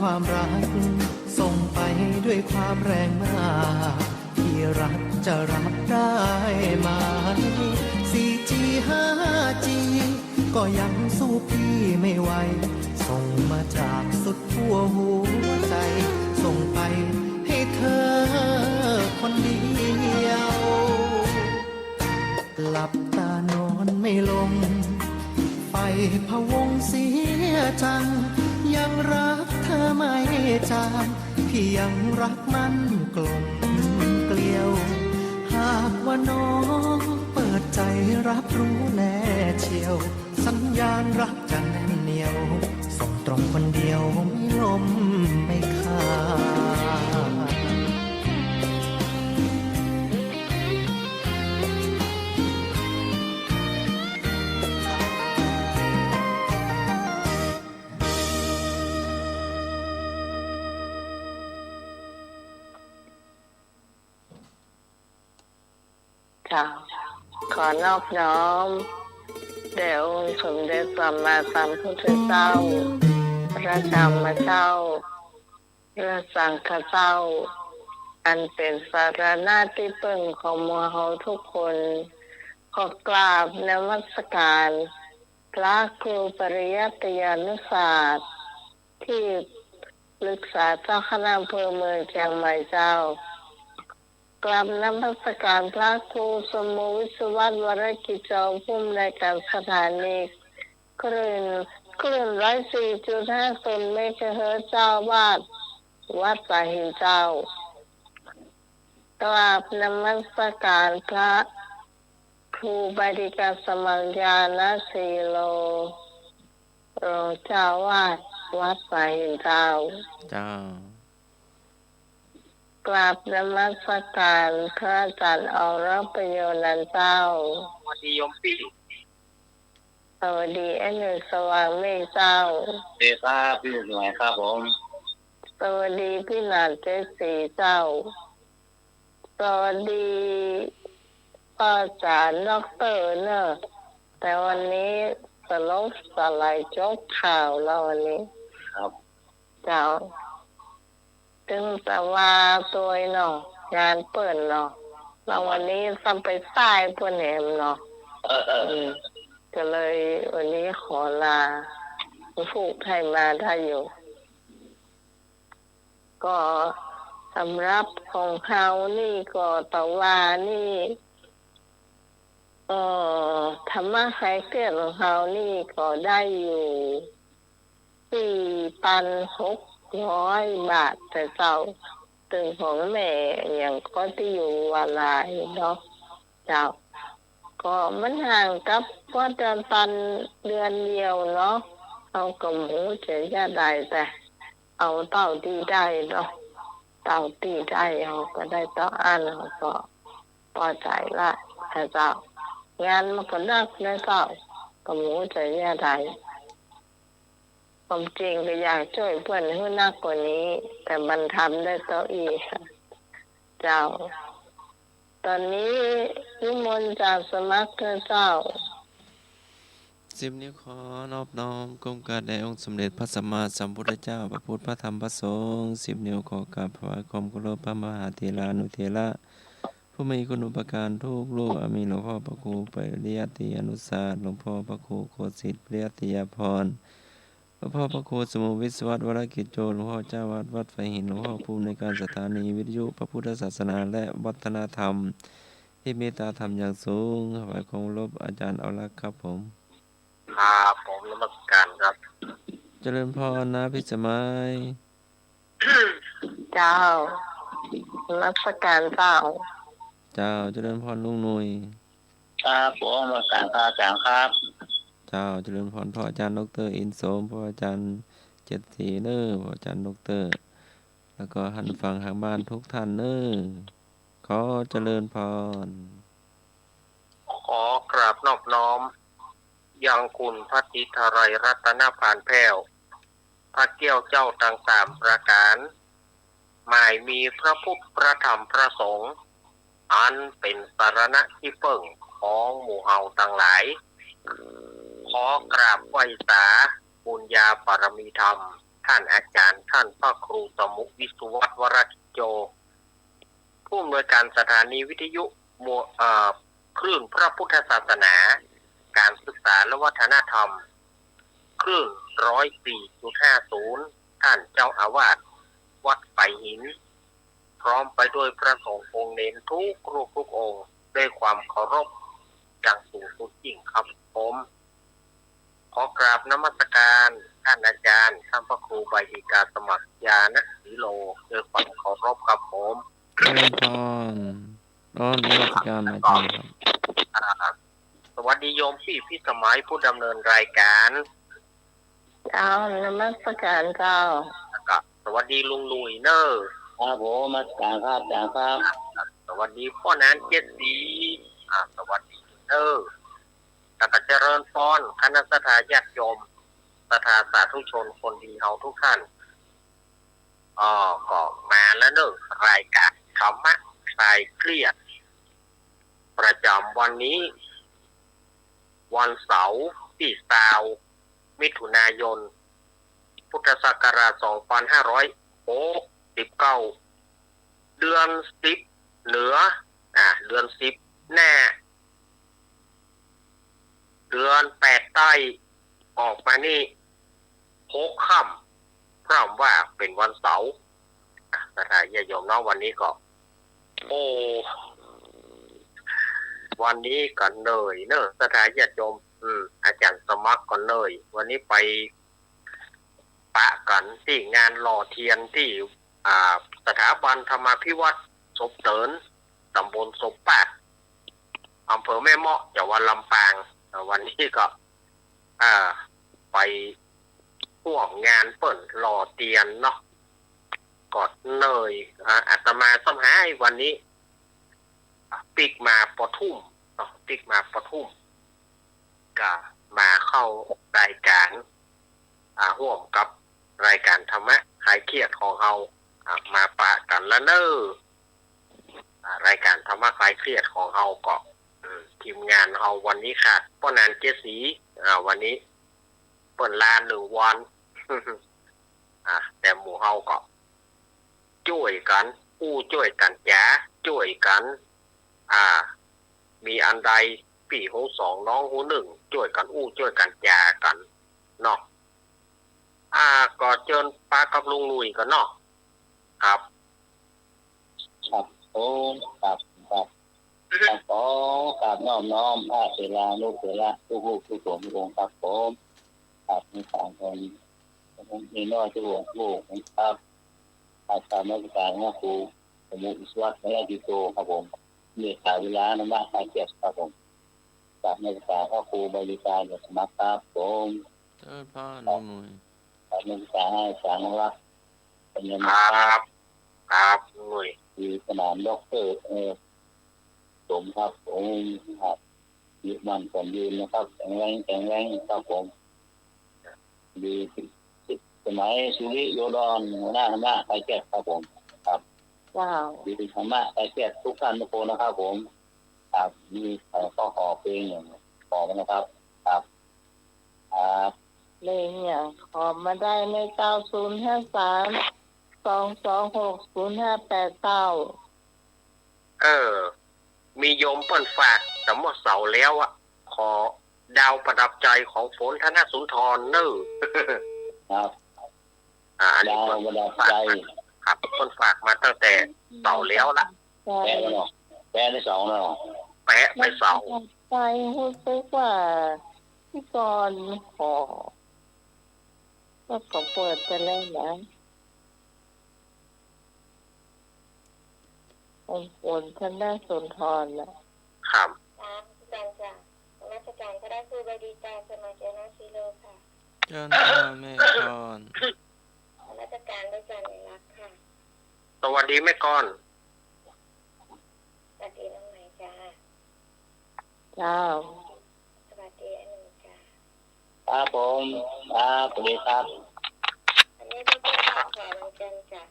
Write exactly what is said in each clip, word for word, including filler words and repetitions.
ความรักส่งไปด้วยความแรงมาก ที่รักจะรับได้ไหม สี่จี ห้าจี ก็ยังสู้พี่ไม่ไหว ส่งมาจากสุดขั้วหัวใจ ส่งไปให้เธอคนเดียว หลับตานอนไม่ลง ใฝ่พะวงเสียจัง ยังรักเธอไม่จาง พี่ยังรักมั่นกลมเกลียว หากว่าน้องเปิดใจรับรู้แน่เชียว สัญญาณรักจะแน่นเหนียว ส่งตรงคนเดียวไม่ล้มไม่ขาด เจ้า ขอนอบน้อมแด่องค์สมเด็จสัมมาสัมพุทธเจ้า พระธรรมเจ้า พระสังฆเจ้า อันเป๋นสรณะตี้เปิ้งของหมู่เฮาทุกคน ขอกราบนมัสการพระครูปริยัติยานุศาสตร์ ตี้ปรึกษาเจ้าคณะอำเภอเมืองเจียงใหม่เจ้า กราบนมัสการพระครูสมบูรณ์ วิศวัตร วรกิจโจ ผู้อำนวยการสถานีคลื่น คลื่นร้อยสี่จุดห้าศูนย์เมกะเฮิรตซ์ เจ้าอาวาสวัดสายหินเจ้า กราบนมัสการพระครูบดิกาสมังญาณสีโล รองเจ้าอาวาสวัดสายหินเจ้า เจ้า กราบนมัสการพระอาจารย์อรประโยนันท์เจ้า สวัสดีโยมปี้ สวัสดีไอ้หนุ่ยสว่างเมฆเจ้า สวัสดีครับ พี่หนุ่ยครับผม สวัสดีพี่หนาดเจ๊สีเจ้า สวัสดีป้าจ๋าด็อกเตอร์เนอะ แต่วันนี้สลบสลายจบข่าวแล้ววันนี้ ครับ เจ้า ตึงแต่ว่าตวยเนาะ งานเปิ้นเนาะ แล้ววันนี้ซ้ำไปใต้เปิ้นแหมเนาะ เออ เออ อืม ก็เลยวันนี้ขอลา ผูกไทยมาได้อยู่ ก็สำหรับของเฮานี่ก็แต่ว่านี่ เอ่อ ธรรมะคลายเครียดของเฮานี่ก็ได้อยู่ สี่ปันหกร้อยบาท แต่เจ้า ตึงของแม่อย่างก็ตี้อยู่วาลาอยู่เนาะ เจ้า ก็มันห่างกับวัดดอนตันเดือนเดียวเนาะ เฮาก็บ่ฮู้จะจะได้ แต่เอาเต้าตี้ได้เนาะ เต้าตี้ได้เฮาก็ได้เต้าอั้น เฮาก็ปอใจ๋ละ นะเจ้า งานมันก็นักนะเจ้า ก็บ่ฮู้จะจะได้ ความจริงก็อยากจ้วยเปิ้นหื้อนักกว่านี้ แต่มันทำได้เต้าอี้ เจ้า ต๋อนนี้นิมนต์จ๋าสมัครเต๊อะเจ้า สิบนิ้วขอนอบน้อมก้มกราบแด่องค์สมเด็จพระสัมมาสัมพุทธเจ้า พระพุทธ พระธรรม พระสงฆ์ สิบนิ้วขอกราบถวายความเคารพพระมหาเถรานุเถระ ผู้มีคุณูปการทุกรูป อันมีหลวงพ่อพระครูปริยัติยานุศาสตร์ หลวงพ่อพระครูโคสิทธิ์ปริยัติยาภรณ์ หลวงพ่อพระครูสมุวิศวัตรวรกิจโจ หลวงพ่อเจ้าวัดวัดฝายหิน หลวงพ่อผู้อำนวยการสถานีวิทยุพระพุทธศาสนาและวัฒนธรรม ที่เมตตาธรรมอย่างสูง ถวายความเคารพอาจารย์เอาลักษณ์ครับผม ครับผม นมัสการครับ เจริญพรนะพี่สมัย เจ้า นมัสการเจ้า เจ้า เจริญพรลุงหนุ่ย ครับผม นมัสการครับอาจารย์ครับ เจ้า เจริญพรพ่ออาจารย์ด็อกเตอร์อินสม พ่ออาจารย์เจ็ดศรีเนอะ พ่ออาจารย์ด็อกเตอร์ แล้วก็ท่านฟังทางบ้านทุกท่านเนอะ ขอเจริญพร ขอกราบนอบน้อม ยังคุณพระศรีทะไลรัตนปานแผ้ว พระแก้วเจ้าตังสามประก๋าน หมายมีพระพุทธ พระธรรม พระสงฆ์ อันเป๋นสรณะตี้เปิ้งของหมู่เฮาตังหลาย ขอกราบไหว้สาบุญญาบารมีธรรม ท่านอาจารย์ ท่านพระครูสมุ วิศวัตร วรกิจโจ ผู้อำนวยการสถานีวิทยุมว-, เอ่อ คลื่นพระพุทธศาสนา การศึกษาและวัฒนธรรม คลื่นร้อยสี่จุดห้าศูนย์ ท่านเจ้าอาวาสวัดไผ่หิน พร้อมไปด้วยพระสงฆ์องค์เณรทุกรูปทุกองค์ ด้วยความเคารพอย่างสูงสุดยิ่งครับผม ขอกราบนมัสการท่านอาจารย์ ท่านพระครูใบดีกาสมัคร ญาณศรีโล ด้วยความเคารพครับผม เจริญพร ต้อนนมัสการอาจารย์ครับ อ่า สวัสดีโยมปี้พิสมัยผู้ดำเนินรายการ เจ้า นมัสการเจ้า แล้วก็สวัสดีลุงหนุ่ยเนอะ ครับผม นมัสการครับอาจารย์ครับ สวัสดีป้อหนานเจ็ดสี อ่า สวัสดีเนอะ แล้วก็เจริญพรคณะศรัทธาญาติโยม ศรัทธาสาธุชนคนดีเฮาทุกท่าน อ๋อ ก็มาแล้วเนอะ รายการธรรมะคลายเครียด ประจำวันนี้ วันเสาร์ตี้ซาว มิถุนายน พุทธศักราชสองพันห้าร้อยหกสิบเก้า เดือนสิบเหนือ อ่า เดือนสิบแน่ เดือนแปดใต้ ออกมานี่หกค่ำ พร่ำว่าเป๋นวันเสาร์ อ่ะ ศรัทธาญาติโยมเนาะ วันนี้ก็ โอ้ วันนี้ก็เหนื่อยเนอะ ศรัทธาญาติโยม อืม อาจารย์สมัครก็เหนื่อย วันนี้ไปปะกั๋นตี้งานหล่อเตียนตี้ อ่า สถาบันธรรมาภิวัฒน์ศพเติน ต๋ำบลศพปาด อำเภอแม่เมาะ จังหวัดลำปาง อ่า วันนี้ก็ อ่า ไปฮ่วมงานเปิ้นหล่อเตียนเนาะ ก็เหนื่อย อ่า อาตมาซ้ำหายวันนี้ ปิ๊กมาปทุมเนาะ ปิ๊กมาปทุม ก็มาเข้ารายการ อ่า ฮ่วมกับรายการธรรมะคลายเครียดของเฮา อ่า มาปะกั๋นละเนอะ อ่า รายการธรรมะคลายเครียดของเฮาก็ อืม ทีมงานเฮาวันนี้ขาดป้อหนานเจ็ดสี อ่า วันนี้เปิ้นลาหนึ่งวัน อ่า แต่หมู่เฮาก็จ้วยกั๋นอู้จ้วยกั๋นจ๋าจ้วยกั๋น อ่า มีอันใดปี้ฮู้สองน้องฮู้นึ่ง จ้วยกั๋นอู้จ้วยกั๋นจ๋ากั๋นเนาะ อ่า ก็เจิญปะกับลุงหนุ่ยก่อนเนาะ ครับ ครับผม ครับ ครับ ครับผม ครับ น้อมน้อม พระเถรานุเถระ ทุกรูปทุกโฉมทุกองค์ครับผม ครับ มีสามคน มีน้อยทุกองค์ทุกองค์ครับ ครับ กราบนมัสการพระครูสมุ วิศวัตร วรกิจโจครับผม เมตตาเวลาธรรมะคลายเครียดครับผม กราบนมัสการพระครูใบดีกา ญาณสมัครครับผม เจริญพรลุงหนุ่ย กราบนมัสการอาจารย์นวัตร ปัญญา ครับ ครับลุงหนุ่ย อยู่สนามด็อกเตอร์ เอ่อ สมครับผม ครับ อายุมั่นขวัญยืนนะครับ แข็งแรง แข็งแรงครับผม อยู่สมัยสุริโยดร หัวหน้าธรรมะคลายเครียดครับผม ครับ เจ้า อยู่ธรรมะคลายเครียดทุกท่านทุกคนนะครับผม ครับ นี่ เอ่อ ก็ขอเพลงหนึ่ง ขอนะครับ ครับ ครับ เพลงอย่าง ขอมาได้ไหมเจ้า ศูนย์ห้าสาม สองสองหก ศูนย์ห้าแปดเก้า เออ มีโยมเปิ้นฝากแต่เมื่อเสาร์แล้วอะ ขอดาวประดับใจของฝน ธนสุนทร เนอะ ครับ อ่า อันนี้ ดาวประดับใจ ครับ เปิ้นฝากมาตั้งแต่เสาร์แล้วละ แปะไว้เนาะ แปะในเสาร์เนาะ แปะในเสาร์ ไป ฮู้สึกว่าพี่กรณ์ขอ ก็ขอเปิดไปแล้วนะ องค์ฝน ธนสุนทรน่ะ ครับ ครับ อาจารย์จ้ะ นมัสการพระครูใบดีกา สมัคร ญาณศรีโลค่ะ เจริญพรแม่กรณ์ นมัสการพระอาจารย์รักค่ะ สวัสดีแม่กรณ์ สวัสดีน้องใหม่จ้า เจ้า สวัสดีอาหนุ่มจ้า ครับผม ครับ สวัสดีครับ อันนี้ก็เป็นข้อความเหมือนกันจ้ะ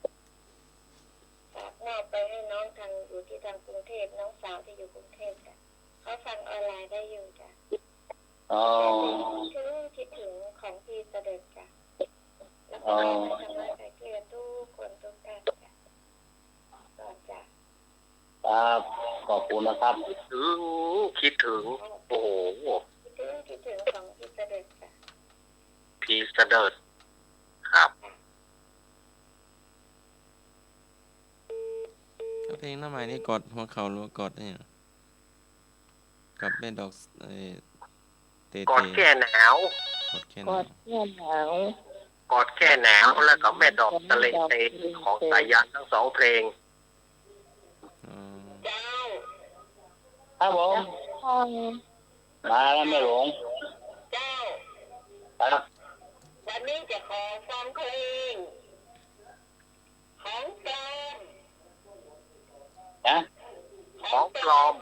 ฝากมอบไปให้น้องทาง อยู่ที่ทางกรุงเทพฯ น้องสาวที่อยู่กรุงเทพฯจ้ะ เขาฟังออนไลน์ได้อยู่จ้ะ อ๋อ คิดถึง คิดถึงของพี่เสด็จจ้ะ แล้วก็ อ๋อ ขอให้สามารถไกลเกลี่ยทุกคนทุกท่านค่ะ ก็จะ ครับ ขอบคุณนะครับ คิดถึง คิดถึง โอ้โห คิดถึง คิดถึงของพี่เสด็จค่ะ พี่เสด็จ ครับ เพลงหน้าใหม่นี่กอดหัวเข่าหรือว่ากอดเนี่ย กับแม่ดอก เอ่อ เตเต กอดแก้หนาว กอดแก้หนาว กอดแก้หนาว กอดแก้หนาว แล้วก็แม่ดอกตะเลเต ของสายัณทั้งสองเพลง อ๋อ เจ้า ครับผม มาแล้วแม่หลวง เจ้า ครับ วันนี้จะขอฟังเพลง ของปลอม ฮะ ของปลอม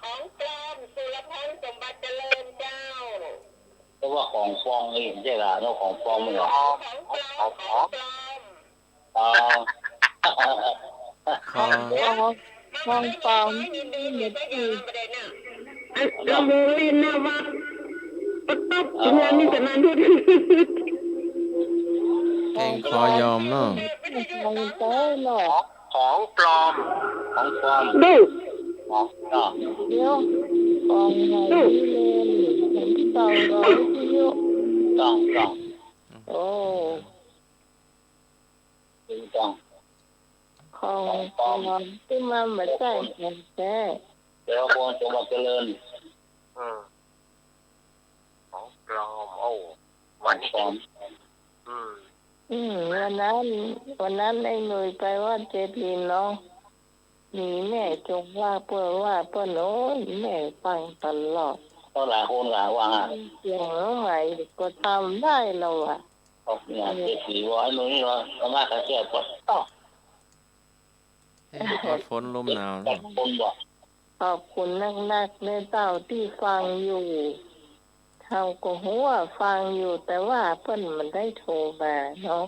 ของปลอม สุรพล สมบัติเจริญเจ้า เรียกว่าของปลอมนี่ใช่ล่ะ เนาะ ของปลอมนี่เหรอ ของปลอม ของปลอม อ๋อ ของปลอม ของปลอม ยินดีเสียสยามประเด็นน่ะ อัน เอาวงเล่นหน้าวัด ปะต๊อบ ถึงงานนี้จะมาดู เพลงขอยอมเนาะ ของปลอมเนาะ ของปลอม ของปลอม ดู ของปลอม เดี๋ยว ของใหม่นี่เลย ของที่เก่าร้อยวิทยุ ต้อง ต้อง โอ้ ถูกต้อง ของปลอม ของปลอมที่มันบ่ใจ้ของแต๊ เดี๋ยวพงษ์ สมบัติเจริญ อืม ของปลอม โอ้ วันนี้ ของปลอม อืม อืม วันนั้น วันนั้นไอ้หนุ่ยไปวัดเจดีย์เนาะ มีแม่จงว่าเปิ้น ว่าเปิ้น โอ้ย แม่ฟังตลอด ก็หลายคนหลายว่า เสียงใหม่ก็จำได้แล้วอะ ขอบคุณนะ เจดีย์ว่าไอ้หนุ่ยนี่ว่า สามารถกระแสปลด เอ้ย กอดฝนลมหนาวเนาะ คนบอก ขอบคุณนักๆ เน่อเจ้าตี้ฟังอยู่ เฮาก็ฮู้ว่าฟังอยู่ แต่ว่าเปิ้นบ่ได้โทรมาเนาะ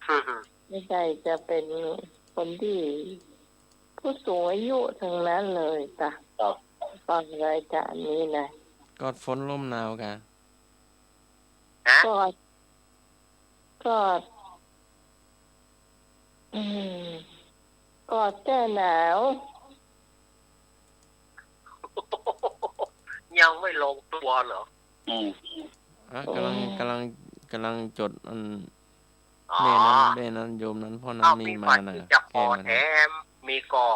อืม บ่ใจ้จะเป๋นคนตี้ผู้สูงอายุตังนั้นเลยจ้ะ ครับ ฟังรายก๋านนี้นะ กอดฝนลมหนาวกะ ฮะ กอด กอด อืม กอดแก้หนาว ยังไม่ลงตัวเหรอ อืม อ่ะ กำลัง อืม กำลัง กำลังจดอัน อ๋อ แม่นั้น แม่นั้น โยมนั้น พ่อนั้น อ้าว มี มี มา มา น่ะ จะขอ แก้มา แถม มีกอ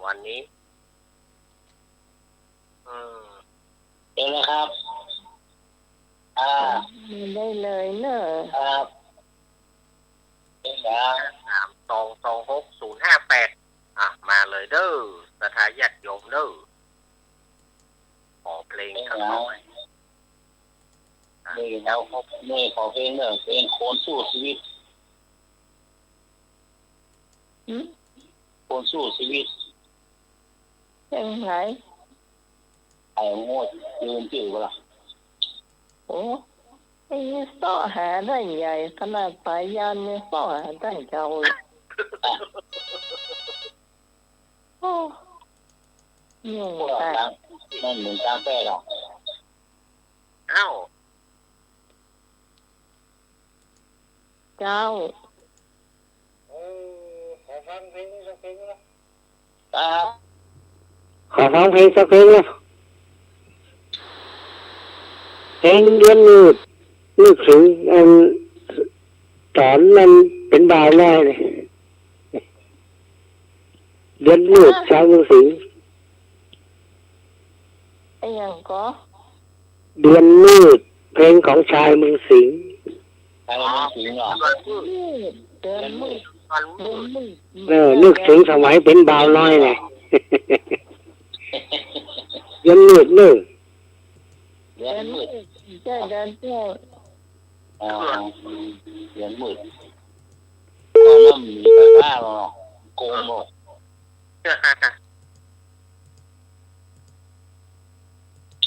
วันนี้ อืม เชิญเลยครับ อ่า ได้เลยเนอะ ครับ เชิญครับ สามสองสองหกศูนย์ห้าแปด อ่ะ มาเลยเด้อ ศรัทธาญาติโยมเด้อ ขอเพลงสักหน่อย นี่แล้วครับ นี่ขอเพลงเด้อ เพลงคนสู้ชีวิต หืม คนสู้ชีวิต เพลงไหน ไอ้โง่ ลืมจื้อไปละ โอ้ ไอ้นี่เซาะหาได้ใหญ่ ขนาดสายัณยังเซาะหาได้เก่าเลย โอ้ ยุ่ง พวก ตาย ต่าง นั่นเหมือนต่างแปลกอ่ะ อ้าว เจ้า เออ ขอฟังเพลงนี้สักเพลงนะ ครับ ขอฟังเพลงสักเพลงนะ เพลงเดือนมืด นึกถึงอัน ต๋อนมันเป๋นบ่าวน้อยนี่ เดือนมืด ฮะ ชายเมืองสิงห์ อะหยังก่อ เดือนมืด เพลงของชายเมืองสิงห์ ชายเมืองสิงห์เหรอ เดือนมืด เดือนมืด เดือนมืด เออ นึกถึงสมัยเป๋นบ่าวน้อยไง เดือนมืดเนอะ เดือนมืด ใจ้ เดือนแจ้ง อ๋อ เดือนมืด ก็เริ่มมีไฟฟ้าแล้วเนาะ โกงหมด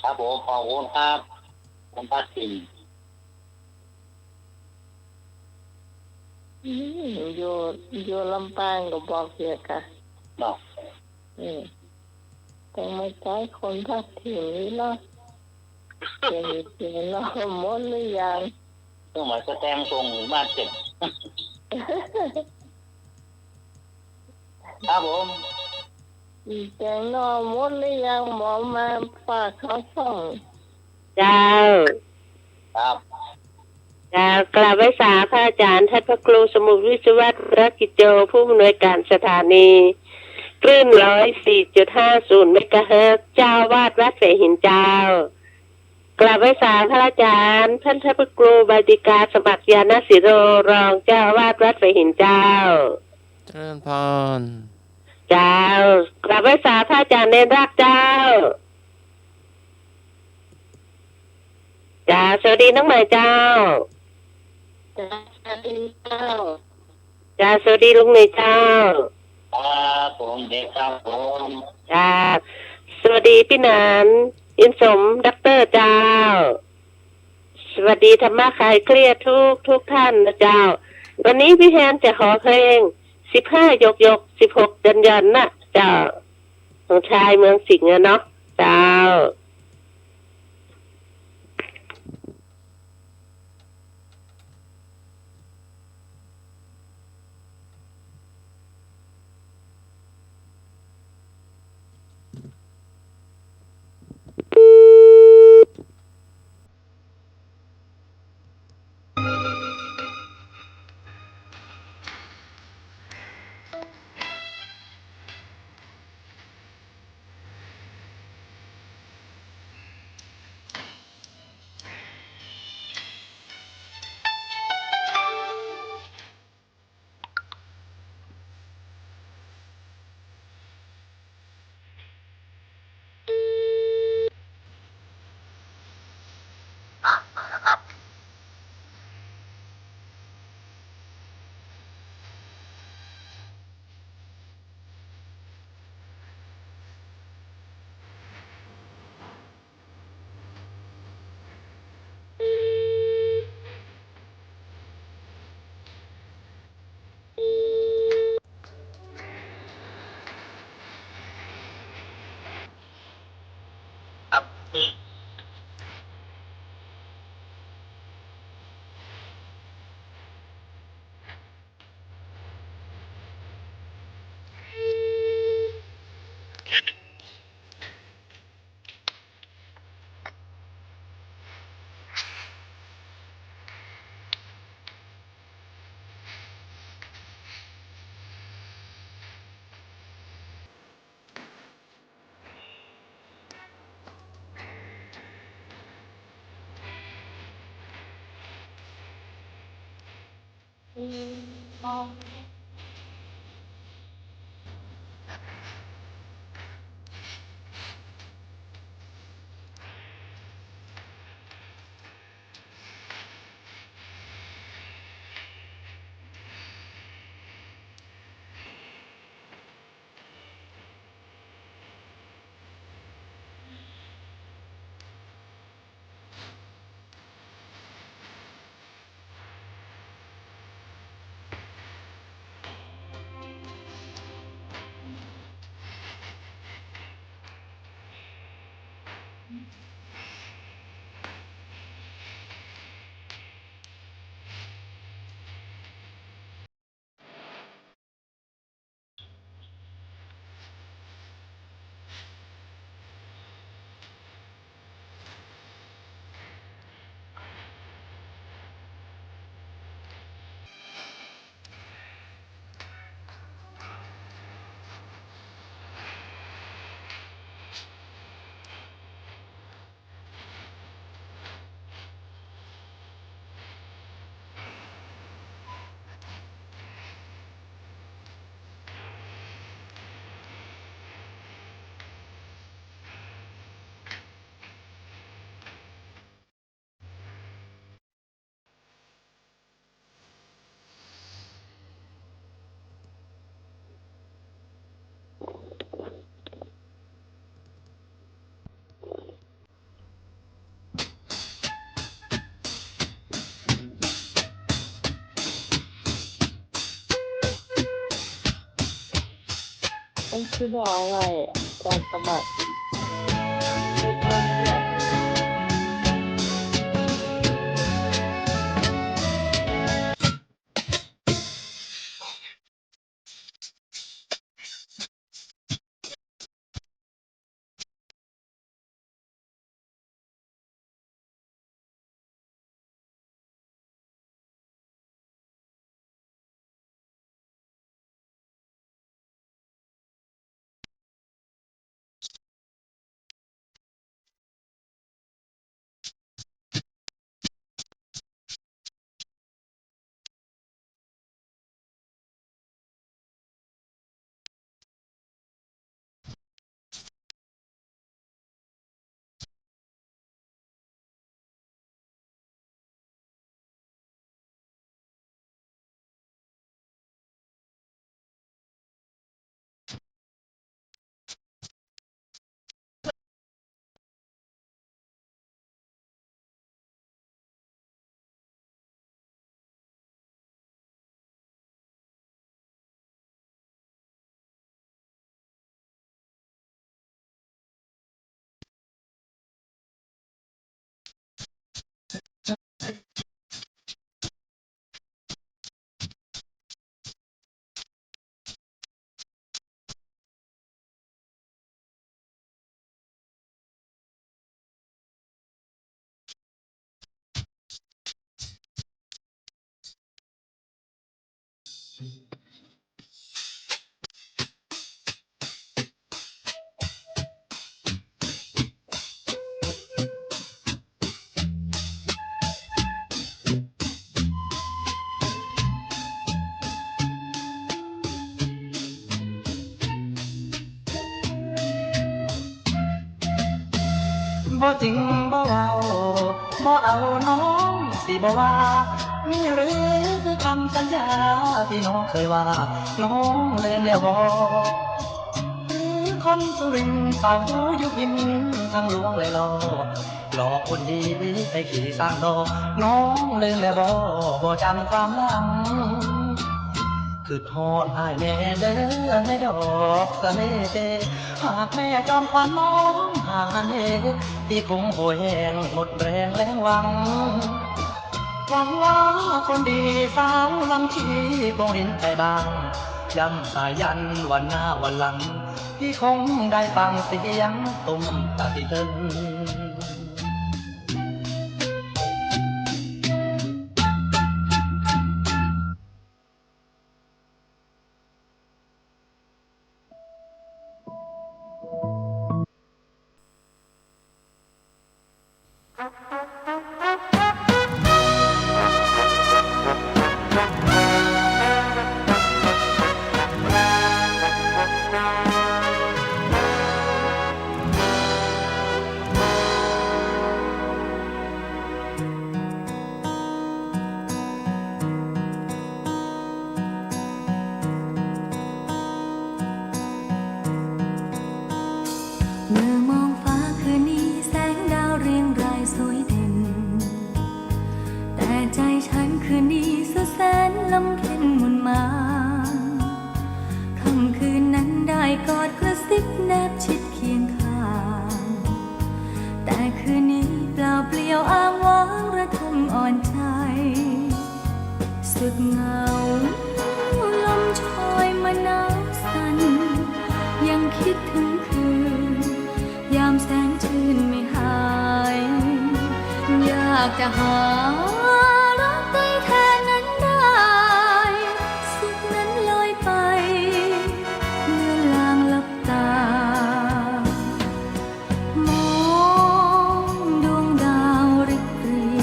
ครับผม ขอบคุณครับ คุณทักษิณ อืม อยู่ อยู่ลำปางก็บอกเสียกะ เนาะ อืม ยังมาใจ๊คนภาคถิ่นนี่เนาะ เจ๋ง เจ๋งเนาะ หมดหรือยัง ต้องมาแสดงส่งหมู่บ้านเสร็จ ครับผม อืม แจ๋งเนาะ หมดหรือยัง หมอมาฝากเข้าช่อง เจ้า ครับ เจ้า กราบไหว้สาพระอาจารย์ ท่านพระครูสมุทรวิศวัฒน์ วรกิจโจ ผู้อำนวยการสถานีคลื่น ร้อยสี่จุดห้าศูนย์ เมกะเฮิรตซ์ เจ้าอาวาสวัดเสหินเจ้า กราบไหว้สาพระอาจารย์ ท่านพระครูใบดิกา สมัครญาณศิโร รองเจ้าอาวาสวัดเสหินเจ้า เจริญพร เจ้า กราบไหว้สาพระอาจารย์เณรรักษ์เจ้า เจ้า สวัสดีน้องใหม่เจ้า เจ้า สวัสดีเจ้า เจ้า สวัสดีลุงหนุ่ยเจ้า ครับผม เด็กครับผม เจ้า สวัสดีปี้หนาน อินสม ด็อกเตอร์เจ้า สวัสดีธรรมะคลายเครียดทุกทุกท่านนะเจ้า วันนี้ปี้แฮมจะขอเพลง สิบห้าหยกหยก สิบหกหย่อนหย่อนนะเจ้า ของชายเมืองสิงห์อะเนาะ เจ้าต้องชื่อว่าอะไรอะ การสมัคร บ่จริงบ่เว้า บ่เอาน้องสิบ่ว่า มีหรือคำสัญญาที่น้องเคยว่า น้องลืมแล้วบ่ หรือคนสุรินทร์สาวอยู่พินทั้งลวงและหล่อ หลอกคนดีไปขี่สร้างดอก น้องลืมแล้วบ่ บ่จำความหลัง กึดฮอดอ้ายแน่เด้อ ในดอกสะเน่ห์ หากแม่จอมขวัญน้องหาแน่ พี่คงโหยแห้งหมดแรงแรงหวัง หวังว่าคนดีสาวลำชีคงเห็นใจบ้าง ย้ำสายันวันหน้าวันหลัง พี่คงได้ฟังเสียงตุ้มตาติเติน เมื่อมองฟ้าคืนนี้แสงดาวเรียงรายสวยเด่น แต่ใจฉันคืนนี้สุดแสนลำเค็ญหม่นหมอง ค่ำคืนนั้นได้กอดกระซิบแนบชิดเคียงข้าง แต่คืนนี้เปล่าเปลี่ยวอ้างว้างระทมอ่อนใจ สุดเหงา ลมโชยมาหนาวสั่น ยังคิดถึงคืน ยามแสงชื่นไม่หาย อยากจะหารักใดแทนนั้นได้ สุขนั้นลอยไป เมื่อลางหลับตา มองดวงดาวริบหรี่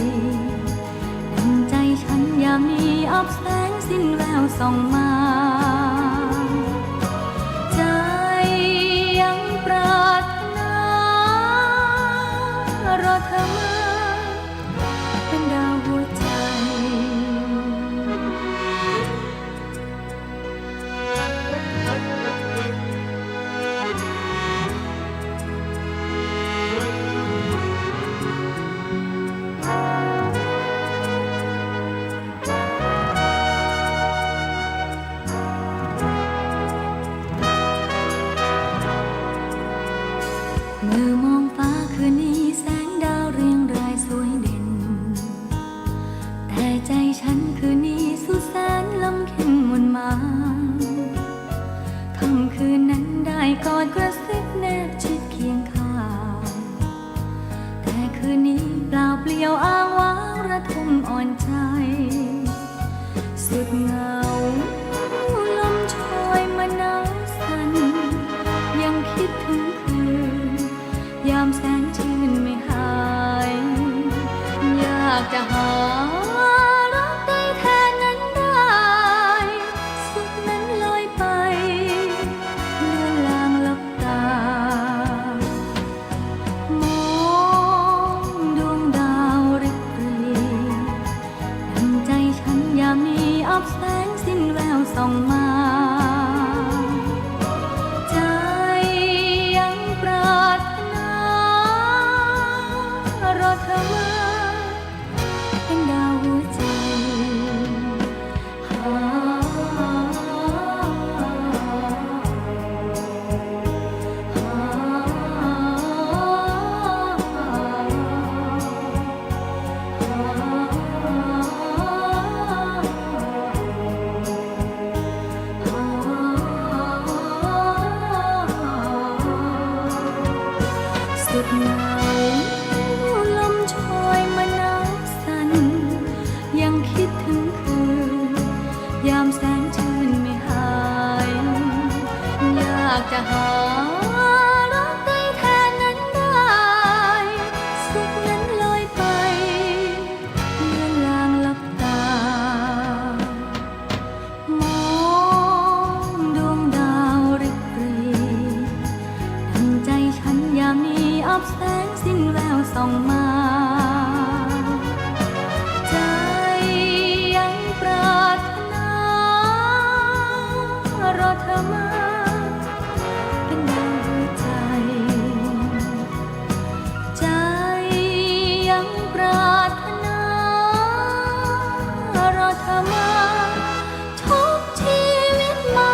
ดังใจฉันยามนี้อับแสงสิ้นแววส่องมา ใจยังปรารถนารอเธอมา เป็นดาวหัวใจ เมื่อมองฟ้าคืนนี้แสงดาวเรียงรายสวยเด่น แต่ใจฉันคืนนี้สุดแสนลำเค็ญหม่นหมอง ค่ำคืนนั้นได้กอดกระซิบแนบชิดเคียงข้าง แต่คืนนี้เปล่าเปลี่ยวอ้างว้างระทมอ่อนใจ สุดเหงา ลมโชยมาหนาวสั่น ยังคิดถึงคืน ยามแสงชื่นไม่หาย อยากจะหารักใดแทนนั้นได้ สุขนั้นลอยไป เมื่อลางหลับตา มองดวงดาวริบหรี่ ดังใจฉันยามนี้อับแสงสิ้นแววส่องมา ใจยังปรารถนารอเธอมา เป็นดาวหัวใจ สุดเหงา ลมโชยมาหนาวสั่น ยังคิดถึงคืน ยามแสงชื่นไม่หาย อยากจะหารักใดแทนนั้นได้ สุขนั้นลอยไป เมื่อลางหลับตา มองดวงดาวริบหรี่ ดังใจฉันยามนี้อับแสงสิ้นแว ส่องมา ใจ๋ยังปรารถนารอเธอมา เคียงข้างหัวใจ๋ ใจ๋ยังปรารถนารอเธอมา ชุบชีวิตใหม่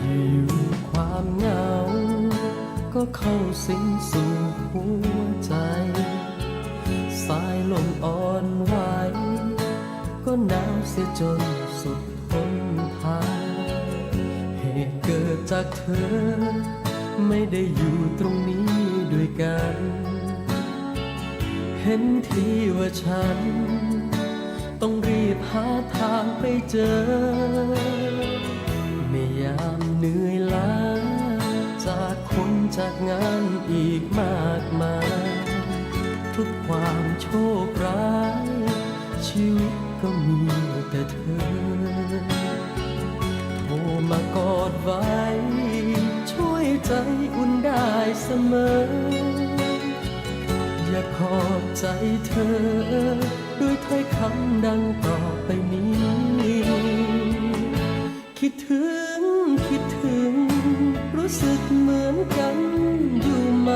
อยู่ๆ ความเหงา ก็เข้าสิงสู่หัวใจ๋ สายลมอ่อนไหว ก็หนาวเสียจนสุดทนทาน เหตุเกิดจากเธอ ไม่ได้อยู่ตรงนี้ด้วยกัน เห็นทีว่าฉัน ต้องรีบหาทางไปเจอ ในยามเหนื่อยล้า จากคนจากงานอีกมากมาย ทุกความโชคร้าย ชีวิตก็มีแต่เธอ โทรมากอดไว้ ช่วยใจ๋อุ่นได้เสมอ อยากขอบใจ๋เธอ ด้วยถ้อยคำดังต่อไปนี้ คิดถึง คิดถึง รู้สึกเหมือนกันอยู่ไหม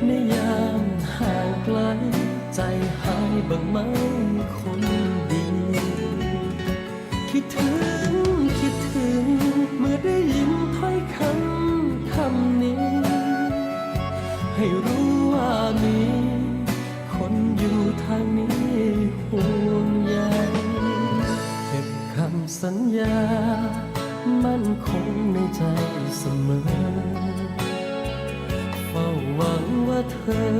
ในยามห่างไกล ใจ๋หายบ้างไหมคนดี คิดถึง คิดถึง เมื่อได้ยินถ้อยคำคำนี้ ให้รู้ว่ามีคนอยู่ทางนี้ห่วงใย เก็บคำสัญญา มั่นคงในใจ๋เสมอ เฝ้าหวังว่าเธอ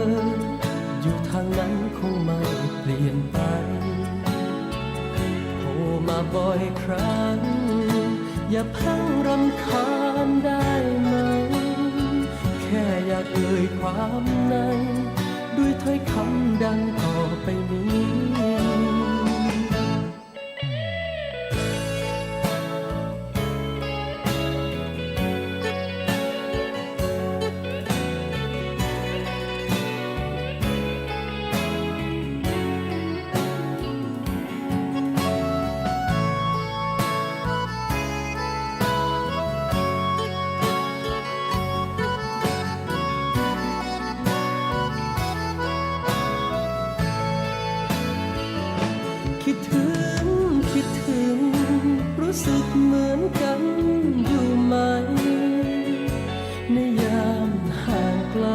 อยู่ทางนั้นคงไม่เปลี่ยนไป โทรมาบ่อยครั้ง อย่าเพิ่งรำคาญได้ไหม แค่อยากเอ่ยความใน ด้วยถ้อยคำดังต่อไปนี้ คิดถึง คิดถึง รู้สึกเหมือนกันอยู่ไหม ในยามห่างไกล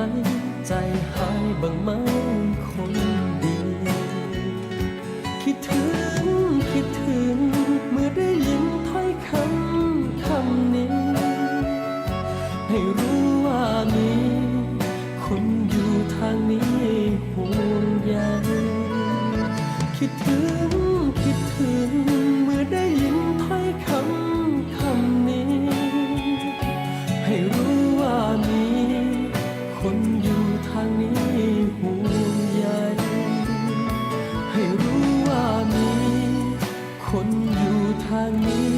ใจ๋หายบ้างไหมคนดี คิดถึง คิดถึง เมื่อได้ยินถ้อยคำคำนี้ ให้รู้ว่ามีคนอยู่ทางนี้ห่วงใย คิดถึง คิดถึง เมื่อได้ยินถ้อยคำคำนี้ ให้รู้ว่ามีคนอยู่ทางนี้ห่วงใย ให้รู้ว่ามีคนอยู่ทางนี้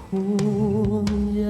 ห่วงใย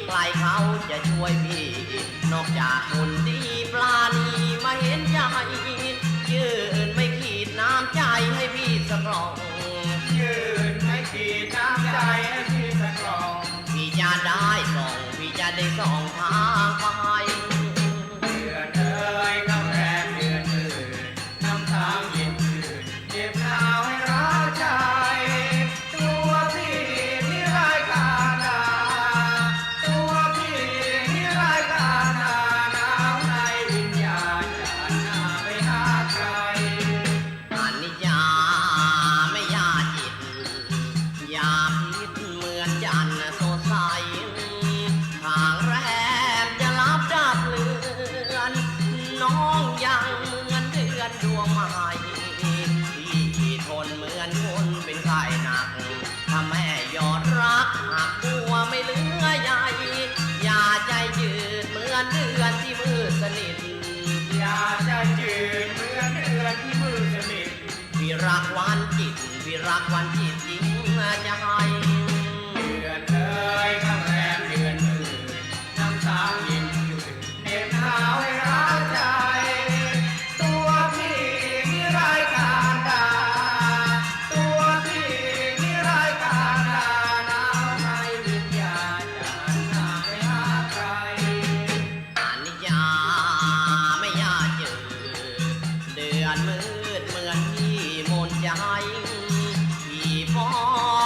ใครเขาจะช่วยพี่ นอกจากคนดีปราณีมาเห็นใจ ยื่นไม้ขีดน้ำใจให้พี่สักกล่อง ยื่นไม้ขีดน้ำใจให้พี่สักกล่อง พี่จะได้ส่อง พี่จะได้ส่องทางไป เดือนเอ๋ย ค่ำแรมเดือนหมื่น น้ำค้างเย็นชื่น เหน็บหนาวให้ร้าวใจ ตัวพี่นี้ไร้ค่านานา ตัวพี่นี้ไร้ค่านานา หนาวในวิญญาณ จะหันหน้าไปหาใคร อนิจจา แม่ย่าจิต อย่าพิษเหมือนจันทร์สดใส ค้างแรมจะลับดับเลือน น้องยังเหมือนเดือนดวงใหม่ พี่ทนเหมือนคนเป็นไข้หนัก ถ้าแม่ยอดรักหักบัวไม่เหลือใย อย่าใจจืดเหมือนเดือนที่มืดสนิท อย่าใจจืดเหมือนเดือนที่มืดสนิท พี่รักหวานจิต พี่รักหวานจิตจริงใจ เดือนเอ๋ย ค่ำแรมเดือนหมื่น น้ำค้างเย็นชื่น เหน็บหนาวให้ร้าวใจ ตัวพี่นี้ไร้ค่านานา ตัวพี่นี้ไร้ค่านานา หนาวในวิญญาณ จะหันหน้าไปหาใคร อนิจจา แม่ย่าจืด เดือนมืดเหมือนพี่มนต์ใจ พี่ปอ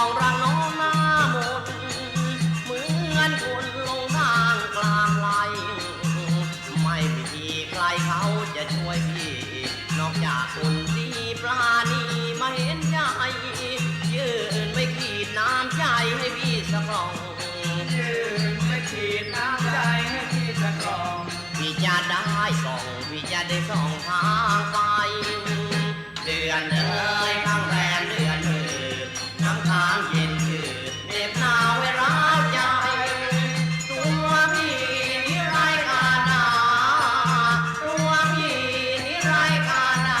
งรักน้องหน้ามน เหมือนคนหลงทางกลางไพร ไม่มีใครเขาจะช่วยพี่ นอกจากคนดีปราณีมาเห็นใจ ยื่นไม้ขีดน้ำใจให้พี่สักกล่อง ยื่นไม้ขีดน้ำใจให้พี่สักกล่อง พี่จะได้ส่อง พี่จะได้ส่องทางไป เดือนเอ๋ย ค่ำแรมเดือนหมื่น น้ำค้างเย็นชื่น เหน็บหนาวให้ร้าวใจ ตัวพี่นี้ไร้ค่านานา ตัวพี่นี้ไร้ค่านา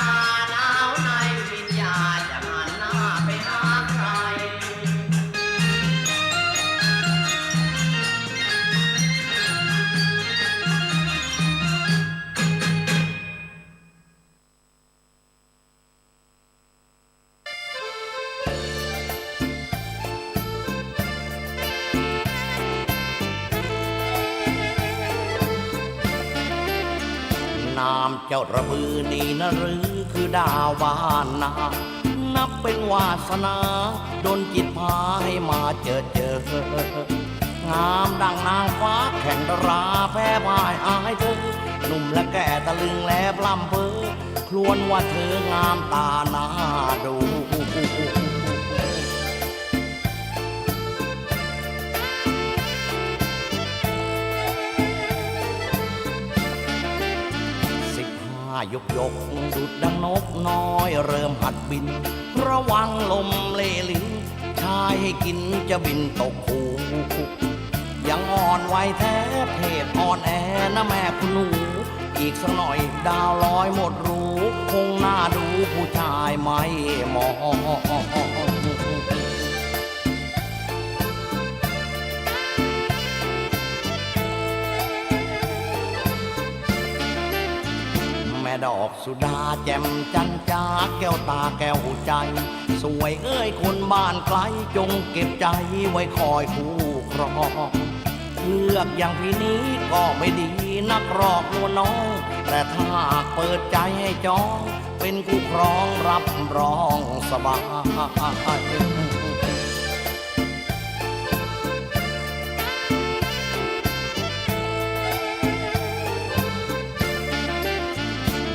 นา หนาวในวิญญาณ จะหันหน้าไปหาใคร นามเจ้าระบือดีนะหรือ คือดาวบ้านนา นับเป็นวาสนา ดลจิตพาให้มาเจอเจอ งามดังนางฟ้าแข่งดารา แพ้พ่ายอายเธอ หนุ่มและแก่ตะลึงและพร่ำเพ้อ ครวญว่าเธองามตาน่าดู สิบห้ายกยก ดุจดังนกน้อยเริ่มหัดบิน ระวังลมเลหลิน ชายให้กินจะบินตกคู ยังอ่อนไหวแท้ เพศอ่อนแอนะแม่คุณหนู อีกสักหน่อยดาวลอยหมดรู คงน่าดูผู้ชายไม่มอง แม่ดอกสุดาแจ่มจันจา แก้วตาแก้วใจ สวยเอ้ยคนบ้านไกล จงเก็บใจไว้คอยคู่ครอง เลือกอย่างพี่นี้ก็ไม่ดีนักหรอกนวลน้อง แต่ถ้าหากเปิดใจให้จอง เป็นคู่ครองรับรองสบาย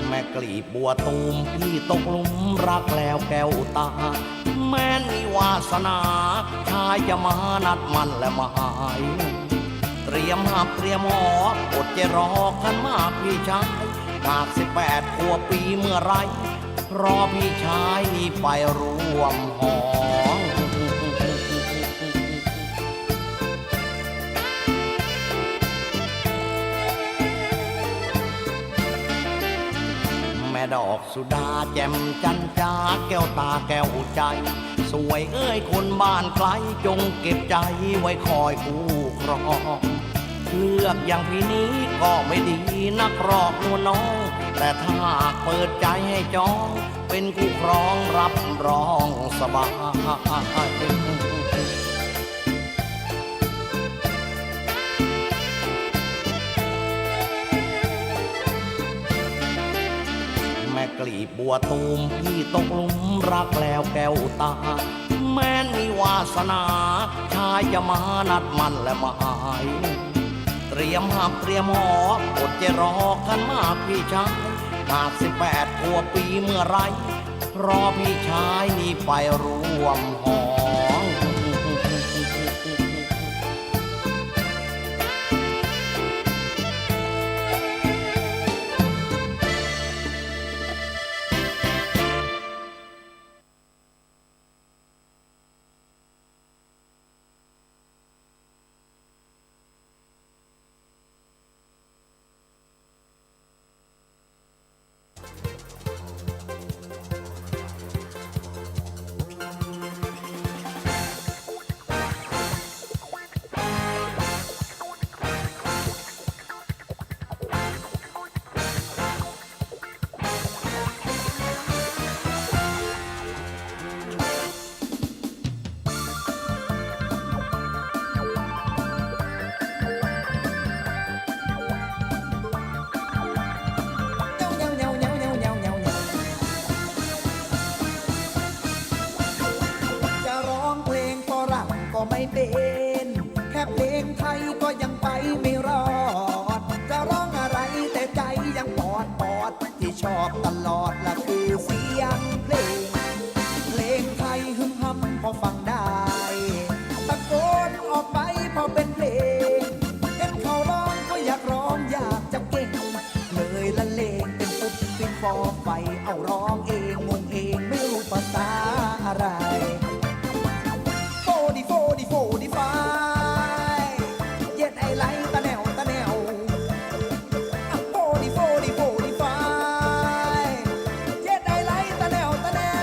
แม่กลีบบัวตูม พี่ตกหลุมรักแล้วแก้วตา แม้นมีวาสนา ชายจะมานัดมั่นและหมาย เตรียมหับเตรียมหอ อดใจรอกันมากพี่ชาย หากสิบแปดขวบปีเมื่อไร รอพี่ชายไปร่วมหอ แม่ดอกสุดาแจ่มจันจา แก้วตาแก้วใจ สวยเอ้ยคนบ้านไกล จงเก็บใจไว้คอยคู่ครอง เลือกอย่างพี่นี้ก็ไม่ดีนักหรอกนวลน้อง แต่ถ้าหากเปิดใจให้จอง เป็นคู่ครองรับรองสบาย แม่กลีบบัวตูม พี่ตกหลุมรักแล้วแก้วตา แม้นมีวาสนา ชายจะมานัดมั่นและหมาย เตรียมหับเตรียมหอ อดใจรอกันมากพี่ชาย หากสิบแปดขวบปีเมื่อไร รอพี่ชายนี้ไปร่วมหอ จะร้องเพลงฝรั่งก็ไม่เป็น แค่เพลงไทยก็ยังไปไม่รอด จะร้องอะไรแต่ใจยังปอดปอด ที่ชอบตลอดละคือเสียงเพลง เพลงไทยฮึมฮำพอฟังได้ ตะโกนออกไปพอเป็นเพลง เห็นเขาร้องก็อยากร้องอยากจะเก่ง เลยละเลงเป็นปุ๊บปิ๊บฟอไฟ เอาร้องเองงงเองไม่รู้ภาษาอะไร โฟดีโฟดีโฟดีไฟ เย็ดไอ้ไหลตะแนวตะแนว อะโฟดีโฟดีโฟดีไฟ เย็ดไอ้ไหลตะแนวตะแนว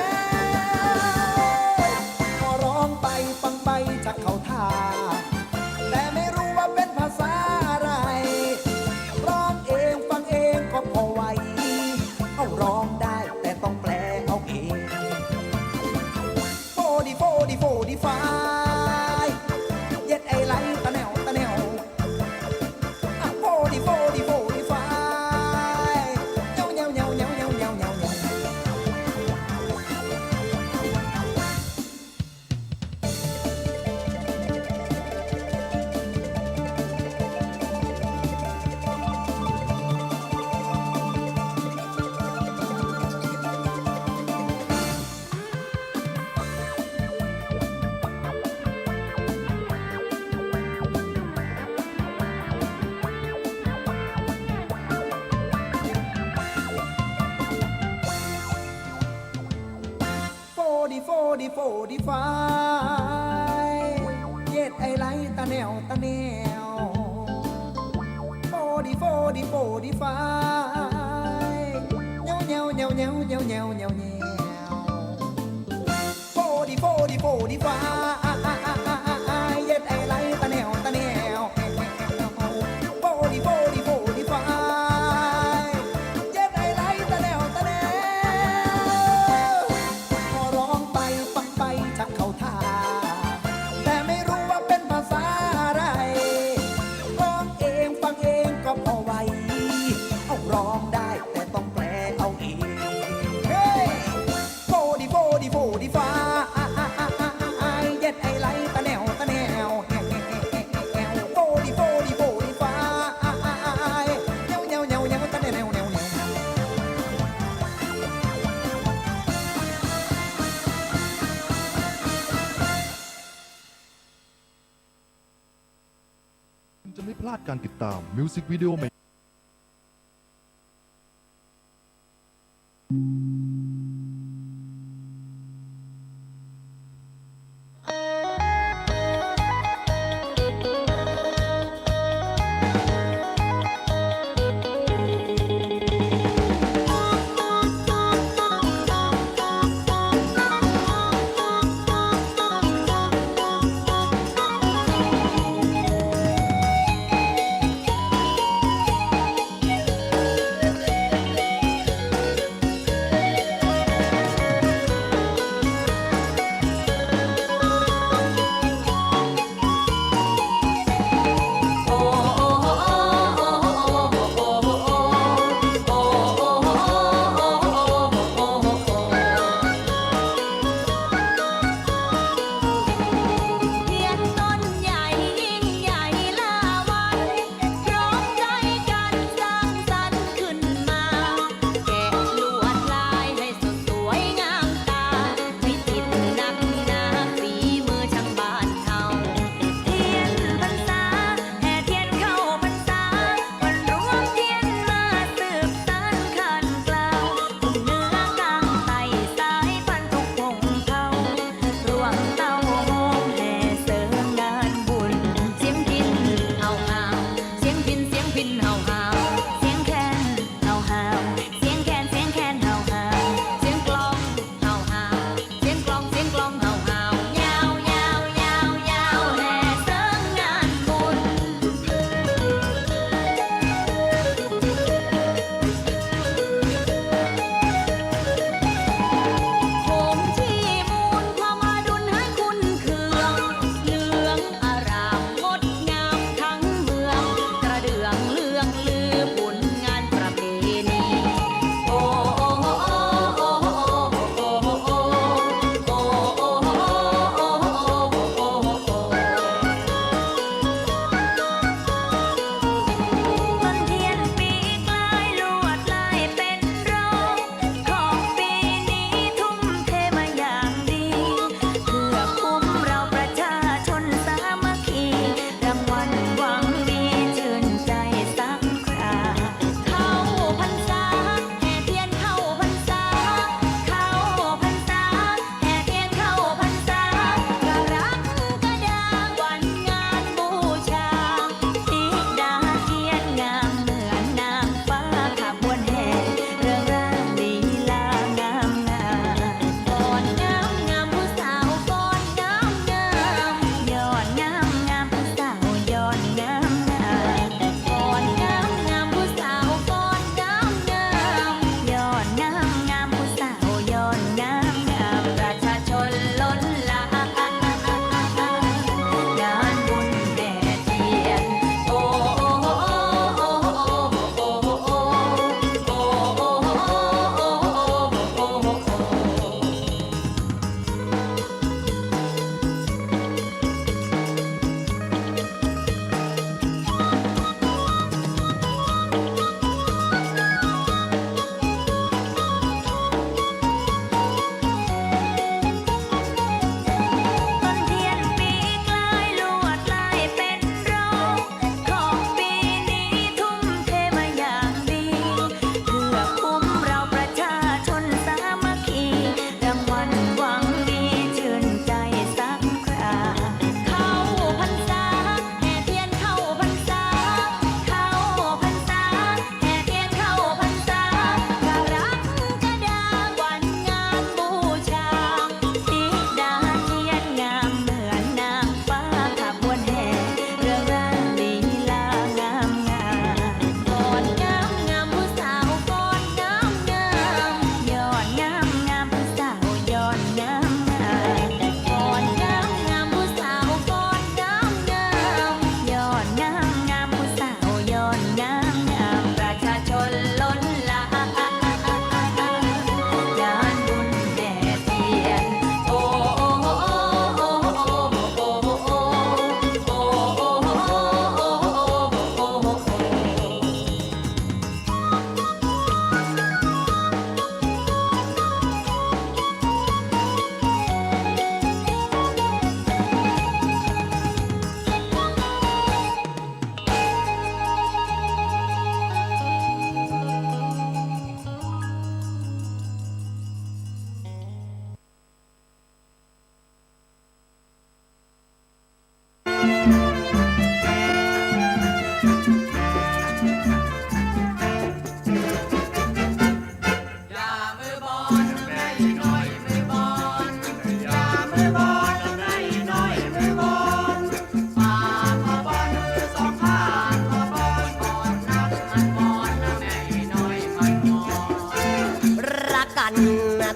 พอร้องไปฟังไปชักเข้าท่า แต่ไม่รู้ว่าเป็นภาษาอะไร ร้องเองฟังเองก็พอไหว เอาร้องได้แต่ต้องแปลเอาเอง โฟดีโฟดีโฟดีไฟ เย็ดไอ้ไหลตะแนวตะแนว อะโฟดีโฟดีโฟดีไฟ เยาเยาเยาเยาเยาเยาเยาเยา โฟดีโฟดีโฟดีไฟ เย็ดไอ้ไหลตะแนวตะแนว โฟดีโฟดีโฟดีไฟ เยาเยาเยาเยาเยาเยาเยาเยา โฟดีโฟดีโฟดีไฟ เย็ดไอ้ไหลตะแนวตะแนว โฟดีโฟดีโฟดีไฟ เย็ดไอ้ไหลตะแนวตะแนว พอร้องไปฟังไปชักเข้าท่า แต่ไม่รู้ว่าเป็นภาษาอะไร ร้องเองฟังเองก็พอไหว เอาร้องได้แต่ต้องแปลเอาเอง เฮ้ย โฟดีโฟดีโฟดีไฟ เย็ดไอ้ไหลตะแนวตะแนว โฟดีโฟดีโฟดีไฟ เยาเยาเยาเยาตะแนวแนวแนวแนว คุณจะไม่พลาดการติดตามมิวสิกวิดีโอใหม่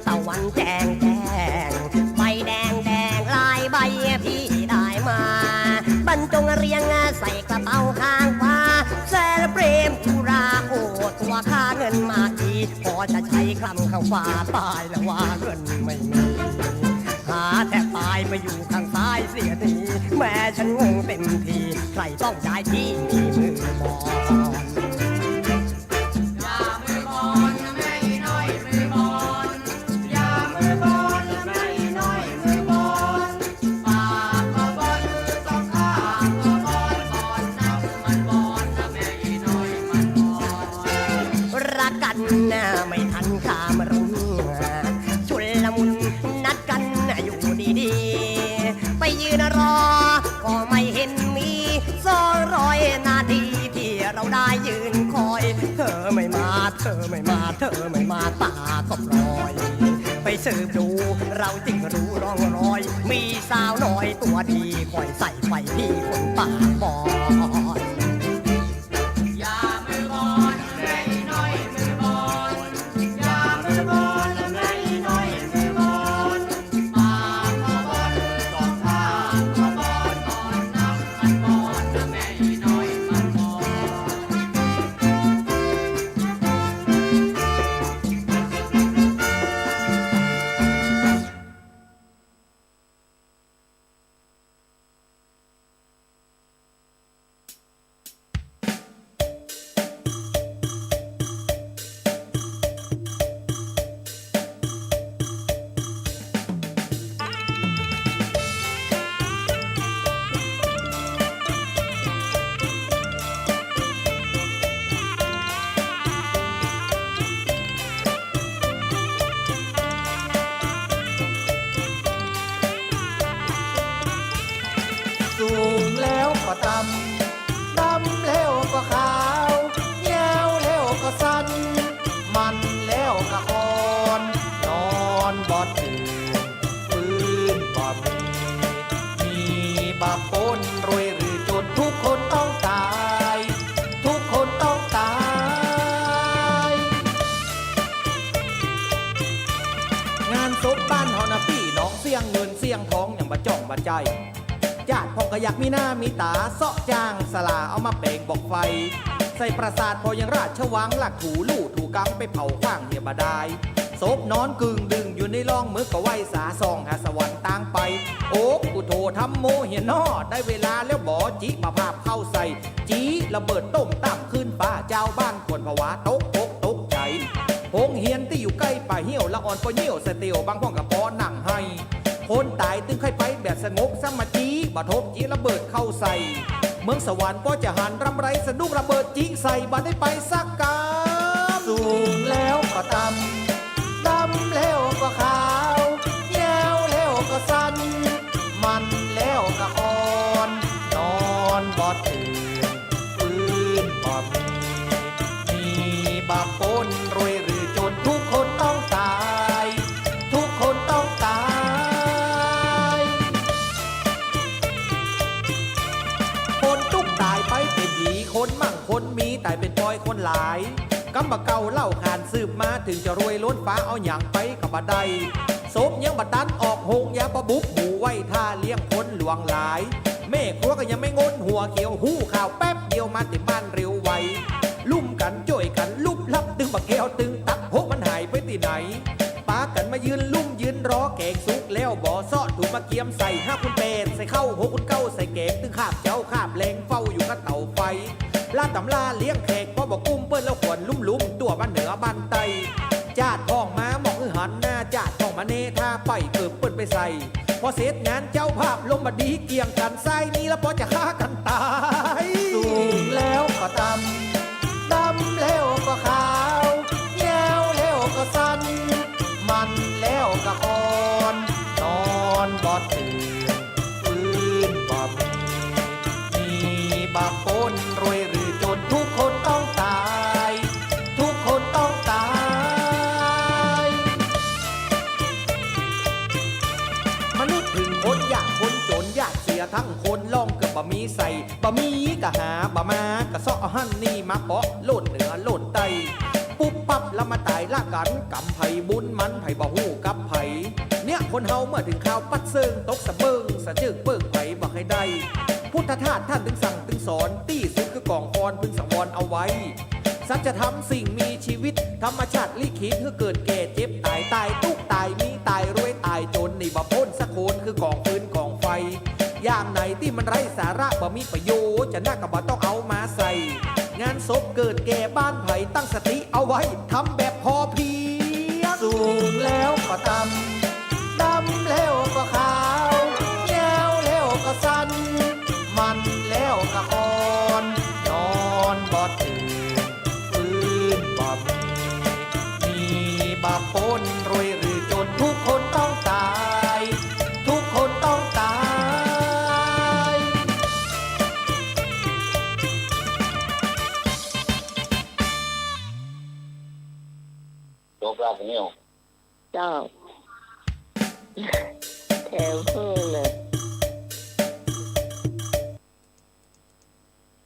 ตะวันแจ้งแจ้ง ใบแดงแดงหลายใบพี่ได้มา บรรจงเรียงใส่กระเป๋าข้างขวา แสนเปรมอุราโหด ตัวข้าเงินมากดี พอจะใช้คลำข้างขวา ตายแล้วว่าเงินไม่มี หาแทบตายไปอยู่ข้างซ้ายเสียที แม้ฉันงงเต็มที ใครต้องย้ายที่มีมือบอล อย่ามือบอลนะแม่อีน้อยมือบอล อย่ามือบอลนะแม่อีน้อยมือบอล ปากก็บอล มือสองข้างก็บอล บอลนับมันบอลนะแม่อีน้อยมันบอล รักกันนะไม่ทันข้ามรุ่ง ชุลมุนนัดกันนะอยู่ดีๆ ไปยืนรอ ก็ไม่เห็นมี สองร้อยนาทีที่เราได้ยืนคอย เธอไม่มา เธอไม่มา เธอไม่มา ตาก็พลอย ไปสืบดู เราจึงรู้ร่องรอย มีสาวน้อยตัวดี คอยใส่ไฟพี่คนปากบอด อย่ามือบอล แม่อีน้อยมือบอล อย่ามือบอล แม่อีน้อยมือบอล ปากก็บอล สองข้างก็บอล บอลนับมันบอล แม่อีน้อยมันบอล สูงแล้วก็ต่ำ ดำแล้วก็ขาว ยาวแล้วก็สั้น มันแล้วก็อ่อน นอนบ่ตื่น ฟื้นบ่มี มีบ่ปนรวยหรือจน ทุกคนต้องตาย ทุกคนต้องตาย งานศพบ้านเฮานะปี้น้อง เสี้ยงเงินเสี้ยงทองยังบ่จ้องบ่ใจ้ ญาติพ่องก็อยากมีหน้ามีต๋า เซาะจ้างสลาเอามาแป๋งบอกไฟ ใส่ปราสาทพ่อยังราชวัง ลักถูลู่ถูกังไปเผาขว้างเหียบ่ดาย ศพนอนกึ่งดึงอยู่ในร่อง เมิกก็ไหว้สาส่องหาสวรรค์ตางไป โอกุโธธัมโมเหียน้อ ได้เวลาแล้วบ่ จิบ่าภาพเข้าใส่ จิระเบิดตุ้มตั้มขึ้นฟ้า จาวบ้านควรผวาตกอกตกใจ๋ โฮงเฮียนตี้อยู่ใก้ป่าเฮี้ยว ละอ่อนปอเยี่ยวสะเตียว บางพ่องก็ปอนั่งไห้ คนต๋ายตึงใค่ไปแบบสงบ ซ้ำมาจิบ่าทบ จิระเบิดเข้าใส่ เมืองสวรรค์ปอจะหันรำไร สะดุ้งระเบิดจิใส่ บ่ได้ไปสักกำ สูงแล้วก็ต่ำ ดำแล้วก็ขาว ยาวแล้วก็สั้น มันแล้วก็อ่อน นอนบ่ตื่น ฟื้นบ่มี มีบ่ปนรวยหรือจน ทุกคนต้องตาย ทุกคนต้องตาย คนตุ๊กข์ต๋ายไปเป๋นผี คนมั่งคนมีต๋ายเป๋นปอยคนหลาย กำบ่าเก่าเล่าขานสืบมา เถิงจะรวยล้นฟ้าเอาหยังไปก็บ่ได้ ศพยังบ่ตันออกโฮง ยาบ่บุกหมู่ไว้ ถ้าเลี้ยงคนหลวงหลาย แม่ครัวก็ยังไม่งนหัวเขียว ฮู้ข่าวแป๊บเดียวมาเต็มบ้านเร็วไว ลุ่มกั๋นจ้วยกั๋นลุบลับ ตึงบ่าแก้วตึงตั๊ก โห มันหายไปตี้ไหน ปากั๋นมายืนลุ่มยืนรอ แก๋งสุกแล้วบ่ เซาะถุงมาเกียมใส่ ห้าคูณแปดใส่ข้าว หกคูณเก้าใส่แก๋ง ตึงคาบเจ๊าคาบแลง เฝ้าอยู่กับเต๋าไฟ ล่าต๋ำล่าเลี้ยงแขก ปอบ่กุ้มเปิ้นแล้วขวัญลุ่มๆ ตั๋วบ้านเหนือบ้านใต้ จาดพ่องมาหมอกหื้อหันหน้า จาดพ่องมาเน่ท่าไป เอิบเปิ้นไปใส่ พอเสร็จงานเจ้าภาพลมบ่ดีเกี่ยงกั๋น ไส้นี้แล้วปอจะฆ่ากั๋นต๋าย สูงแล้วก็ต่ำ ดำแล้วก็ขาว ยาวแล้วก็สั้น มันแล้วก็อ่อน นอนบ่ตื่น ฟื้นบ่มี มีบ่ปนรวยหรือจน ทุกคนต้องตาย ทุกคนต้องตาย มนุษย์เถิงคนยากคนจน ยากเสียทั้งคน ล่องเกือบบ่มีใส่ บ่มีก็หาบ่มา ก็เซาะหั้นนี่มาเปาะ โลดเหนือโลดใต้ ปุ๊บปั๊บละ มาต๋ายละกั๋น ก๋รรมใผบุญมัน ใผบ่ฮู้กับใผ เนี่ยคนเฮาเมื่อเถิงคราวปัดเซิ่ง ตกสะเบิ่งสะจึกเบิ่งใผบ่ใค่ได้ พุทธทาสต้านตึงสั่งตึงสอน ตี้สุดคือกองฟอน พึงสังวรเอาไว้ สัจธรรมสิ่งมีชีวิต ธรรมชาติลิขิตหื้อเกิดแก่เจ็บต๋าย ต๋ายตุ๊กข์ต๋ายมี ต๋ายรวยต๋ายจ๋น นี่บ่ป๊นสักคน คือกองฟืนกองไฟ อย่างไหนตี้มันไร้สาระบ่มีประโยชน์ จะนักก็บ่ต้องเอามาใส่ งานศพเกิดแก่บ้านใผ ตั้งสติเอาไว้ ทำแบบพอเพียง สูงแล้วก็ต่ำ ดำแล้วก็ขาว ยาวแล้วก็สั้น มันแล้วก็อ่อน นอนบ่ตื่น ฟื้นบ่มี มีบ่ป๊นรวยหรือจ๋น ทุกคนต้องต๋าย ทุกคนต้องต๋าย จบแล้วผมเนี่ย เจ้า แถมหื้อเลย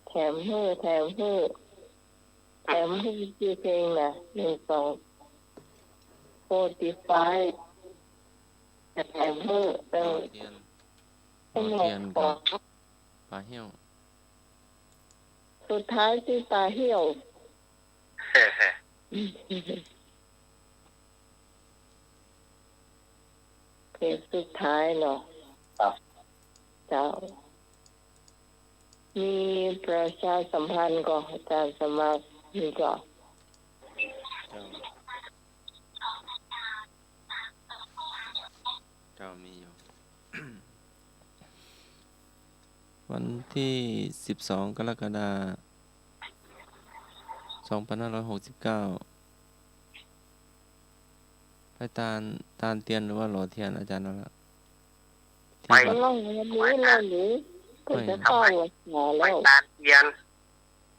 แถมหื้อ แถมหื้อ แถมหื้อจื้อเพลงน่ะ หนึ่งสอง Spotify แถมหื้อ เออ เทียน เทียนกับป๋าเหี่ยว สุดท้ายตี้ป๋าเหี่ยว เพลงสุดท้ายเนาะ ครับ เจ้า มีประชาสัมพันธ์ก่อ อาจ๋ารย์สมัคร มีก่อ เจ้า เจ้า มีอยู่ วันตี้สิบสอง กรกฎาคม สองพันห้าร้อยหกสิบเก้า ไปตาน ตานเตียนหรือว่าหล่อเทียน อาจ๋ารย์ว่าละ ไป ที่วัด ล่องวันนี้เลยหรือ เพิ่นจะเข้าวัดหาแล้ว ไปตานเตียน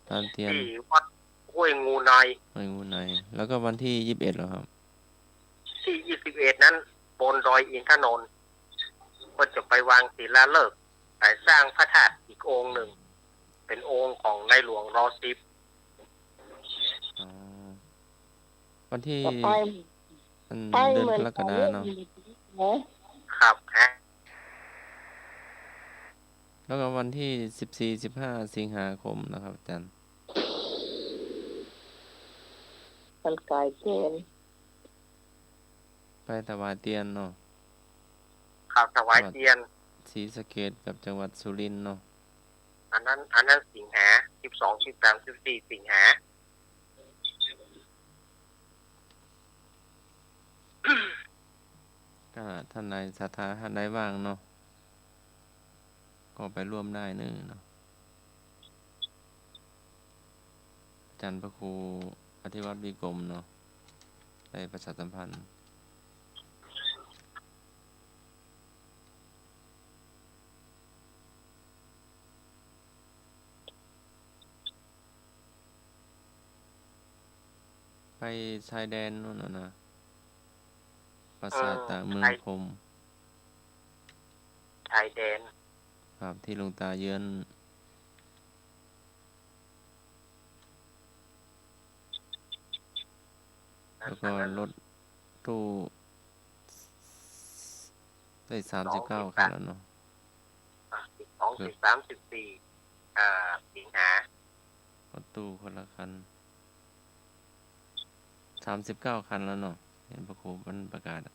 ตานเตียน ตี้วัดห้วยงูใน ห้วยงูใน แล้วก็วันตี้ยี่สิบเอ็ดเหรอครับ ตี้ยี่สิบเอ็ดนั้น บนดอยอินทนนท์ ก็จะไปวางศิลาฤกษ์ ไปสร้างพระธาตุอีกองค์หนึ่ง เป๋นองค์ของในหลวง ร.สิบ อ๋อ วันตี้ ก็ไป อัน ไป เดือนกรกฎาคมเนาะ เหมือนกัน ครับ ฮะ แล้วก็วันตี้สิบสี่ สิบห้า สิงหาคมนะครับ อาจ๋ารย์ มันก๋ายเกิน ไปถวายเตียนเนาะ ครับ ถวายเตียน จังหวัดศรีสะเกษกับจังหวัดสุรินทร์เนาะ อันนั้น อันนั้นสิงหา สิบสอง สิบสาม สิบสี่ สิงหา ถ้าท่านใดศรัทธา ท่านใดว่างเนาะ ก็ไปร่วมได้เน่อเนาะ อาจ๋ารย์พระครูอธิวัฒน์วิกรมเนาะ ได้ประชาสัมพันธ์ ไปชายแดนนู่นน่ะนะ ปราสาท เออ ตากเมืองพรหม ชายแดน ครับ ตี้หลวงตาเยื้อน แล้วก็รถตู้ ได้สามสิบเก้าคันแล้วเนาะ อ่ะ สิบสอง สิบสาม สิบสี่ อ่า สิงหา รถตู้คนละคัน สามสิบเก้าคันแล้วเนาะ เห็นพระครูมันประกาศอะ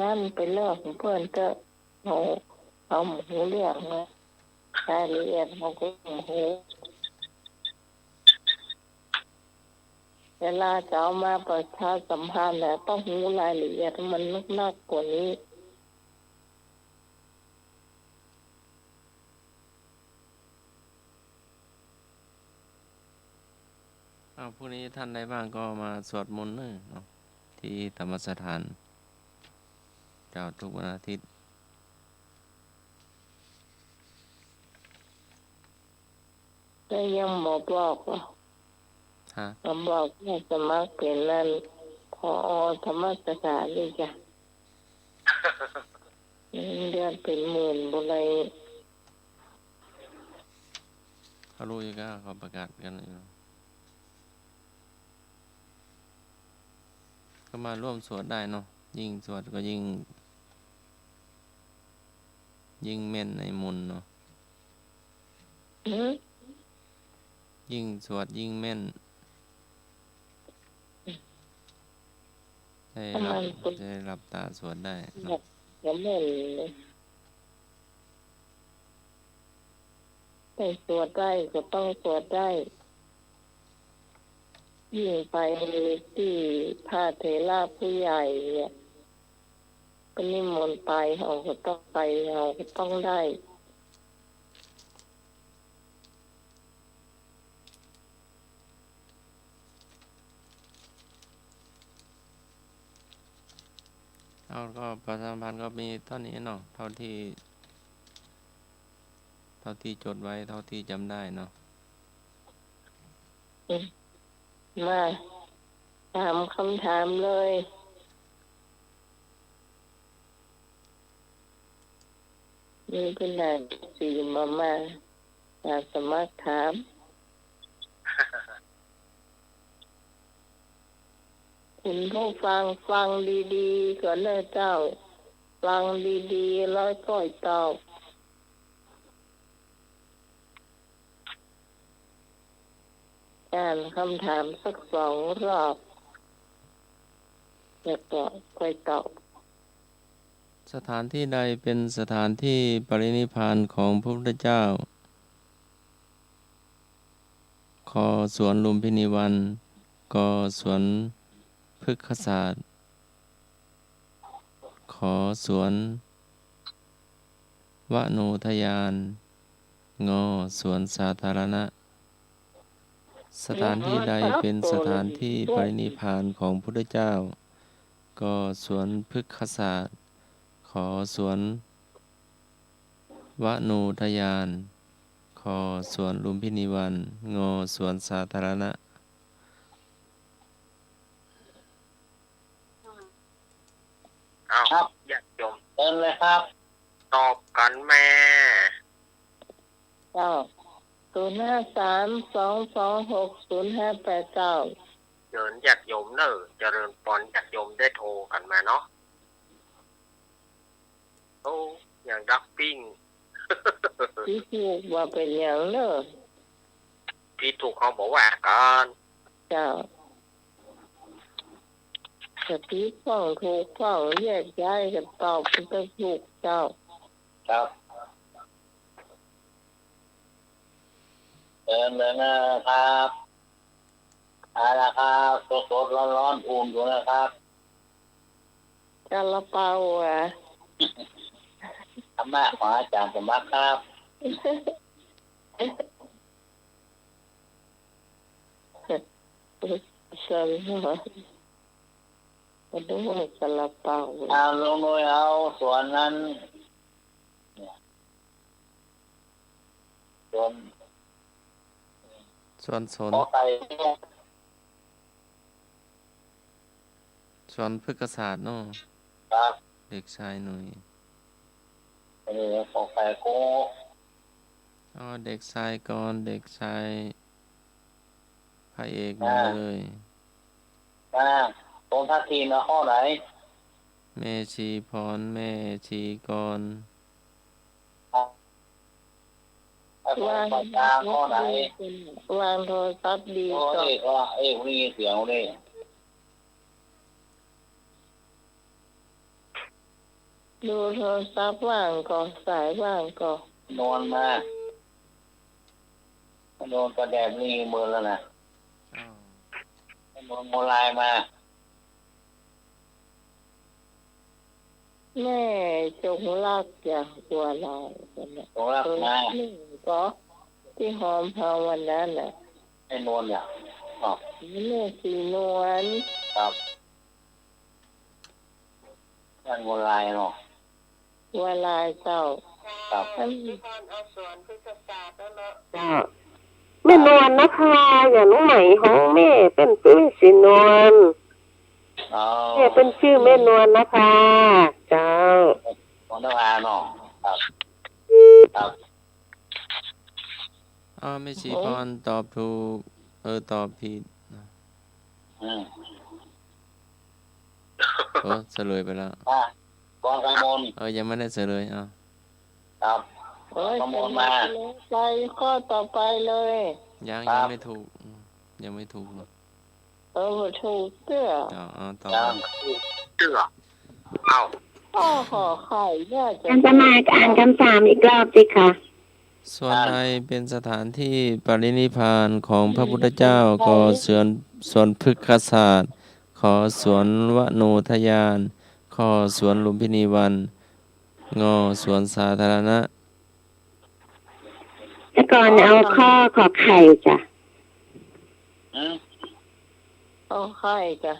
นั่นเป๋นเรื่องของเปิ้นเต๊อะ เฮา เฮาบ่ฮู้เรื่องนะ รายละเอียดเฮาก็บ่ฮู้ เวลาจะเอามาประชาสัมพันธ์น่ะ ต้องฮู้รายละเอียดให้มันนักๆ กว่านี้ อ้าว พรุ่งนี้ท่านใดว่างก็มาสวดมนต์เน่อเนาะ ตี้ธรรมสถาน เจ้า ทุกวันอาทิตย์ แต่ยังบ่บอกว่า ฮะ บ่บอกว่าสมัครเป๋นนั่น ผอ.ธรรมสถานนี่จ้ะ เงินเดือนเป๋นหมื่นบ่ได้ ผ ก็ฮู้อยู่ ก็เขาประกาศกั๋นอยู่ ก็มาร่วมสวดได้เนาะ ยิ่งสวดก็ยิ่ง ยิ่งแม่นในมนต์เนาะ หือ ยิ่งสวดยิ่งแม่น ได้หลับ ทำไมคุณ ได้หลับตาสวดได้เนาะ แบบ อย่างนั้นเลย ไปสวดได้ก็ต้องสวดได้ ยิ่งไปตี้พระเถระผู้ใหญ่เนี่ย ก็นิมนต์ไป เฮาก็ต้องไป เฮาก็ต้องได้ เอา ก็ประชาสัมพันธ์ก็มีเต้านี้เนาะ เต้าตี้ เต้าตี้จดไว้ เต้าตี้จ๋ำได้เนาะ อืม มา ถามกำถามเลย มีผู้ใดสิมา มา มาสมัครถาม คุณผู้ฟังฟังดีๆ ก่อนเน่อเจ้า ฟังดีๆ แล้วค่อยตอบ อ่านคำถามสักสองรอบ แล้วก็ค่อยตอบ สถานที่ใดเป็นสถานที่ปรินิพพานของพระพุทธเจ้า ขอ สวนลุมพินีวัน กอ สวนพฤกษศาสตร์ ขอ สวนวโนทยาน งอ สวนสาธารณะ สถานที่ใดเป็นสถานที่ปรินิพพานของพุทธเจ้า กอ สวนพฤกษศาสตร์ ขอ สวนวโนทยาน คอ สวนลุมพินีวัน งอ สวนสาธารณะ อ้าว ครับ ญาติโยม เชิญเลยครับ ตอบกั๋นแม่ เจ้า ศูนย์ห้าสาม สองสองหก ศูนย์ห้าแปดเก้า เชิญญาติโยมเน่อ เจริญปอน ญาติโยมได้โทรกั๋นมาเนาะ โอ้ อย่างดักปิ้ง ผิดถูกบ่เป๋นหยังเน่อ ผิดถูกเขาบ่ว่ากั๋น เจ้า จะผิดพ่องถูกพ่อง แยกย้ายกั๋นตอบกั๋นไปถูก เจ้า ครับ เชิญเลยนะครับ เอาละครับ สดๆ ร้อนๆ อุ่นอยู่นะครับ ซาลาเปาอะ ธรรมะของอาจ๋ารย์สมบัติครับ ซาลา ก็นึกว่าซาลาเปา เอา ลุงหน่วย เอาสวนนั้น สวน สวน สวน ขอไข่ สวนพฤกษศาสตร์เนาะ ครับ เด็กชายหนุ่ย เออ ขอไข่โก้ อ๋อ เด็กชายกรณ์ เด็กชายพระเอกมาเลย อ่า ตรงท่าทีมนะ ข้อไหน แม่ชีพร แม่ชีกรณ์ อ่า วางโทรศัพท์ดี ข้อไหน วางโทรศัพท์ดี โอ้ ก่อน เอกว่า เอกไม่ได้ยินเสียงเลย ดูโทรศัพท์ว่างก่อ สายว่างก่อ นนท์มา นนท์ก็แดดนี่เมินแล้วนะ อ้าว นนท์โมไลน์มา แม่จงรักอย่างบัวลอย จงรักมา เออ นี่ก็ตี้หอมเฮาวันนั้นน่ะ ไอ้นนท์เนี่ย อ๋อ แม่ศรีนวล ครับ ท่านบัวลอยเนาะ บัวลอยเจ้า ครับ ท่าน เจ้า แม่นวลนภา อย่างน้องใหม่ฮ้องแม่เปิ้นจื้อศรีนวล อ๋อ แม่เปิ้นจื้อแม่นวลนภา เจ้า นวลนภาเนาะ ครับ ครับ อ้าว แม่ชีพรตอบถูก เออ ตอบผิด อืม โอ้ เฉลยไปแล้ว อ่ะ กองกำมล เออ ยังไม่ได้เฉลย อ้าว ครับ เอ้ย กองกำมลมา เฉลยไปข้อต่อไปเลย ยัง ครับ ยังไม่ถูก อืม ยังไม่ถูก เออ ถูกเตื้อ อ๋อ อ๋อ ต่อ ยังถูกเตื้อ เอ้า ข้อขอไข่เนี่ยจะ อาตมาอ่านคำถามอีกรอบสิคะ ส่วนใดเป็นสถานที่ปรินิพพานของพระพุทธเจ้า ก สวน สวนพฤกษศาสตร์ ข สวนวโนทยาน ค สวนลุมพินีวัน ง สวนสาธารณะ แต่ก่อนเอาข้อขอไข่จ้ะ อืม ขอไข่จ้ะ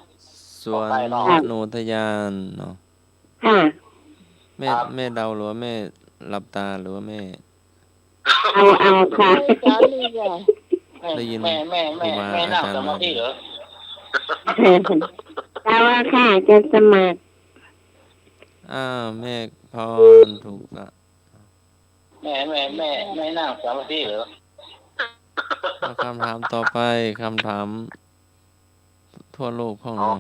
สวน ขอไข่เนาะ วโนทยานเนาะ ค่ะ แม่ ครับ แม่เดาหรือว่าแม่หลับตาหรือว่าแม่ เอา เอาค่ะ ได้ยิน แม่ แม่ แม่ ครูบา แม่นั่ง อาจารย์ สมาธิเหรอ เดาอะค่ะ จะสมัคร อ้าว แม่พรถูกละ แม่ แม่ แม่ แม่นั่งสมาธิเหรอ เอาคำถามต่อไป คำถามทั่วโลกพ่อง อ๋อ เนาะ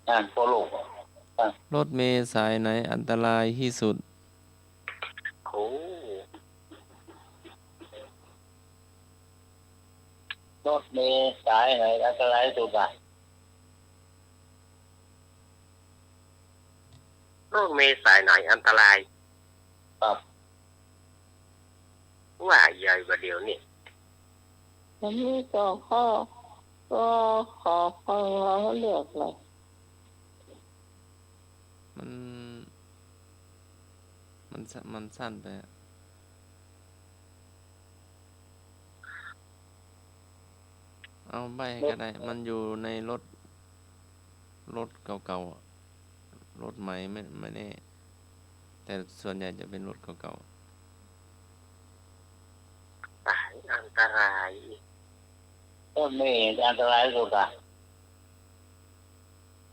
อ่า ทั่วโลก อ่ะ รถเมล์สายไหนอันตรายที่สุด โอ้ รถเมล์สายไหนอันตรายที่สุดอ่ะ รถเมล์สายไหนอันตราย ครับ ว่าใหญ่กว่าเดี๋ยวนี้ มันมีสองข้อ ก็ขอฟังเราเลือกเลย มัน มันส- มันสั้นไปอะ เอาใบ้ให้ก็ได้ มันอยู่ในรถ รถเก่าๆอะ รถใหม่ไม่ ไม่แน่ แต่ส่วนใหญ่จะเป็นรถเก่าๆ สายอันตราย รถเมล์อันตรายสุดอะ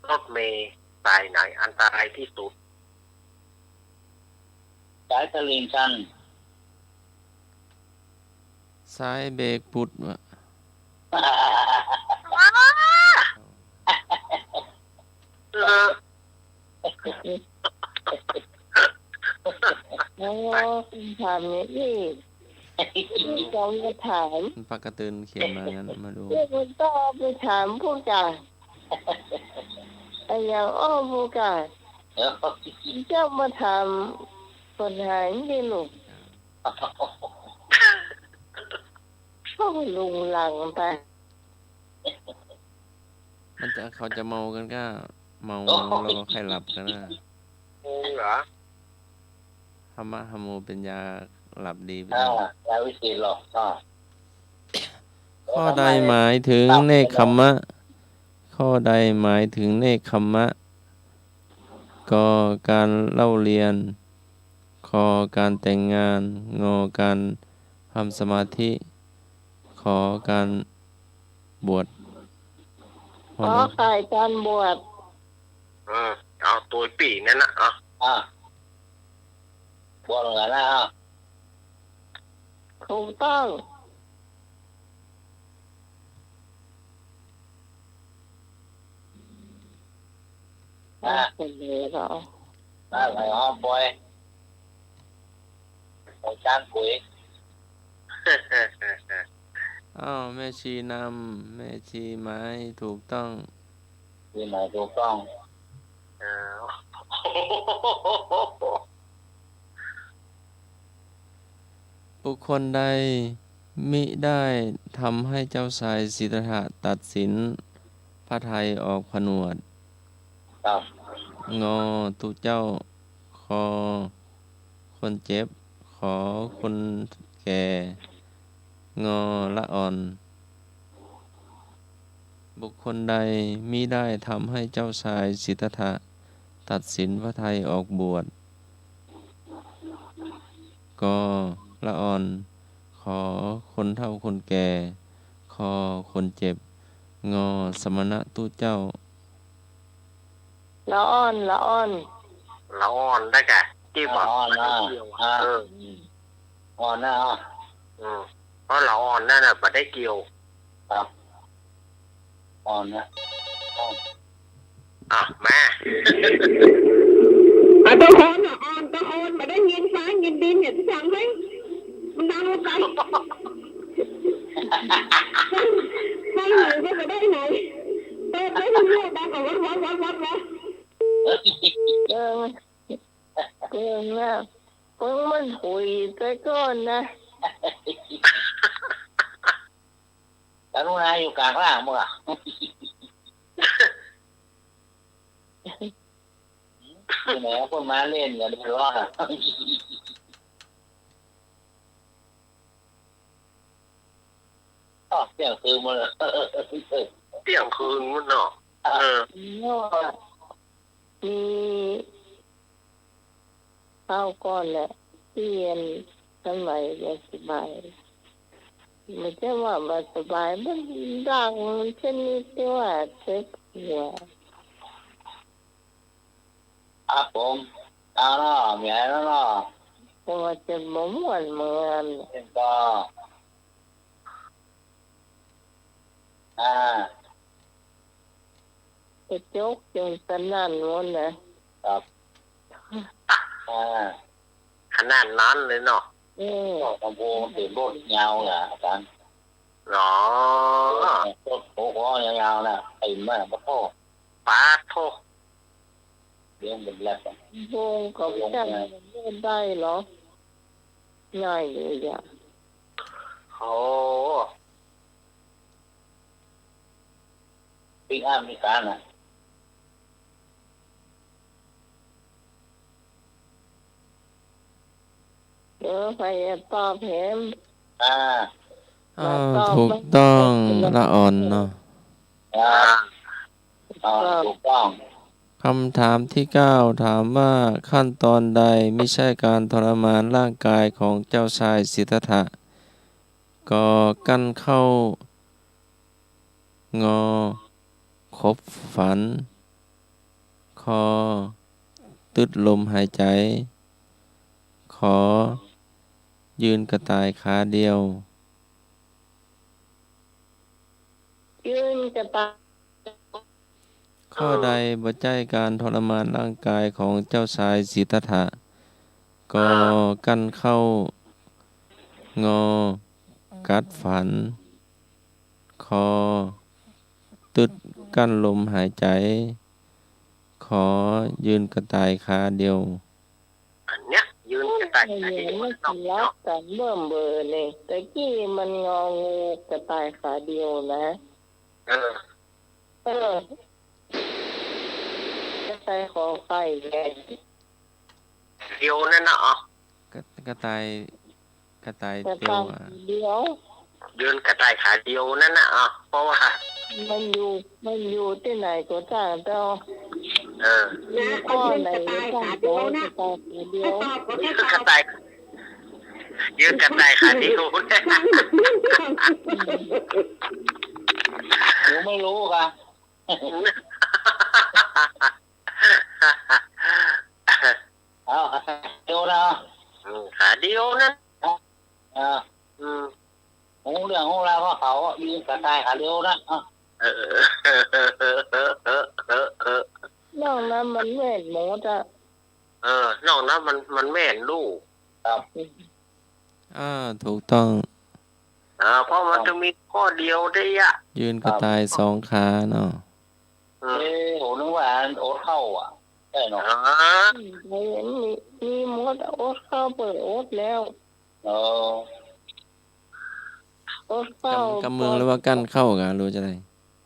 รถเมล์สายไหนอันตรายที่สุด สายตลิ่งชัน สายเบรกปุดวะ เออ โอ้ คำถามนี้อีก ที่จะมาถาม มันปากกระเตือนเขียนมางั้น มาดู ที่มันต้องเอาไปถามผู้กล้า ไอ้อย่างอ้อผู้กล้า เจ้ามาถามปัญหาอย่างนี้ลูก เขาลุงลังไป มันจะ เขาจะเมากันก็เมา โอ้ย แล้วก็ค่อยหลับกันนะ งงเหรอ ธัมมะธัมโมเป็นยาหลับดีไป อ่า แล้ว ยาวิเศษหรอก อ่า ข้อใดหมายถึงเนกขัมมะ ข้อใดหมายถึงเนกขัมมะ ก การเล่าเรียน ข การแต่งงาน ง การทำสมาธิ ข การบวช ขอไข่ การบวช เออ เอาตัวปี้นั่นนะ เอา อ่ะ บวชเหมือนกันนะ อ่ะ ถูกต้อง อ่ะ เสร็จแล้วเหรอ อ่ะ ไปหอมปอย ไปจ้างกุ๋ย อ้าว แม่ชีนำ แม่ชีหมายถูกต้อง แม่ชีหมายถูกต้อง เออ บุคคลใดมิได้ทำให้เจ้าชายสิทธัตถะตัดสินพระทัยออกผนวช ครับ ง ตุ๊เจ้า ค คนเจ็บ ข คนแก่ ง ละอ่อน บุคคลใดมิได้ทำให้เจ้าชายสิทธัตถะตัดสินพระทัยออกบวช ก ละอ่อน ข คนเฒ่าคนแก่ ค คนเจ็บ ง สมณะตุ๊เจ้า ละอ่อน ละอ่อน ละอ่อนได้กะ ที่บอก ละอ่อนนะ เดียวอะ อ่า เออ อืม อ่อนนะ อ่ะ อืม เพราะละอ่อนนั่นน่ะบ่ได้เกี่ยว ครับ อ่อนนะ อ่อน อ่ะ มา อ่ะ ตะโกนอ่ะ อ่อน ตะโกน บ่ได้ยินฟ้ายินดิน เนี่ย ที่สั่งให้มันดังลงไป ฟัง ฟังหน่อยก็บ่ได้ไหน เปิดไว้มันเรียกดังกว่าวัด วัด วัด วัด วัด เออ เก่งนะ เปิ้งมันหุยไปก่อนนะ กรุณาอยู่กลางล่างมึงอะ อยู่ไหนอะ คนมาเล่นกันเดือดร้อนอะ อ้าว เที่ยงคืนหมดเลย เที่ยงคืนหมดเนาะ เออ มีคราวก่อนแหละ ตี้อันสมัยบ่สบาย บ่ใจ้ว่าบ่สบาย มันดังชนิดตี้ว่าเจ็บหัว ครับผม เอาเนาะ มีอะไรแล้วเนาะ เพราะว่าจะบ่ม่วนเหมือน เล่นต่อ อ่า กระจกจนสนั่นหมดนะ ครับ อ่า ขนาดนั้นเลยเนาะ เออ ลำโพงเสียงโคตรยาวเลยอะ อาจารย์ อ๋อ โคตร โคตรยาวๆ นะ เต็มมาก ปะโถ ปะโถ เสียงเป็นแล็บอะ ลำโพงก็จับได้เหรอ ง่ายเลยอะ โอ้ ปิกอัพมีการอะ เออ ใผจะตอบแหม อ่า อ้าว ถูกต้อง ละอ่อนเนาะ อ่า อ่า ถูกต้อง คำถามที่เก้า ถามว่าขั้นตอนใดมิใช่การทรมานร่างกายของเจ้าชายสิทธัตถะ ก กั้นเข้า ง ขบฝัน ค ตึดลมหายใจ ข ยืนกระต่ายขาเดียว ยืนกระต่าย ข้อใดบ่ใจ้การทรมานร่างกายของเจ้าชายสิทธัตถะ ก กั้นเข้า ง กัดฝัน ข ตึดกั้นลมหายใจ ข ยืนกระต่ายขาเดียว อันเนี้ย ยืนกระต่ายขาเดียว มันสิลับกันเบิ่มเบอนี่ ตะกี้มัน ง งูกระต่ายขาเดียวนะ เออ เออ กระต่ายขอไข่ไง เดียวนั่นน่ะ อ๋อ กระ กระต่าย กระต่าย กระต่าย เดียวอะ เดียว ยืนกระต่ายขาเดียวนั่นน่ะ อ๋อ เพราะว่า มันอยู่ มันอยู่ตี้ไหนก็จ้างเจ้า เออ มีข้อไหนก็จ้างเจ้า กระต่ายขาเดียว นี่คือกระต่าย ยืนกระต่ายขาเดียว หนูไม่รู้ค่ะ เอา ขาเดียวนะ อืม ขาเดียวนะ อ่า อืม ฮู้เรื่องฮู้ราวของเขา ยืนกระต่ายขาเดียวนะ อ่ะ เออ นอกนั้นมันแม่นหมดอะ เออ นอกนั้นมัน มันแม่นลู่ ครับ อ่า ถูกต้อง อ่า เพราะมันจะมีข้อเดียวได้อะ ยืนกระต่ายสองขาเนาะ อืม เอ๊ะ ผมนึกว่าอันอดข้าวอะ ใช่เนาะ อ๋อ อืม มี มีหมดอะ อดข้าวเปิ้นอดแล้ว เออ อดข้าว กำ กำเมืองหรือว่ากั้นข้าวกะ หรือจะได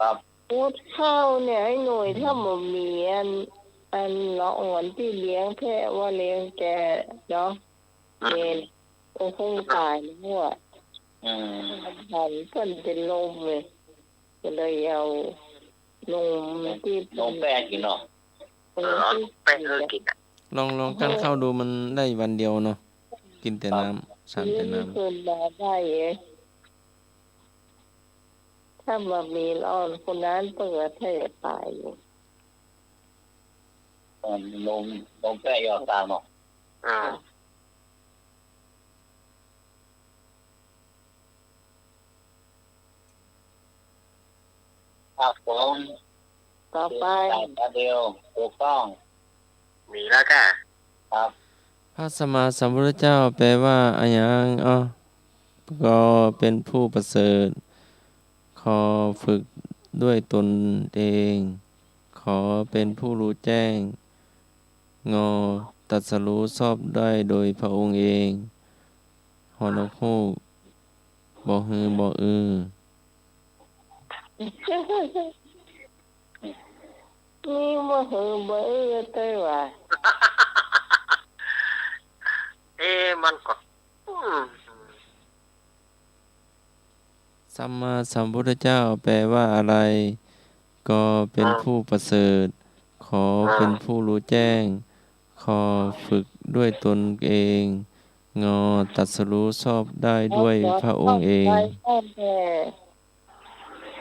ครับ อดข้าวเนี่ย ไอ้หน่วย ถ้าบ่มีอัน อันละอ่อนตี้เลี้ยงแพะว่าเลี้ยงแกะเนาะ อืม แม่น ก็คงต๋ายแล้วอะ อืม หันเปิ้นเป๋นลมเลย ก็เลยเอานมตี้ นมแป้งกิ๋นเนาะ เออ เอานมแป้งหื้อกิ๋นอะ ลอง ลองกั้นข้าวดู มันได้วันเดียวเนาะ กิ๋นแต่น้ำ ฉันแต่น้ำ คนมาได้เอง ถ้าบ่มีละอ่อนคนนั้นเปิ้นก็แทบต๋ายอยู่ อ่า นม นมแป้งหยอดตามเนาะ อ่า ครับผม ต่อไป เดียว ถูกต้อง มีแล้วค่ะ ครับ พระสัมมาสัมพุทธเจ้าแปลว่าอะหยัง อ้อ ก็เป็นผู้ประเสริฐ ขอฝึกด้วยตนเอง ขอเป็นผู้รู้แจ้ง งอ ตรัสรู้ชอบได้โดยพระองค์เอง หอนกฮูก บอฮือ บออือ มีบอฮือ บออือ เต้ยว่า เอ๊ะ มันก็ อืม สัมมาสัมพุทธเจ้าแปลว่าอะไร ก็เป็นผู้ประเสริฐ ขอเป็นผู้รู้แจ้ง ขอฝึกด้วยตนเอง งอ ตรัสรู้ชอบได้ด้วยพระองค์เอง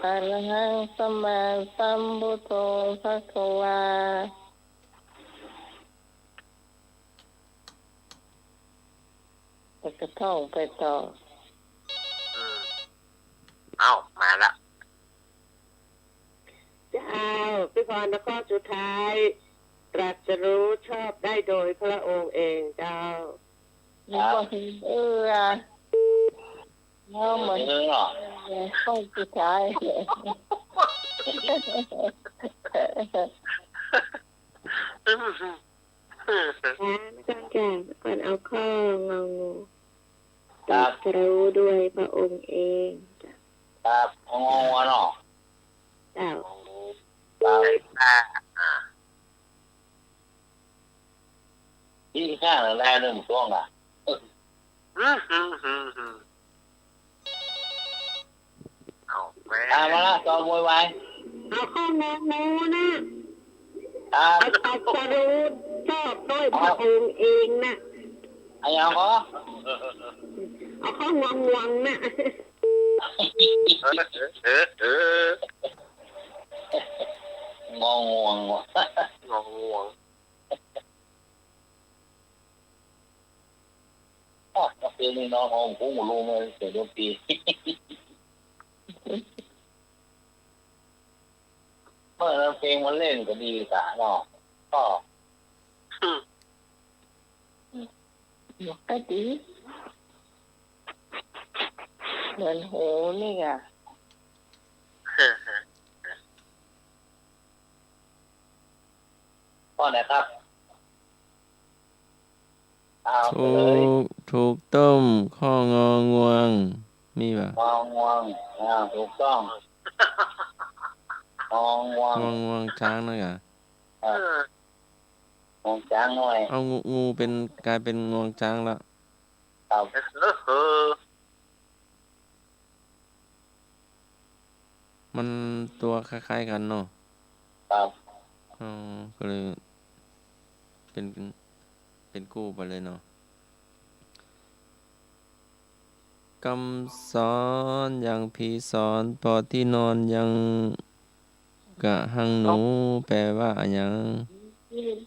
อะระหังสัมมาสัมพุทโธภะคะวา แล้วก็ท่องไปต่อ อืม เอ้า มาละ เจ้า พี่พร แล้วก็สุดท้าย ตรัสรู้ชอบได้โดยพระองค์เองเจ้า ครับ นี่ก็เห็น เออ แล้วมัน เออ ข้อสุดท้าย อืม อาจารย์จ๋า ก่อนเอาข้ององู ครับ ตรัสรู้ด้วยพระองค์เองจ้ะ ครับ งองัวเนาะ เจ้า ครับ อ่า อีกข้างหนึ่งได้หนึ่งช่วงน่ะ อืม อืม อืม อืม เอาแม่ อ่า มาละ ตอบโวยวาย เอาข้ององูนะ ครับ เอาตรัสรู้ชอบด้วยพระองค์เองนะ อะหยังก็ เอาข้ององัวนะ เออ เออ เออ งองวง งองวง อ้อ เพลงนี้น้องของผมก็รู้มาตั้งแต่ต้นปี เมื่อนั้นเพลงมันเล่นก็ดีกว่าเนาะ ก็ อืม ก็ดี เหมือนหูนี่อ่ะ ข้อไหนครับ อ้าว ถูก ถูกต้อง ข้ององวง มีบ่ งองวง อ่า ถูกต้อง งองวง งองวงช้างนั่นกะ อ่า งวงช้างหน่อย เอา งู งูเป็น กลายเป็นงวงช้างละ ครับ เออ เออ มันตั๋วคล้ายๆ กั๋นเนาะ ครับ อ๋อ ก็เลย เป๋น เป๋นกู้ไปเลยเนาะ กำสอนอย่างผีสอน ปอตี้นอนยังกะหังหนู แปลว่าอะหยัง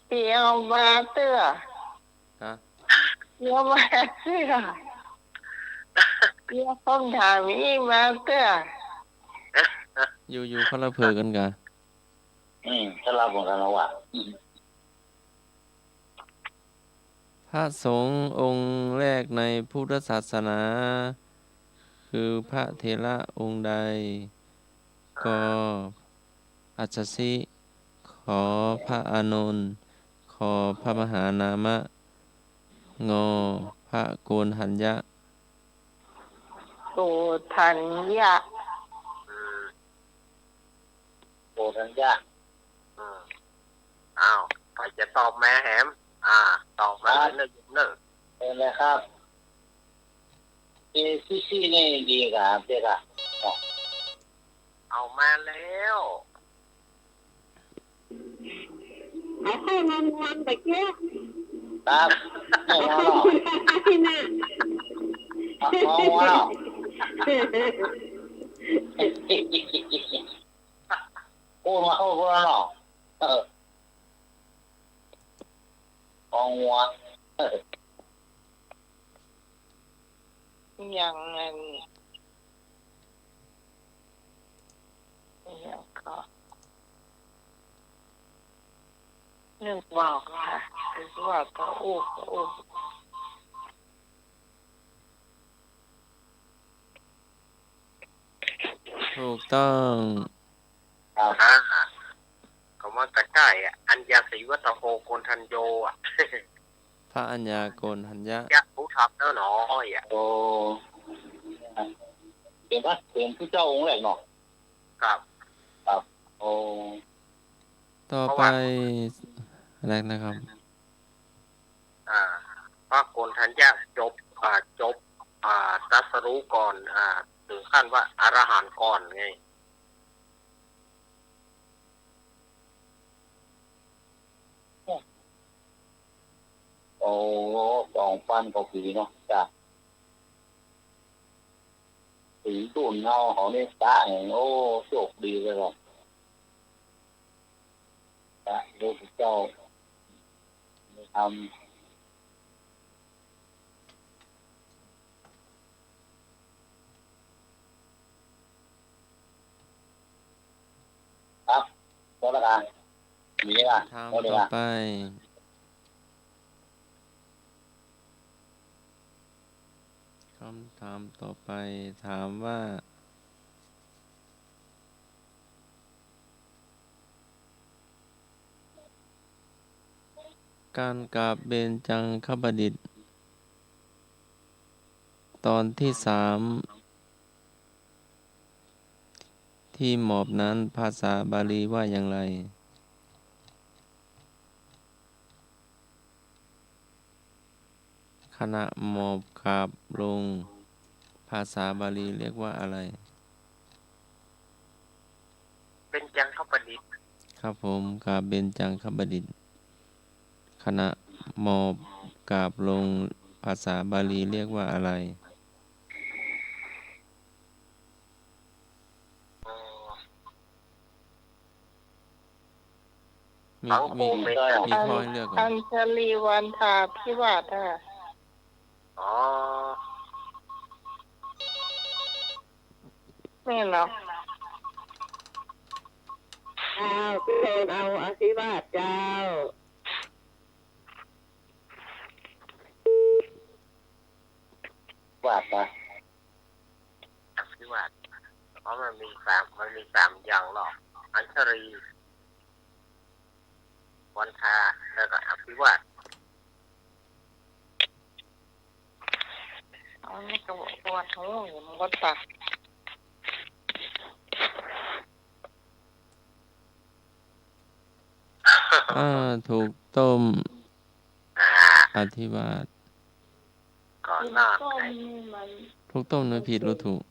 เปียวมาเตื้อ ฮะ เปียวมาเตื้อ เปียวคำถามอี้มาเตื้อ อยู่ๆ คนละเผ่อกั๋นกะ อืม สลับกั๋นแล้วว่ะ พระสงฆ์องค์แรกในพุทธศาสนา คือพระเถระองค์ใด ก อัสสชิ ข พระอานนท์ ข พระมหานามะ ง พระโกณฑัญญะ โกณฑัญญะ โกณฑัญญะ อืม อ้าว ใผจะตอบแม่แหม อ่า ตอบมาเลยเนอะ ครับ เนอะ เชิญเลยครับ เอ ซี ซี นี่ดีกว่า เด็กอ่ะ เอามาแล้ว เอาข้ององัวตะเกียะ ครับ เอาข้ององัว นี่นะ เอาข้ององัว โอ้ มาเข้าพวกเราเนาะ เออ ข้ององัว เออ อย่างนั้น อย่าง ก็นึกว่า นึกว่าตะโอก ตะโอก ถูกต้อง ครับ อ่า ก็มาใก้ๆ อ่ะ อัญญาสีวัตโธ โกณฑัญโญ อ่ะ พระอัญญาโกณฑัญญะ ยะ ผู้ทับเนอะหนอ อ่ะ โอ้ เป๋นพระ เป๋นพระเจ้าองค์แรกเนาะ ครับ ครับ โอ้ ต่อไป เพราะว่า อะไรนะครับ อ่า พระโกณฑัญญะจบ อ่า จบ อ่า ตรัสรู้ก่อน อ่า ถึงขั้นว่าอรหันต์ก่อนไง โอ้ สองปันกว่าปี๋เนาะ จ้ะ ถึงรุ่นเฮา เฮานี่ตะแหง โอ้ โชคดีเลยเนาะ พระพุทธเจ้า ธรรม ครับ หมดแล้วกัน มีละ คำถาม หมดแล้ว ต่อ กัน ไป คำถามต่อไปถามว่า การกราบเบญจังคประดิษฐ์ ตอนที่สาม ที่หมอบนั้น ภาษาบาลีว่าอย่างไร ขณะหมอบกราบลง ภาษาบาลีเรียกว่าอะไร เบญจังคประดิษฐ์ ครับผม กราบเบญจังคประดิษฐ์ ขณะหมอบกราบลง ภาษาบาลีเรียกว่าอะไร มี มี มีข้อให้เลือกก่อน อัญชลีวันทาภิวาทอะ อ๋อ แม่นเหรอ อ้าว พี่โดนเอาอภิวาทเจ้า วาทนะ อภิวาท เพราะมันมีสาม มันมีสามอย่างหรอก อัญชลี วันทา แล้วก็อภิวาท เอานี่ก็ปวดหูอยู่ มันก็ตัด อ่า ถูกต้ม อ่า อภิวาท ก่อนนอน ถูกต้มนี่มัน ถูกต้มนี่ผิดหรือถูก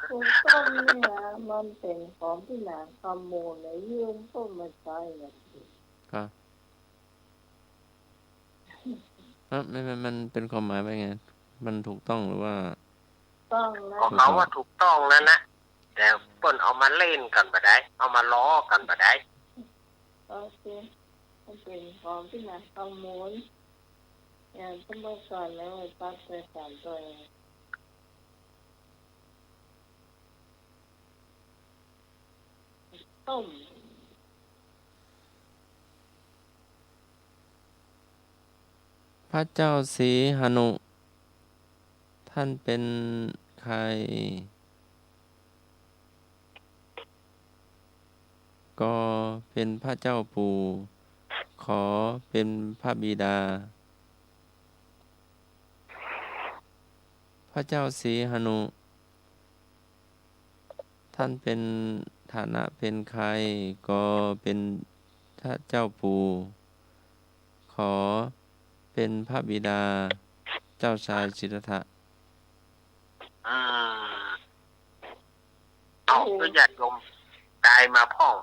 ถูกต้มเนี่ย มันเป๋นของตี้หนาคำมูลนะ ยืมต้มมาใจ๊อะ ครับ ฮะ มัน มัน มันเป๋นความหมายว่าไง มันถูกต้องหรือว่า ต้องนะ ของเขาว่าถูกต้องนั่นนะ แต่เปิ้นเอามาเล่นกั๋นบ่ได้ เอามาล้อกั๋นบ่ได้ โอเค มันเป๋นของตี้หนาคำมูล อย่างสมัยก่อนนะ ตัดไปสามตัว ต้ม พระเจ้าสีหนุ ท่านเป๋นใคร ก เป๋นพระเจ้าปู่ ข เป๋นพระบิดา พระเจ้าสีหนุ ท่านเป๋นฐานะเป๋นใคร ก เป๋นพระเจ้าปู่ ข เป๋นพระบิดา เจ้าชายสิทธัตถะ อ่า เอา โอ้โห ก็ญาติโยมตายมาพ่อง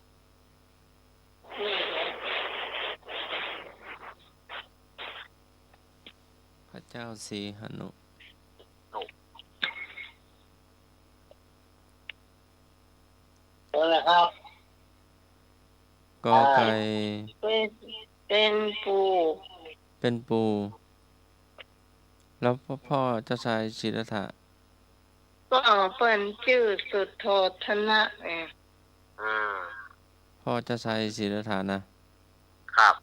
พระเจ้าสีหนุ เออครับ ก ไก่ เป๋น เป๋นปู่ เป๋นปู่ แล้วพ่อ พ่อเจ้าชายสิทธัตถะ ก็เปิ้นจื้อสุโธทนะ เออ อืม พ่อเจ้าชายสิทธัตถะนะ ครับ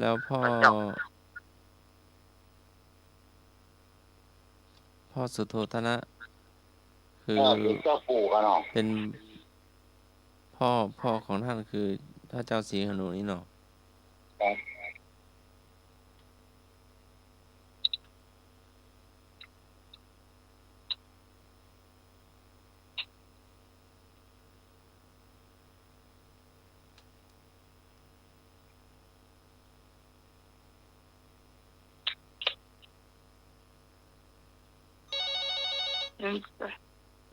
แล้วพ่อ พระเจ้า พ่อสุโธทนะ คือ เออ คือเจ้าปู่กันเนาะ เป็นพ่อ พ่อของท่านคือพระเจ้าสิงหานุนี่เนาะ ครับ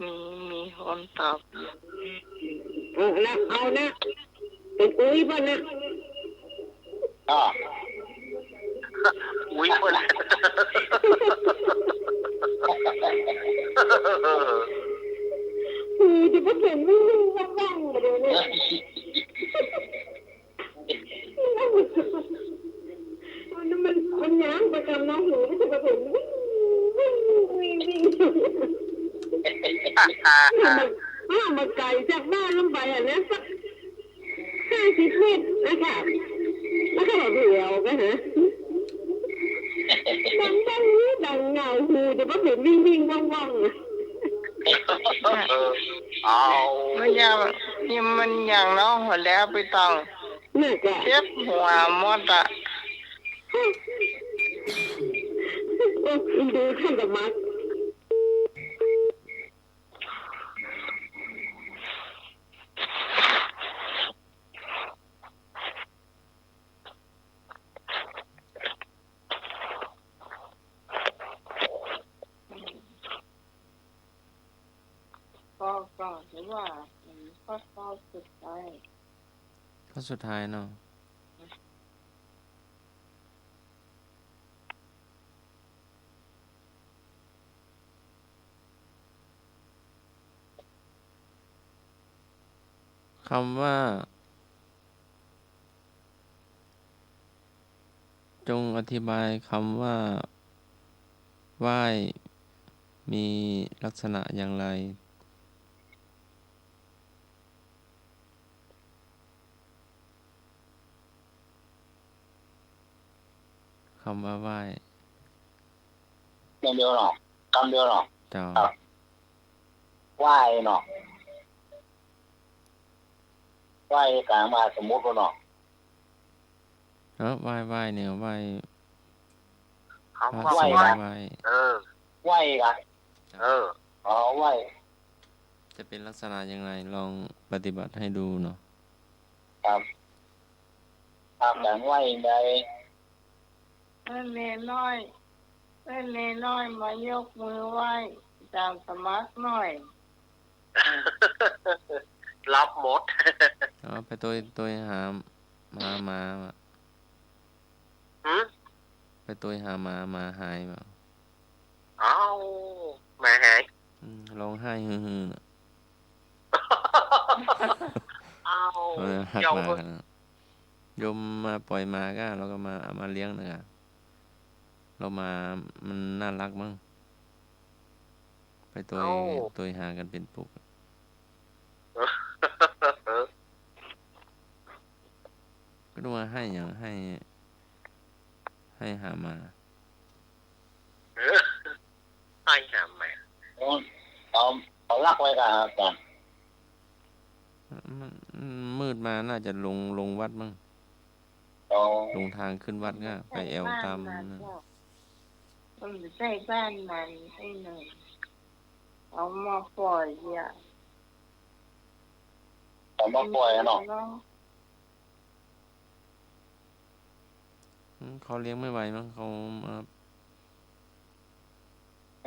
มี มีคนตอบอยู่ เออ นะ เอานะ ไปอุ๊ยเปิ้นนะ อ่า อุ๊ยเปิ้น คือจะบ่เห็นวิ่งๆว่องๆมาเลยเนี่ย มัน มันย่างไปต๋ามหนองหนูก็จะไปเห็นวิ่ง วิ่ง วิ่ง วิ่ง มัน มันไก๋จากบ้านลงไปอะนะ สักห้าสิบเมตรนะคะ แล้วก็เหลียวกันนะ ดัง ดัง ดังเงา คือจะบ่เห็นวิ่ง วิ่ง ว่องๆอะ เออ เอา มันอย่าง นี่มันอย่างน้องหัวแล้วไปต้อง น่าจะ เจ็บหัวหมดอะ โอ้ ดูท่านกับมัด ก็ ก็ถือว่า อืม ข้อ ข้อสุดท้าย ข้อสุดท้ายเนาะ คำว่า จงอธิบายคำว่า ไหว้ มีลักษณะอย่างไร คำว่าไหว้ กำเดียวเนาะ กำเดียวเนาะ เจ้า ครับ ไหว้เนาะ ไหว้กลางมาสมมุติว่าเนาะ เออ ไหว้ ไหว้เนี่ย ไหว้ คำว่า พระสงฆ์ ไหว้ ไหว้ เออ ไหว้กะ เออ อ๋อ ไหว้ จะเป็นลักษณะอย่างไร ลองปฏิบัติให้ดูเนาะ ครับ ครับ ไหว้ใด เออ เนนน้อย เออ เนนน้อย มายกมือไหว้อาจารย์สมัครหน่อย รับหมด อ๋อ ไปตวย ตวยหา หาหมา หืม ไปตวยหาหมา หมาหายบ่า เอ้า หมาหาย อืม ฮ้องไห้ฮือๆ น่ะ เอ้า เออ ฮัก เจ้า หมาขนาดนั้น โยมมาป่อยหมาก้า แล้วก็มา เอามาเลี้ยงนะก้า แล้วหมามันน่าฮักมั้ง ไปตวย เอ้า ตวยหากั๋นเป๋นปุ๊ก ก็นึกว่าไห้หยัง ไห้ ไห้หาหมา เออ ไห้หาหมา เอา เอา เอาฮักไว้ก่อนครับอาจารย์ มัน มันมืดมาน่าจะลง ลงวัดมั้ง อ๋อ ลงตางขึ้นวัดก็ไปแอ่วต๋ามนั่นน่ะ มันบ่ใจ้บ้านมัน ไอ้หนึ่ง เอามาป่อยอะ เอามาป่อยอะเนาะ อืม เขาเลี้ยงไม่ไหวมั้ง เขามา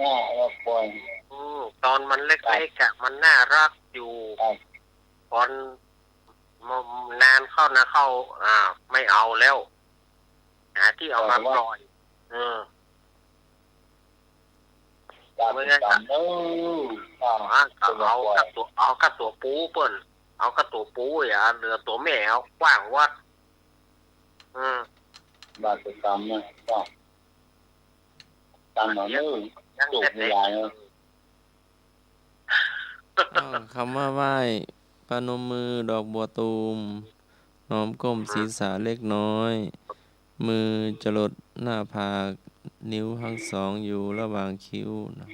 อ่า เอามาป่อย อืม ต๋อนมันเล็กๆ ครับ อะ มันน่าฮักอยู่ ครับ ต๋อน นานเข้านะเข้า อ่า ไม่เอาแล้ว หาตี้เอามาป่อย เออ ครับ เมื่อไง ครับ เออ อ่า อ่า เอากับตั๋ว เอากับตั๋วปูเปิ้น เอากับตั๋วปูอย่าเหลือตั๋วแม่เอาขว้างวัด อืม บาปกรรมนะ ก็ กรรมเหล่านี้ ยัง ยัง ถูก แท้ๆ ไม่ได้นะ อ้าว กำว่าไหว้ ประนมมือดอกบัวตูม น้อมก้มศีรษะเล็กน้อย มือจะหลดหน้าผาก นิ้วทั้งสองอยู่ระหว่างคิ้วนะ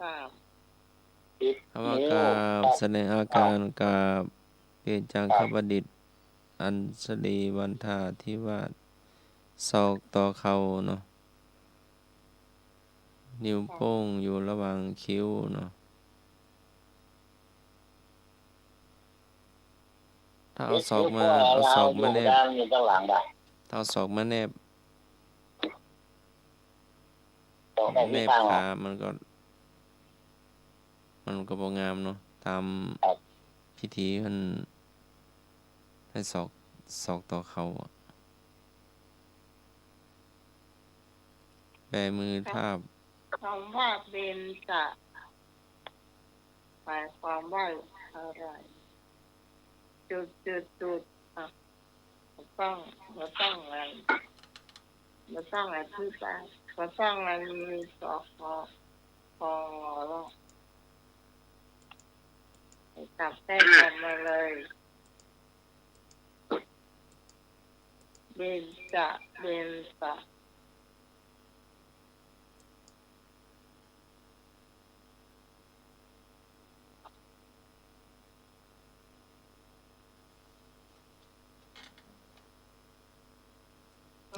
กราบ คำว่ากราบ แสดงอาการกราบ เบญจางคประดิษฐ์ อัญชลีวันทาธิวาส ศอกต่อเข่าเนาะ นิ้วโป้งอยู่ระหว่างคิ้วเนาะ ถ้าเอาศอกมา เอาศอกมาแนบ ถ้าเอาศอกมาแนบ แนบขา มันก็ มันก็บ่งามเนาะ ต๋ามพิธีมัน หื้อศอก ศอกต่อเข่าอะ แบมือทาบ คำว่าเบญจะ หมายความว่าอะไร จุดจุดจุด อ่ะ บ่ต้อง บ่ต้องอะไร บ่ต้องอธิบาย บ่ต้องอะไร มี ส ค ค ง อ ลอ จับแต้มกันมาเลย เบญจะ เบญจะ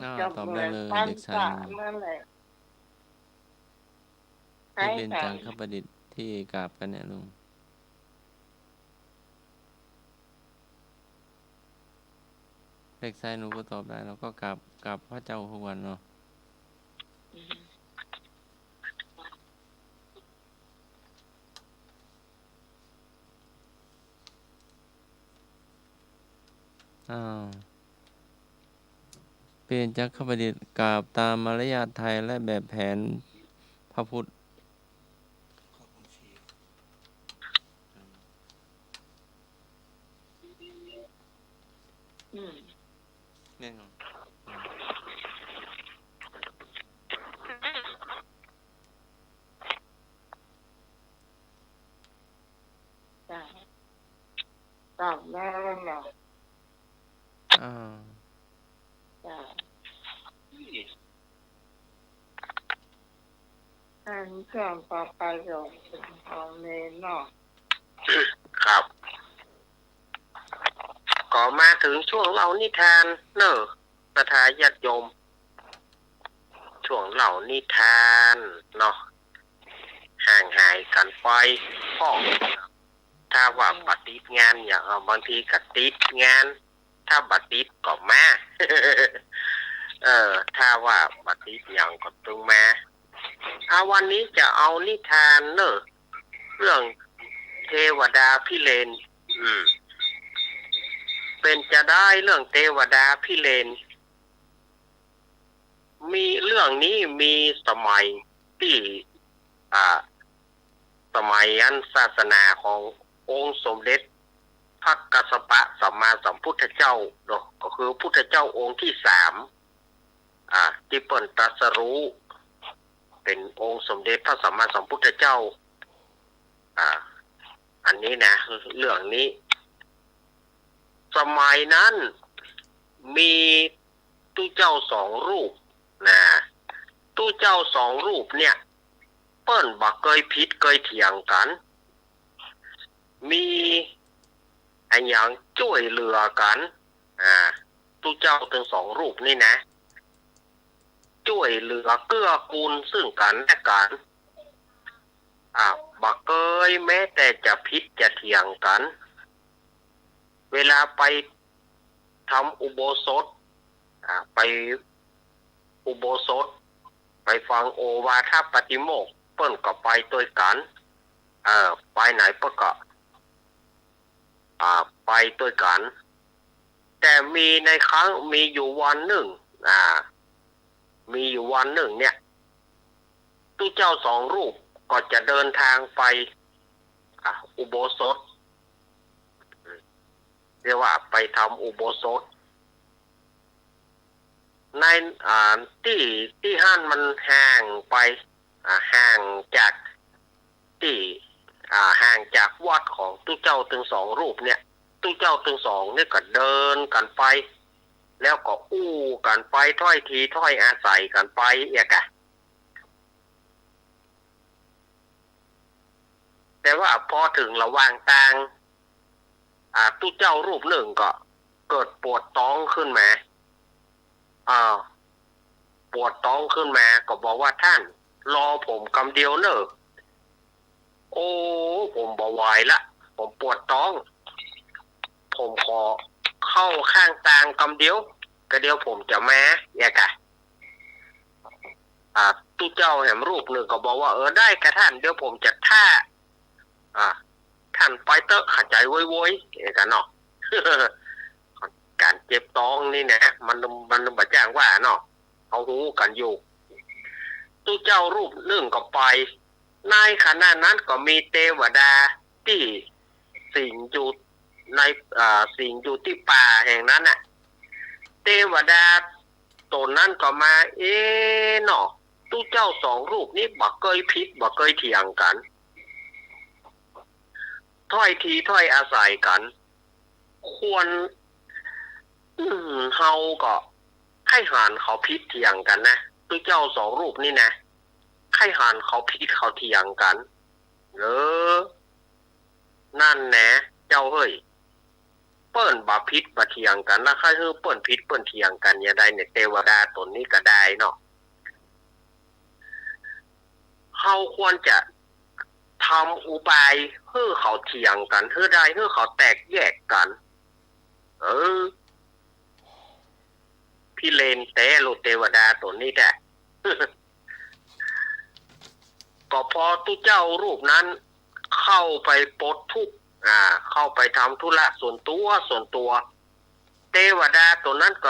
อ้าว ตอบได้เลย เด็กชายหนู นั่นแหละ ที่เบญจางคประดิษฐ์ที่กราบกันเนี่ยลุง เด็กชายหนูก็ตอบได้ แล้วก็กราบ กราบพระเจ้าทุกวันเนาะ อืม อ้าว เบญจางคประดิษฐ์กราบตามมารยาทไทยและแบบแผนพระพุทธ อืม แน่นอน จ้ะ ตอบแล้วเนาะ อ่า จ้ะ อันช่วงต่อไปก็เป็นของเณรเนาะ ครับ ก็มาเถิงช่วงเล่านิทานเนาะ ศรัทธาญาติโยม ช่วงเล่านิทานเนาะ ห่างหายกั๋นไป เพราะถ้าว่าบ่ติดงานอย่าง เอ่อ บางทีก็ติดงาน ถ้าบ่ติดก็มา เออ ถ้าว่าบ่ติดอย่างก็ตึงมา อ่ะ วันนี้จะเอานิทานเนาะ เรื่องเทวดาพิเรน อืม เป๋นจาใดเรื่องเทวดาพิเรน มีเรื่องนี้มีสมัยตี้ อ่า สมัยอันศาสนาขององค์สมเด็จพระกัสสปะสัมมาสัมพุทธเจ้าเนาะ ก็คือพุทธเจ้าองค์ที่สาม อ่า ตี้เปิ้นตรัสรู้ เป๋นองค์สมเด็จพระสัมมาสัมพุทธเจ้า อ่า อันนี้นะ เรื่องนี้ สมัยนั้นมีตุ๊เจ้าสองรูปนะ ตุ๊เจ้าสองรูปเนี่ย เปิ้นบ่เกยผิดเกยเถียงกั๋น มีอะหยังจ้วยเหลือกั๋น อ่า ตุ๊เจ้าตึงสองรูปนี่นะ จ้วยเหลือเกื้อกูลซึ่งกั๋นและกั๋น อ่า บ่เกยแม้แต่จะผิดจะเถียงกั๋น เวลาไปทำอุโบสถ อ่า ไปอุโบสถ ไปฟังโอวาทปาติโมกข์ เปิ้นก็ไปตวยกั๋น เอ่อ ไปไหนเปิ้นก็ อ่า ไปตวยกั๋น แต่มีในครั้ง มีอยู่วันนึ่ง อ่า มีอยู่วันนึ่งเนี่ย ตุ๊เจ้าสองรูปก็จะเดินทางไป อ่า อุโบสถ เรียกว่าไปทำอุโบสถ ใน อ่า ตี้ ตี้หั้นมันห่างไป อ่า ห่างจาก ตี้ อ่า ห่างจากวัดของตุ๊เจ้าตึงสองรูปเนี่ย ตุ๊เจ้าตึงสองเนี่ยก็เดินกั๋นไป แล้วก็อู้กั๋นไป ถ้อยทีถ้อยอาศัยกั๋นไปเอียกะ แต่ว่าปอเถิงระหว่างตาง อ่า ตุ๊เจ้ารูปนึ่งก็เกิดปวดต๊องขึ้นมา อ่า ปวดต๊องขึ้นมาก็บอกว่า "ท่าน รอผมกำเดียวเน่อ โอ้ ผมบ่ไหวละ ผมปวดต๊อง ผมขอเข้าข้างตางกำเดียว กะเดี๋ยวผมจะมา" เอียกะ อ่า ตุ๊เจ้าแหมรูปนึ่งก็บอกว่า "เออ ได้กะท่าน เดี๋ยวผมจะถ่า" อ่า "ท่านไปเต๊อะ ข้าใจ๋โวยๆ" เอียกะเนาะ ก๋านเจ็บต๊องนี่นะ มัน มันบ่จ้างว่าเนาะ เฮาฮู้กั๋นอยู่ ตุ๊เจ้ารูปนึ่งก็ไป ในขณะนั้นก็มีเตวดาตี้สิงอยู่ใน อ่า สิงอยู่ตี้ป่าแห่งนั้นน่ะ เตวดาต๋นนั้นก็มา "เอ๊ะเนาะ ตุ๊เจ้าสองรูปนี้บ่เกยผิดบ่เกยเถียงกั๋น ถ้อยทีถ้อยอาศัยกั๋น ควร อืม เฮาก็ใค่หันเขาผิดเถียงกั๋นนะ ตุ๊เจ้าสองรูปนี้นะ ใค่หันเขาผิดเขาเถียงกั๋น เออ นั่นแหละ เจ้าเฮ้ย เปิ้นบ่ผิดบ่เถียงกั๋น แล้วใค่หื้อเปิ้นผิดเปิ้นเถียงกั๋นอย่างใดเนี่ย เตวดาต๋นนี้ก็ได้เนาะ เฮาควรจะทำอุบายหื้อเขาเถียงกั๋น หื้อได้ หื้อเขาแตกแยกกั๋น เออ พิเรนแต๊ลูก เตวดาต๋นนี้แต๊ ก็ปอตุ๊เจ้ารูปนั้นเข้าไปปลดทุกข์ อ่า เข้าไปทำธุระส่วนตั๋วส่วนตั๋ว เตวดาต๋นนั้นก็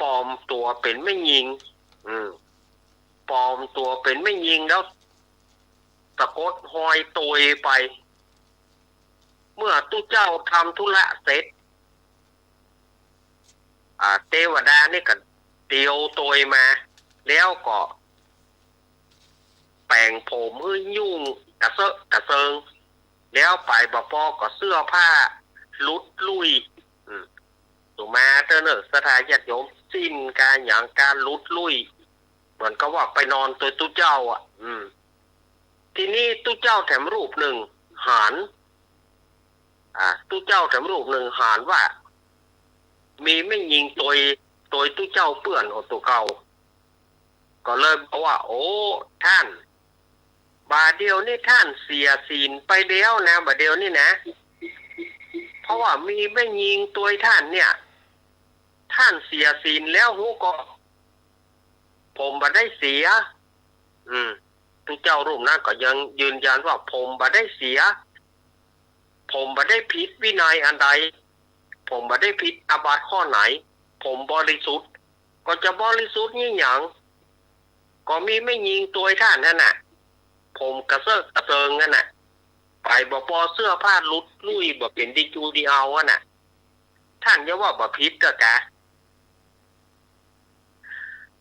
ปลอมตั๋วเป๋นแม่ญิง อืม ปลอมตั๋วเป๋นแม่ญิงแล้วสะกดฮอยโตยไป เมื่อตุ๊เจ้าทำธุระเสร็จ อ่า เตวดานี่ก็เตียวโตยมา แล้วก็แป๋งผมหื้อยุ่งกระเซอะกระเซิง แล้วไปบ่ปอก็เสื้อผ้าหลุดลุ่ย อืม สุมาเต๊อะเน่อ ศรัทธาญาติโยม สิ้นกาหยังกาหลุดลุ่ย เหมือนกับว่าไปนอนตวยตุ๊เจ้าอ่ะ อืม ทีนี้ตุ๊เจ้าแถมรูปนึ่งหัน อ่า ตุ๊เจ้าแถมรูปนึ่งหันว่า มีแม่ญิงตวย ตวยตุ๊เจ้าเปื้อนของตั๋วเก่า ก็เลยบอกว่า "โอ้ ท่าน บ่าเดี่ยวนี้ท่านเสียศีลไปแล้วนะ บ่าเดี่ยวนี้นะ เพราะว่ามีแม่ญิงตวยท่านเนี่ย ท่านเสียศีลแล้วฮู้ก่อ" "ผมบ่ได้เสีย" อืม ตุ๊เจ้ารูปนั้นก็ยังยืนยันว่า "ผมบ่ได้เสีย ผมบ่ได้ผิดวินัยอันใด ผมบ่ได้ผิดอาบัติข้อไหน ผมบริสุทธิ์" "ก็จะบริสุทธิ์ยี่หยัง ก็มีแม่ญิงตวยท่านหั้นน่ะ ผมกระเซอะกระเซิงหั้นน่ะ ไปบ่ปอเสื้อผ้าหลุดลุ่ยบ่เป๋นดีจูดีเอาหั้นน่ะ ท่านจะว่าบ่ผิดเต๊อะกา"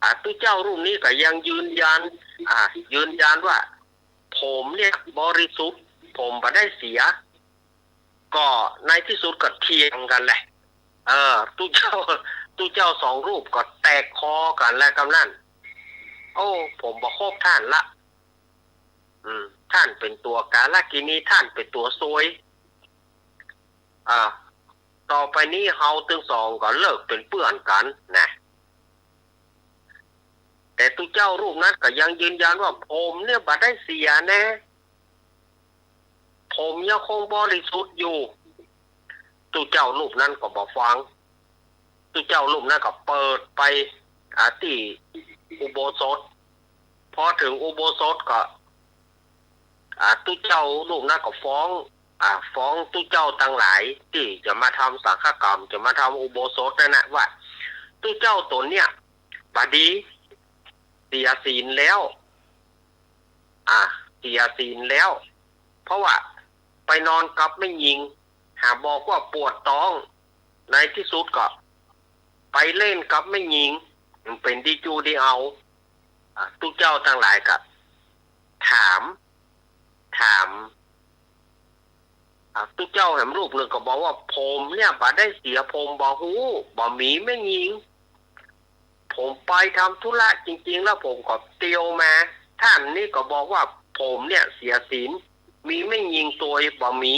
อ่า ตุ๊เจ้ารูปนี้ก็ยังยืนยัน อ่า ยืนยันว่า "ผมเนี่ยบริสุทธิ์ ผมบ่ได้เสีย" ก็ในที่สุดก็เถียงกั๋นแหละ เออ ตุ๊เจ้า ตุ๊เจ้าสองรูปก็แตกคอกั๋นแหละกำนั้น "โอ้ ผมบ่คบท่านละ อืม ท่านเป๋นตั๋วกาลกิณี ท่านเป๋นตั๋วซวย อ่า ต่อไปนี้เฮาตึงสองก็เลิกเป๋นเปื้อนกั๋น" นะ แต่ตุ๊เจ้ารูปนั้นก็ยังยืนยันว่า "ผมเนี่ยบ่ได้เสียแน่ ผมยังคงบริสุทธิ์อยู่" ตุ๊เจ้ารูปนั้นก็บ่ฟัง ตุ๊เจ้ารูปนั้นก็เปิดไป อ่า ตี้อุโบสถ ปอเถิงอุโบสถก็ อ่า ตุ๊เจ้ารูปนั้นก็ฟ้อง อ่า ฟ้องตุ๊เจ้าตังหลายตี้จะมาทำสังฆกรรม จะมาทำอุโบสถนั้นน่ะว่า ตุ๊เจ้าต๋นเนี่ยบ่ดี เสียศีลแล้ว อ่า เสียศีลแล้ว เพราะว่าไปนอนกับแม่ญิง หาบอกว่าปวดต๊อง ในที่สุดก็ไปเล่นกับแม่ญิง มันเป๋นดีจูดีเอา อ่า ตุ๊เจ้าตังหลายก็ ถาม ถาม อ่า ตุ๊เจ้าแหมรูปนึ่งก็บอกว่า ผมเนี่ยบ่ได้เสีย ผมบ่ฮู้ บ่มีแม่ญิง ผมไปทำธุระจริงๆ แล้วผมก็เตียวมา ท่านนี่ก็บอกว่าผมเนี่ยเสียศีล มีแม่ญิงตวยบ่มี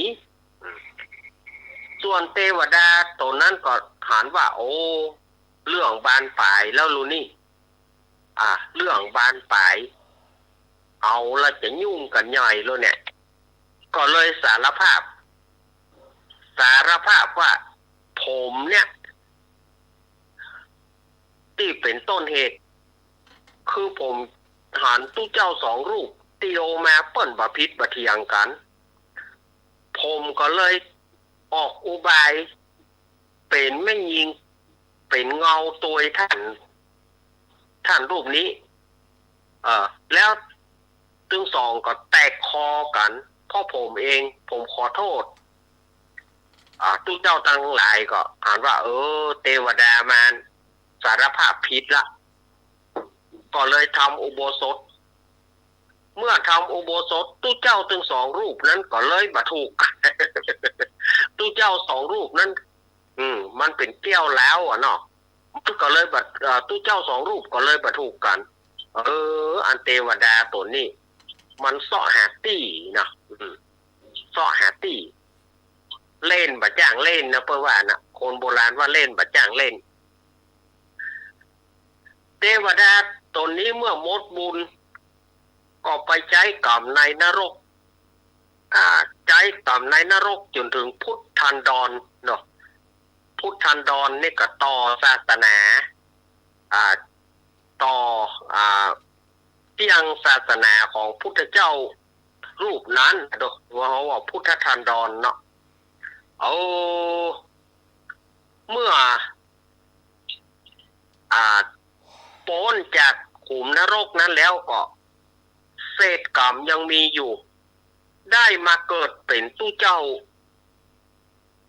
ส่วนเตวดาต๋นนั้นก็หันว่า โอ้ เรื่องบานปลายแล้วลูกนี่ อ่า เรื่องบานปลาย เอาละ จะยุ่งกั๋นใหญ่แล้วเนี่ย ก็เลยสารภาพ สารภาพว่า ผมเนี่ย ตี้เป๋นต้นเหตุ คือผมหันตุ๊เจ้าสองรูปเตียวมา เปิ้นบ่ผิดบ่เถียงกั๋น ผมก็เลยออกอุบาย เป๋นแม่ญิง เป๋นเงาตวยท่าน ท่านรูปนี้ เอ่อ แล้วตึงสองก็แตกคอกั๋น เพราะผมเอง ผมขอโทษ อ่า ตุ๊เจ้าตังหลายก็หันว่า เออ เตวดามาสารภาพผิดละ ก็เลยทำอุโบสถ เมื่อทำอุโบสถ ตุ๊เจ้าตึงสองรูปนั้นก็เลยบ่ถูก ตุ๊เจ้าสองรูปนั้น อืม มันเป๋นแก้วแล้วอะเนาะ มันก็เลยบ่ เอ่อ ตุ๊เจ้าสองรูปก็เลยบ่ถูกกั๋น เออ อันเตวดาต๋นนี้ มันเซาะหาตี้เนาะ อืม เซาะหาตี้ เล่นบ่จ้างเล่นนะ เปิ้นว่านะ คนโบราณว่าเล่นบ่จ้างเล่น เตวดาต๋นนี้เมื่อหมดบุญ ก็ไปใจ๊กรรมในนรก อ่า ใจ๊กรรมในนรกจ๋นเถิงพุทธันดรเนาะ พุทธันดรนี่ก็ต่อศาสนา อ่า ต่อ อ่า เตี้ยงศาสนาของพุทธเจ้ารูปนั้นเนาะ ว่าเฮาว่าพุทธันดรเนาะ เอา เมื่อ อ่า ป๊นจากขุมนรกนั้นแล้วก็ เศษกรรมยังมีอยู่ ได้มาเกิดเป๋นตุ๊เจ้า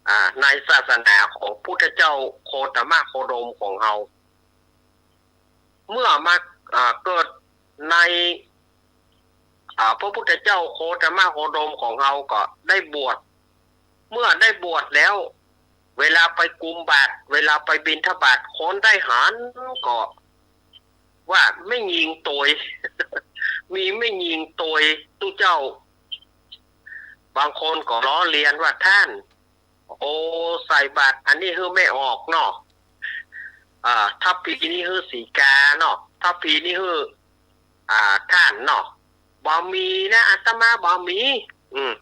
อ่า ในศาสนาของพุทธเจ้าโคตมะโคดมของเฮา เมื่อมา อ่า เกิดใน อ่า พระพุทธเจ้าโคตมะโคดมของเฮาก็ได้บวช เมื่อได้บวชแล้ว เวลาไปกุมบาตร เวลาไปบิณฑบาต คนได้หันก็ว่าแม่ญิงตวย มีแม่ญิงตวยตุ๊เจ้า บางคนก็ล้อเลียนว่า ท่าน โอ้ ใส่บาตรอันนี้หื้อแม่ออกเนาะ อ่า ทัพพีนี่หื้อสีกาเนาะ ทัพพีนี่หื้อ อ่า ท่านเนาะ บ่มีนะ อาตมาบ่มี อืม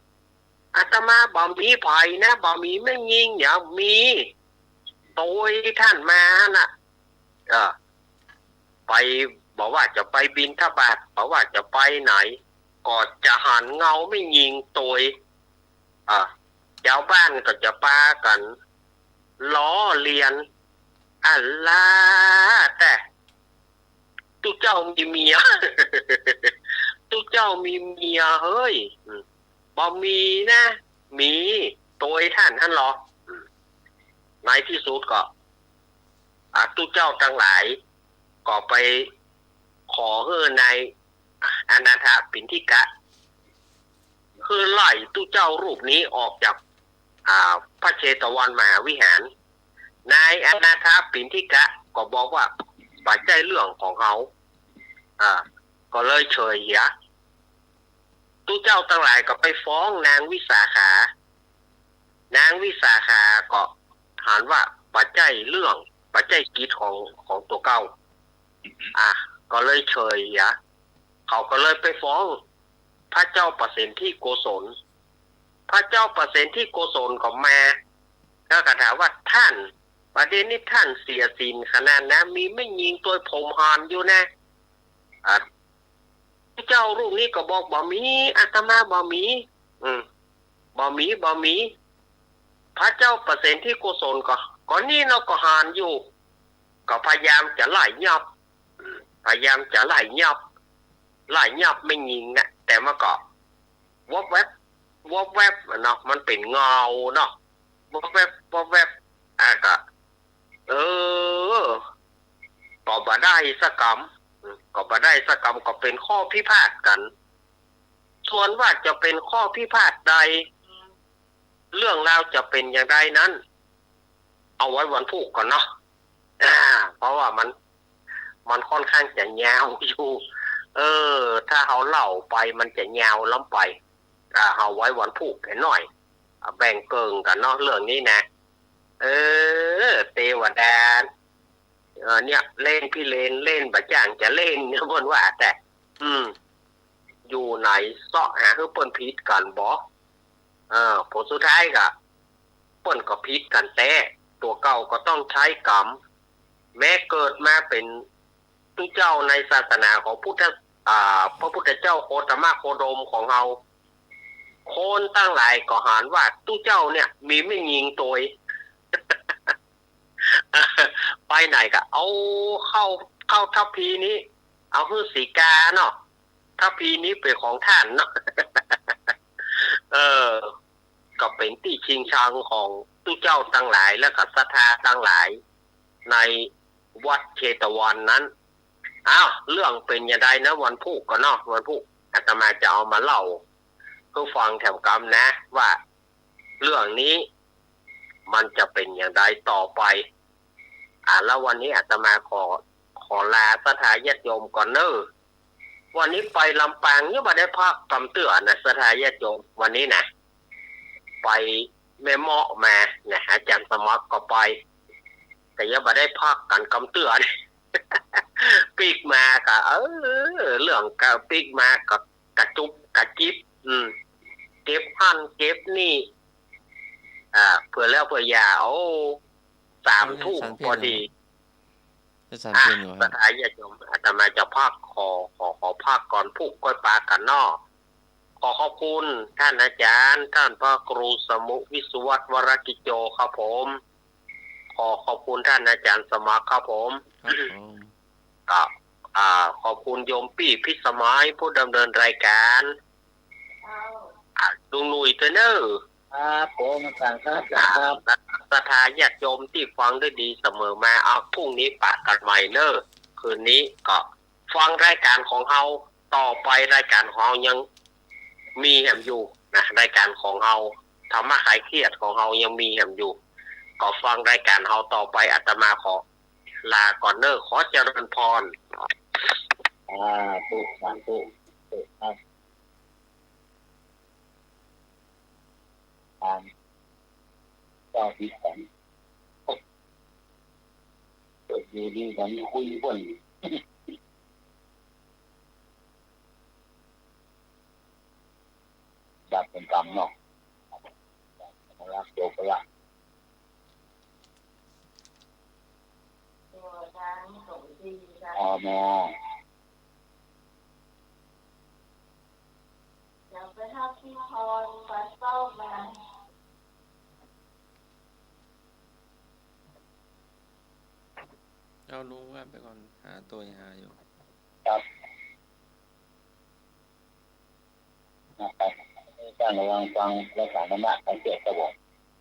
อาตมาบ่มีใผนะ บ่มีแม่ญิง เดี๋ยวมีตวยท่านมาหั่นน่ะ เออ ไป บ่ว่าจะไปบิณฑบาต บ่ว่าจะไปไหน ก็จะหันเงาแม่ญิงตวย อ่า จาวบ้านก็จะปากั๋นล้อเลียน อันละ แต่ตุ๊เจ้ามีเมีย ตุ๊เจ้ามีเมียเฮ้ย อืม บ่มีนะ มีตวยท่านหั้นลอ อืม ในตี้สุดก็ อ่า ตุ๊เจ้าตังหลาย ก็ไปขอหื้อนายอนาถปิณฑิกะ หื้อไล่ตุ๊เจ้ารูปนี้ออกจาก อ่า พระเชตวันมหาวิหาร นายอนาถปิณฑิกะก็บอกว่า บ่ใจ้เรื่องของเฮา อ่า ก็เลยเฉยเหีย ตุ๊เจ้าตังหลายก็ไปฟ้องนางวิสาขา นางวิสาขาก็หันว่าบ่ใจ้เรื่อง บ่ใจ้กิจของ ของตั๋วเก่า อ่ะ ก็เลยเฉยเหีย เขาก็เลยไปฟ้องพระเจ้าปเสนทิโกศล พระเจ้าปเสนทิโกศลก็มา แล้วก็ถามว่า ท่าน บ่าเดี่ยวนี้ท่านเสียศีลขนาดนะ มีแม่ญิงตวยผมหันอยู่นะ อ่ะ เจ้ารูปนี้ก็บอก บ่มี อาตมาบ่มี อืม บ่มี บ่มี พระเจ้าปเสนทิโกศลก็ ก็นี่เนาะ ก็หันอยู่ ก็พยายามจะไล่ยับ อืม พยายามจะไล่ยับ ไล่ยับแม่ญิงน่ะ แต่มันก็ วบแวบ วบแวบเนาะ มันเป๋นเงาเนาะ วบแวบ วบแวบ อ่ะ ก็ เออ ก็บ่ได้สักกำ อืม ก็บ่ได้สักกำ ก็เป๋นข้อพิพาทกั๋น ส่วนว่าจะเป๋นข้อพิพาทใด เรื่องราวจะเป๋นอย่างใดนั้น เอาไว้วันพูกก่อนเนาะ อ่า เพราะว่ามัน มันค่อนข้างจะยาวอยู่ เออ ถ้าเฮาเล่าไปมันจะยาวล้ำไป อ่า เอาไว้วันพูกเหียหน้อย อ่า แบ่งเกิ่งกั๋นเนาะ เรื่องนี้นะ เออ เตวดา เออ เนี่ย เล่นพิเรน เล่นบ่จ้างจะเล่นเนี่ย เปิ้นว่า แต่ อืม อยู่ไหนเซาะหาหื้อเปิ้นผิดกั๋นบ่ เออ ผลสุดท้ายก็ เปิ้นก็ผิดกั๋นแต๊ ตั๋วเก่าก็ต้องใจ๊กรรม แม้เกิดมาเป๋นตุ๊เจ้าในศาสนาของพุทธ อ่า พระพุทธเจ้าโคตมะโคดมของเฮา คนตังหลายก็หันว่าตุ๊เจ้าเนี่ยมีแม่หญิงตวย ไปไหนก็เอาเข้า เข้าทัพพีนี้ เอาหื้อสีกาเนาะ ทัพพีนี้เป๋นของต้านเนาะ เออ ก็เป๋นตี้ชิงชังของตุ๊เจ้าตังหลาย และก็ศรัทธาตังหลาย ในวัดเชตวันนั้น อ้าว เรื่องเป๋นอย่างใดนะ วันพูกก่อนเนาะ วันพูก อาตมาจะเอามาเล่าหื้อฟังแถมกำนะ ว่าเรื่องนี้มันจะเป๋นอย่างใดต่อไป อ่า แล้ววันนี้อาตมาขอ ขอลาศรัทธาญาติโยมก่อนเน้อ วันนี้ไปลำปางยังบ่ได้พักกำเตื้อนะ ศรัทธาญาติโยม วันนี้นะ ไปแม่เมาะมานะ อาจารย์สมัครก็ไป แต่ยังบ่ได้พักกั๋นกำเตื้อ ปิ๊กมาก็ เออ เรื่องก็ปิ๊กมาก็กระจุบกระจิบ อืม เก็บหั้นเก็บนี่ อ่า เผื่อแล้วเผื่อยา โอ้ สามทุ่มพอดี ศรัทธาญาติโยม อาตมาจะพัก ขอ ขอ ขอพักก่อน พูกก้อยปากั๋นเนาะ ขอขอบคุณท่านอาจารย์ ท่านพระครูสมุวิศวัตร วรกิจโจ ครับผม ขอขอบคุณท่านอาจารย์สมัครครับผม ครับผม ก็ อ่า ขอบคุณโยมปี้พิสมัย ผู้ดำเนินรายการ อ่า ลุงหนุ่ยเตอร์เนอร์ ครับผม อาจารย์ครับ ครับ ศรัทธาญาติโยมตี้ฟังได้ดีเสมอมา เอา พรุ่งนี้ปะกั๋นใหม่เน้อ คืนนี้ก็ฟังรายการของเฮาต่อไป รายการของเฮายังมีแหมอยู่นะ รายการของเฮา ธรรมะคลายเครียดของเฮายังมีแหมอยู่ ก็ฟังรายการเฮาต่อไป อาตมาขอลาก่อนเน้อ ขอเจริญพร สาธุ สาธุ สาธุครับ ตามเจ้าพิสัน เปิดอยู่ดีกันคุยเปิ้น บาปเป๋นกรรมเนาะ รักโยกละ อ๋อ แม่ เดี๋ยวไปหาพี่พร ไปเฝ้ามา เอาลุงว่าไปก่อน หาตั๋วหาอยู่ ครับ นะครับ ต้องระวังฟังภาษาธรรมะ สังเกตครับผม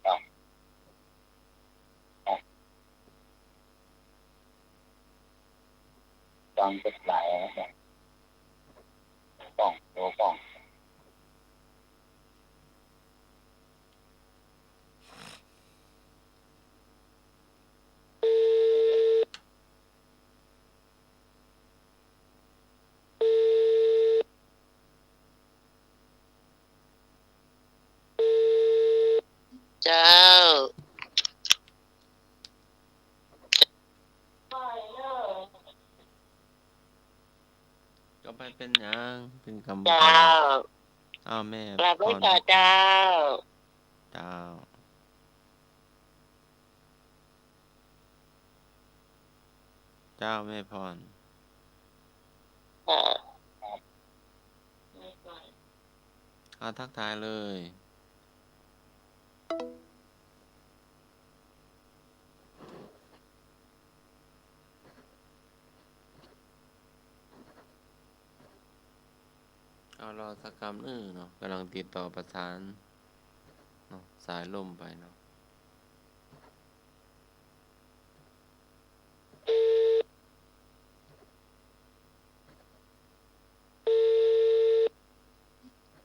ครับ ครับ ฟังเป็นหลายนะครับ ป้อง ตัวป้อง เจ้า ก็บ่เป๋นหยัง เป๋นกรรม เจ้า อ้าว แม่ กราบไหว้ พร เจ้า เจ้า เจ้าแม่พร อ่า อ่า ทักทายเลย เอา รอสักกำนึ่งเนาะ ก่ำลังติดต่อประสานเนาะ สายล่มไปเนาะ เ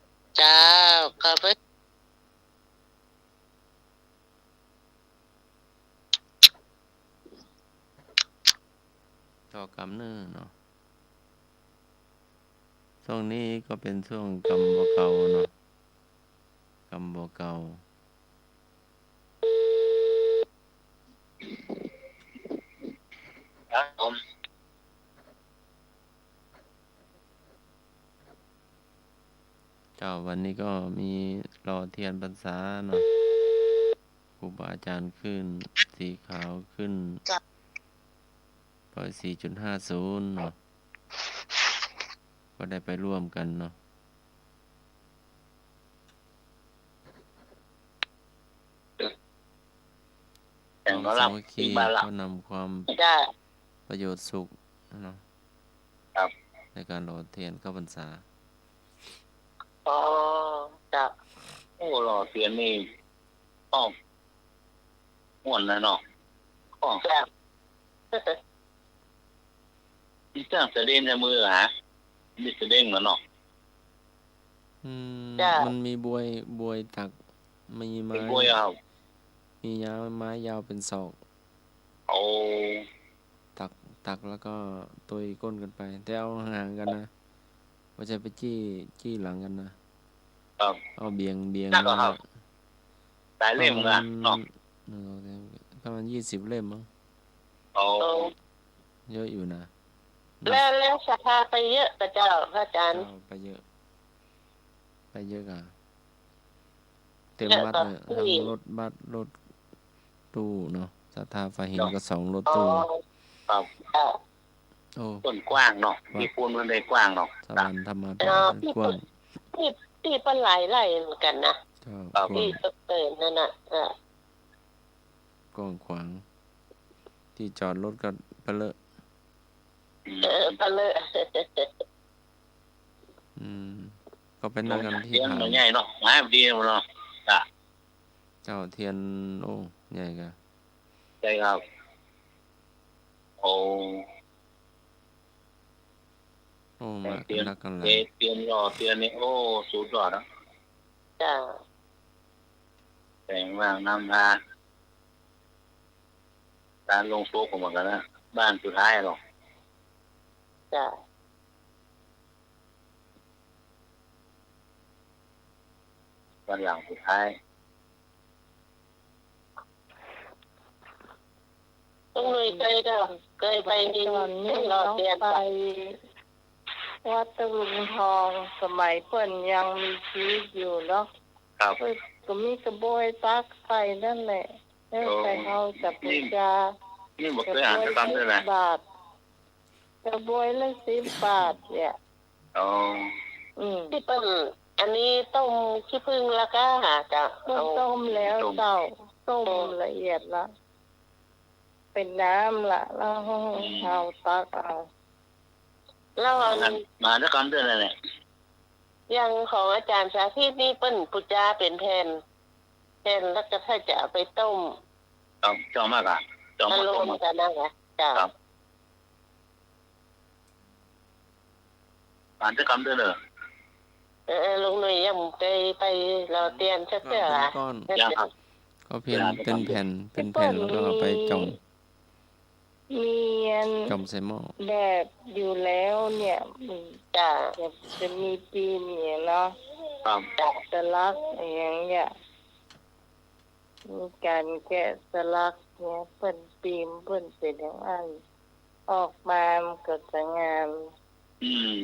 ก็กำเน้อเนาะ ช่วงนี้ก็เป๋นช่วงกำบ่าเก่าเนาะ กำบ่าเก่า ครับผม เจ้า วันนี้ก็มีหล่อเตียนพรรษาเนาะ ครูบาอาจ๋ารย์ขึ้นสีขาว ขึ้น เจ้า ปอยสี่จุดห้าศูนย์เนาะ ก็ได้ไปร่วมกั๋นเนาะ แต่ง ความสามัคคี ก็นำความ เจ้า ประโยชน์สุขเนาะ ครับ ในก๋านหล่อเตียนเข้าพรรษา อ๋อ เจ้า โอ้ หล่อเตียนนี่ อ้อ ม่วนนะเนาะ อ้อ เจ้า มีตั้งสะเด็งใส่มือหา มีสะเด็งแล้วเนาะ อืม เจ้า มันมีบวย บวยตัก มีไม้ มีบวย ครับ มียาว ไม้ยาวเป๋นศอก โอ้ ตัก ตักแล้วก็ตุยก้นกั๋นไป แต่เอาห่างๆ กั๋นนะ บ่ใจ้ไปจี้ จี้หลังกั๋นนะ ครับ เอาเบียง เบียง ตักเหรอครับ มา หลายเล่มเหมือนกั๋นเนาะ ประมาณ หนึ่ง สอง สาม ประมาณยี่สิบเล่มมั้ง โอ้ เยอะอยู่นะ แล้ว แล้วศรัทธาไปเยอะก่าเจ้า พระอาจ๋ารย์ เจ้า ไปเยอะ ไปเยอะก่า เต็มวัดเลย เยอะก่า ทั้งรถบัส รถตู้เนาะ ศรัทธาฝ่ายหินก็สองรถตู้ อ๋อ ครับ เจ้า โอ้ ต้นกว้างเนาะ วัด ตี้ปู๊นมันได้กว้างเนาะ สวรรค์ธรรมาภิบาล เออ ตี้ กว้าง ตี้ ตี้เปิ้นหลายไร่เหมือนกั๋นนะ เจ้า ครับ กว้าง ตี้เปิ้นนั่นน่ะ เออ กว้างขวาง ตี้จอดรถก็ปะเลอะ เออ ปะเลอะ อืม ก็ไปนั่งกั๋นตี้ เตียน ผา มันใหญ่เนาะ ไม้มันดีเนาะ จ้ะ เจ้า เตียน โอ้ ใหญ่ก่า ใช่ครับ โอ้ โอ้ มากั๋นนักกั๋นหลาย เตียน เตียนหล่อเตียนนี่ โอ้ สุดยอดนะ จ้ะ แต่งว่างนำพา ก๋านลงโต๊ะของมันกั๋นนะ บ้านสุดท้ายหรอก จ้ะ บ้านหลังสุดท้าย ลุงหนุ่ยเกยก่า เกยไป ต๋อนนี้ หล่อเตียน ไปวัดตะลุงทอง สมัยเปิ้นยังมีชีวิตอยู่เนาะ ครับ เปิ้นก็มีกระบวยตักไปนั่นแหละ แล้ว โอ้ ไปเฮาจะปู๋จา นี่ นี่บ่เกยอ่านสักกำเลยนะ กระบวยสิบบาท กระบวยละสิบบาทเนี่ย อ๋อ อืม ตี้เปิ้น อันนี้ต้มขี้ผึ้งแล้วก่าหาเจ้า ต้ม เอา ต้มแล้วเจ้า ต้ม ต้มละเอียดละ เป๋นน้ำละ แล้ว อืม เฮาตักเอา แล้วอัน มาสักกำเตื้อนั่นแหละ อย่างของอาจ๋ารย์สาธิตนี่เปิ้นปู๋จาเป๋นแผ่น แผ่นแล้วก็ถ้าจะเอาไปต้ม ครับ เจ้ามาก่า เจ้ามาต้ม อารมณ์กั๋นนะก่า เจ้า ครับ อ่านสักกำเตื้อเน่อ เออ เออ ลุงหนุ่ยยังเกยไปหล่อเตียนสักเตื้อ ก็เป๋นก้อน ยังครับ ก็เป๋น เป๋นแผ่น เป๋นแผ่น แล้วก็เอาไปจ่อม มีอัน จ่อมใส่หม้อ แบบอยู่แล้วเนี่ย มัน จ้ะ จะ จะมีปีนเนี่ยเนาะ ครับ แกะสลักอย่างเงี้ย มีก๋านแกะสลักเนี่ย เปิ้นปีน เปิ้นเป๋นอย่างอั้น ออกมามันก็จะงาม อืม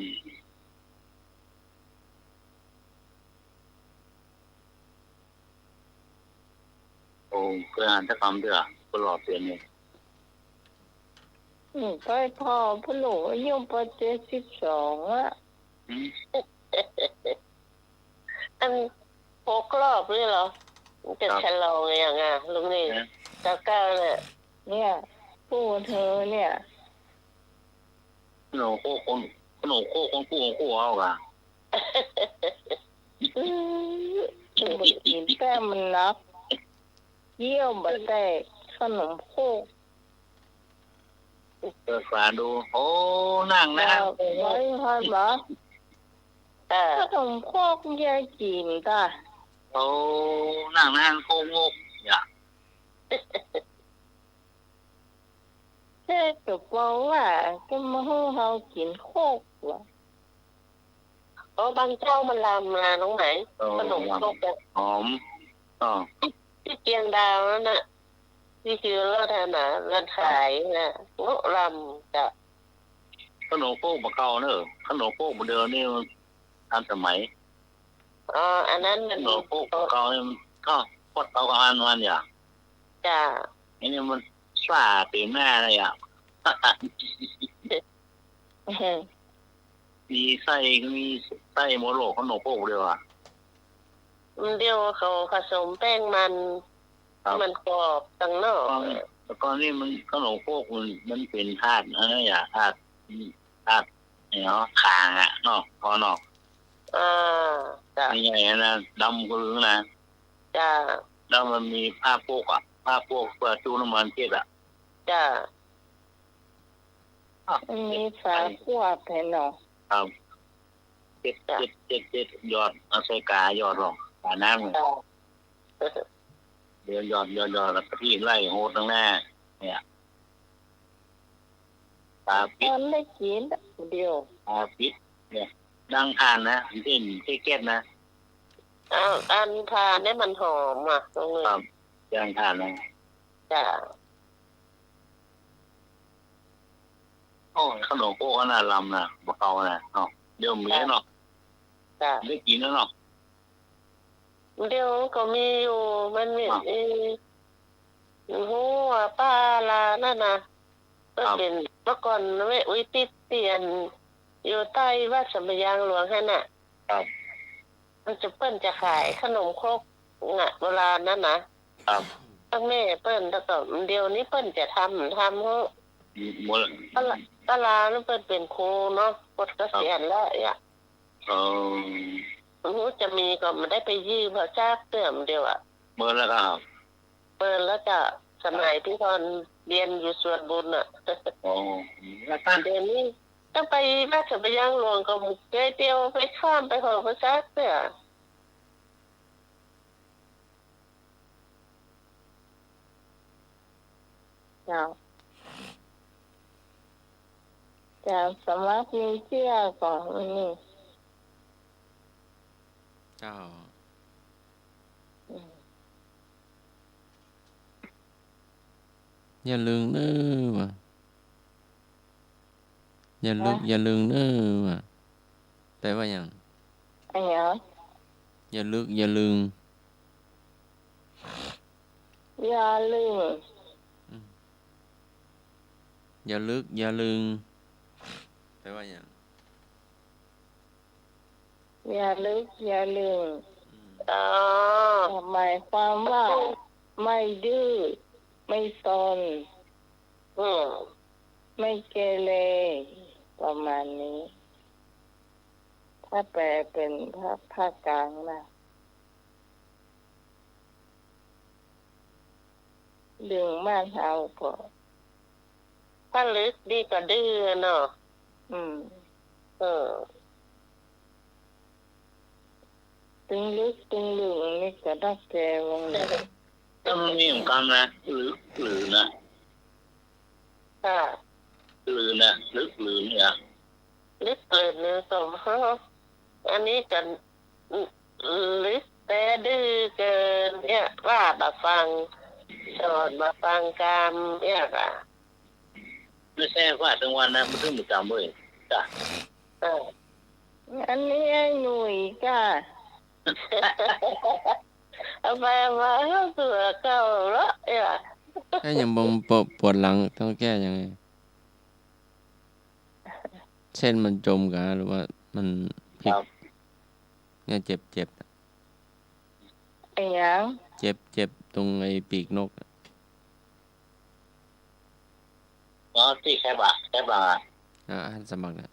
โอ้ เกยอ่านสักกำเตื้อ ก็หล่อเตียนนี่ อืม ก็พ่อพ่อหลวงอายุปอเจ็ดสิบสองอะ อืม อันหกรอบนี่เหรอ มันจะ ครับ ฉลองอย่างอ่ะ ลุงนี่ นะ เก้าเก้าเนี่ย เนี่ย คู่เธอเนี่ย ขนมโคกคน ขนมโคกคนคู่ของคู่เอาก่ะ อืม บ่กิ๋นแป้งมันนัก เยี่ยวบ่แตก ขนมโคก เปิดฝาดู โอ้ นั่งนะ เออ ไว้ฮอดบ่ เออ ขนมโคกยายกิ๋นตา โอ้ นั่งนะ โคกงก อย่า แต่ก็บอกว่าก็มาหื้อเฮากิ๋นโคกว่ะ อ๋อ บางเจ้ามันลำนะน้องไหม เออ ขนมครกอะ หอม อ๋อ ตี้เตียงดาวนั่นน่ะ ตี้คือรถอะนะ ร้านขายน่ะ โอ้ ลำจ้ะ ขนมครกบ่าเก่าเนอะ ขนมครกบ่าเดิมนี่มันทันสมัย อ๋อ อันนั้นมัน ขนมครกบ่าเก่านี่มัน ก็ พวกเต๋ากับอันมันอย่า จ้ะ อันนี้มันซ่าเต็มหน้าเลยอะ มีไส้ มีไส้หมดโลก ขนมครกเดียวอะ เดี๋ยวเขาผสมแป้งมัน ครับ ให้มันกรอบตังนอก ก่อน แต่ก่อนนี่มันขนมครกมัน มันเป๋นธาตุอันนั้นอย่า ธาตุ ธาตุ เนี่ยเนาะ ข่างอะเนาะ พอเนาะ อ่า จ้ะ ใหญ่ๆ นะ ดำกว่าลือนะ จ้ะ แล้วมันมีผ้าโป๊กอะ ผ้าโป๊กเปื้อจุน้ำมันเจ็ดอะ จ้ะ อ่ะ มันมีฝาขวดให้เนาะ ครับ เจ็ด จ้ะ เจ็ด เจ็ด เจ็ด หยอด เอาใส่กาหยอดลง กาน้ำเนี่ย จ้ะ เดี๋ยวหยอด หยอด หยอด แล้วกะทิไล่โหดตังหน้า เนี่ย ปลาปิด ต๋อนได้กิ๋นเดียว ปลาปิด เนี่ย ดังถ่านนะ เส้น เส้นแก๊สนะ อ้าว อันถ่านเนี่ยมันหอมอะ ตรงนี้ ครับ ดังถ่านนะ จ้ะ โอ้ย ขนมครกอันนั้นลำนะ บ่าเก่านะ เนาะ เดี๋ยวมีเนาะ จ้ะ ได้กิ๋นแล้วเนาะ เดี๋ยวก็มีอยู่ มันมี อ่ะ เอ่อ หัวปลาลานั่นน่ะ ก็ ครับ เป๋น เมื่อก่อนแม่อุ๊ยติดเตียน อยู่ใต้วัดสำปะยางหลวงหั้นน่ะ ครับ มันจะ เปิ้นจะขายขนมครกน่ะ โบราณนั่นน่ะ ครับ ตั้งแม่เปิ้น แล้วก็เดี๋ยวนี้เปิ้นจะทำ ทำเหอะ หมด ปลา ปลาลานั่นเปิ้นเป๋นครูเนาะ ปลดเกษียณแล้วอะ อ๋อ บ่ฮู้จะมีก็บ่ได้ไปยืมเขาจักเตื้อเดียวอะ เมินแล้วครับ เมินแล้วจ้ะ สมัยตี้ตอนเฮียนอยู่สวนบุญน่ะ อ๋อ แล้วท่าน เดี๋ยวนี้ต้องไปวัดสำปะยางหลวงก็บ่เกยเตียวไปข้ามไปหอบ่จักเตื้อ เจ้า เจ้า สมัครมีเจื้อก่อ มื้อนี้ เจ้า อืม อย่าลึงเน้อว่ะ อย่าลึก ฮะ อย่าลึงเน้อว่ะ แปลว่าหยัง อะหยัง อย่าลึก อย่าลึง อย่าลึง อืม อย่าลึก อย่าลึง แปลว่าหยัง อย่าลึก อย่าลึง อืม อ๋อ หมายความว่า ไม่ดื้อ ไม่ซน อืม ไม่เกเร ประมาณนี้ ถ้าแปลเป็นภา ภาคกลางนะ ลึงบ้านเฮาก็ ถ้าลึกนี่ก็ดื้อเนาะ อืม เออ ตึงลึกตึงลึงนี่ก็ได้แก่วงเล็บ ก็มันมีเหมือนกันนะ ลึก ลึงนะ ค่ะ ลึงนะ ลึก ลึงเนี่ย ลึก ลึงเนี่ยก็ อันนี้ก็ ลึกแต่ดื้อเกินเนี่ย ว่าบ่ฟัง สอนบ่ฟังกำเนี่ยค่ะ ไม่ใช่ว่าทั้งวันนะ มันถึงบ่จ๋ำเว้ย จ้ะ เออ อันนี้ไอ้หนุ่ยจ้ะ เอาไปเอามาเข้าสู่เก่าแล้วเนี่ย แก้ยังบ่ปวด ปวดหลังต้องแก้ยังไง เส้นมันจมกะ หรือว่ามันพลิก ครับ เนี่ยเจ็บ เจ็บ ไอ้หยัง เจ็บ เจ็บตรงไอ้ปีกนกอะ อ๋อ ตี้แคบบ่า แคบบ่า อ่า อาสามัครเนี่ย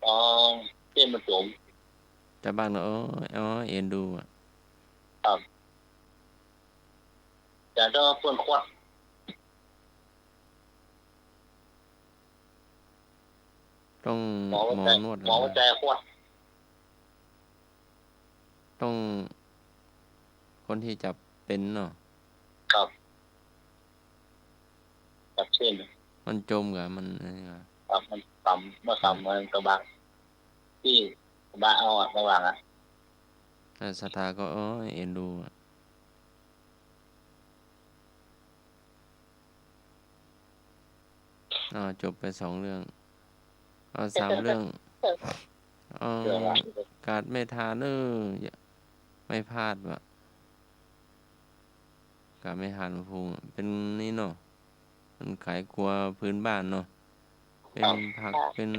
อ๋อ เส้นมันจม แต่บางเนาะ โอ้ย อ๋อ เอ็นดูอะ ครับ อยากจะเปิ้นขวด ต้อง หมอหัวใจ หมอนวด หมอหัวใจขวด ต้อง คนตี้จับเต็นท์เนาะ ครับ จับเส้น หม มันจมก่ะ มัน มันต่ำ เมื่อต่ำมันกระบัก ตี้กระบักเอาอะ ระวังอะ อ่า ศรัทธาก็ โอ้ย เอ็นดูอะ อ่า จบไปสองเรื่อง เอาสามเรื่อง เอา เรื่องอะไร กาดแม่ทาเน่อ อย่า ไม่พลาดว่ะ กาดแม่ทาหลวงปู่อะ เป๋นนี่เนาะ มันขายครัวพื้นบ้านเนาะ เป๋น ครับ ผัก ครับ เป๋น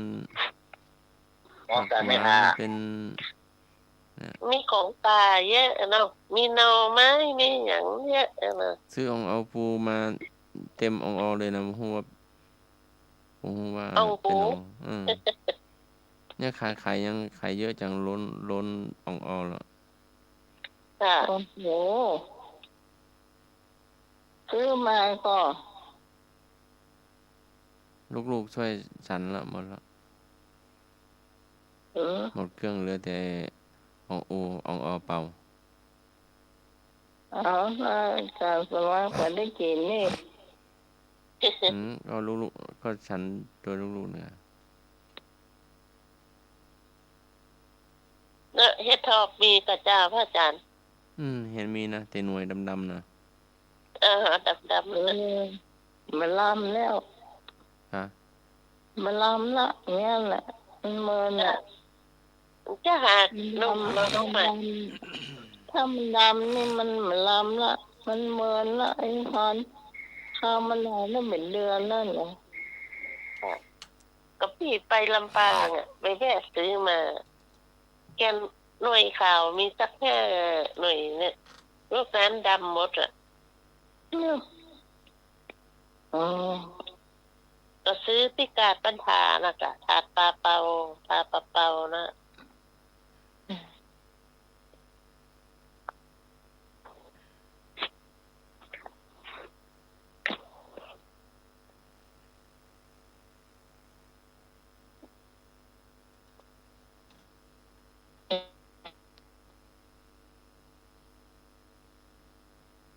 อ๋อ ผัก กาดแม่ทา หวาน เป๋น เนี่ย มีของป่าเยอะเนาะ มีหน่อไม้ มีหยังเยอะเนาะ ซื้ออ่องเอาปูมาเต็มอ่องออเลยนะ บ่ฮู้ว่า บ่ฮู้ว่า อ่องปู เป๋นอ่อง เออ เนี่ยขาย ขายยัง ขายเยอะจัง ล้น ล้นอ่องออแล้ว ค่ะ โอ้โห ซื้อมาก็ ลูกๆ ช่วยฉันละ หมดละ เออ หมดเกลี้ยง เหลือแต่อ่องโอ อ่องออเปล่า เอา ก็ ก็สบายกว่าได้กิ๋นนี่ อืม ก็ลูกๆ ก็ฉันโตยลูกๆ เนี่ย แล้วเห็ดถอบมีก่อเจ้า พระอาจารย์ อืม เห็นมีนะ แต่หน่วยดำๆ นะ เออ ดำๆ เออ มันลามแล้ว ฮะ มันลามละ อย่างเงี้ยแหละ มันเมินอะ จะหา มันลาม ลาม ลาม ถ้ามันดำนี่มัน มันลามละ มันเมินละ ไอ้พร ข้าวมันหายแล้วเป็นเดือนแล้วเหรอ ก็ปี้ไปลำปางอะ ไปแวะซื้อมา แก่นหน่วยขาวมีสักห้าหน่วยเนี่ย ลูกนั้นดำหมดอะ เนี่ย อ๋อ ก็ซื้อตี้กาดปันผาน่ะกะ ถาดปาเปา ถาดปาเปานะ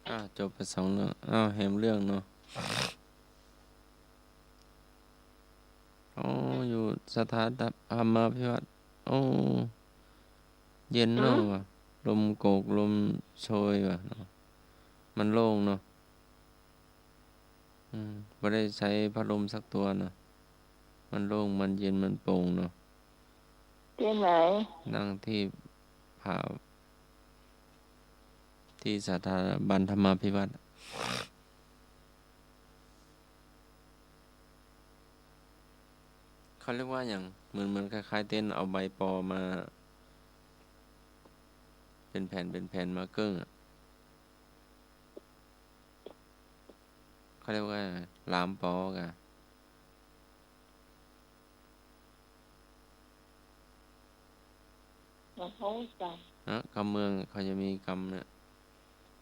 อ่า จบไปสองเรื่อง อ้าว แหมเรื่องเนาะ อ๋อ อยู่สถาบันธรรมาภิวัฒน์ โอ้ เย็นเนาะ หืม ว่ะ ลมโกก ลมโชยว่ะเนาะ มันโล่งเนาะ อืม บ่ได้ใจ๊พัดลมสักตั๋วเนาะ มันโล่ง มันเย็น มันโปร่งเนาะ ตี้ไหน นั่งตี้ผา ตี้สถาบันธรรมาภิวัฒน์ เขาเรียกว่าหยัง เหมือน เหมือนคล้ายๆ เต็นท์ เอาใบปอมา เป๋นแผ่น เป๋นแผ่นมาเกิ่งอะ เขาเรียกว่าหลามปอกะ ของเขาจ้ะ ฮะ กำเมืองเขาจะมีกำเนี่ย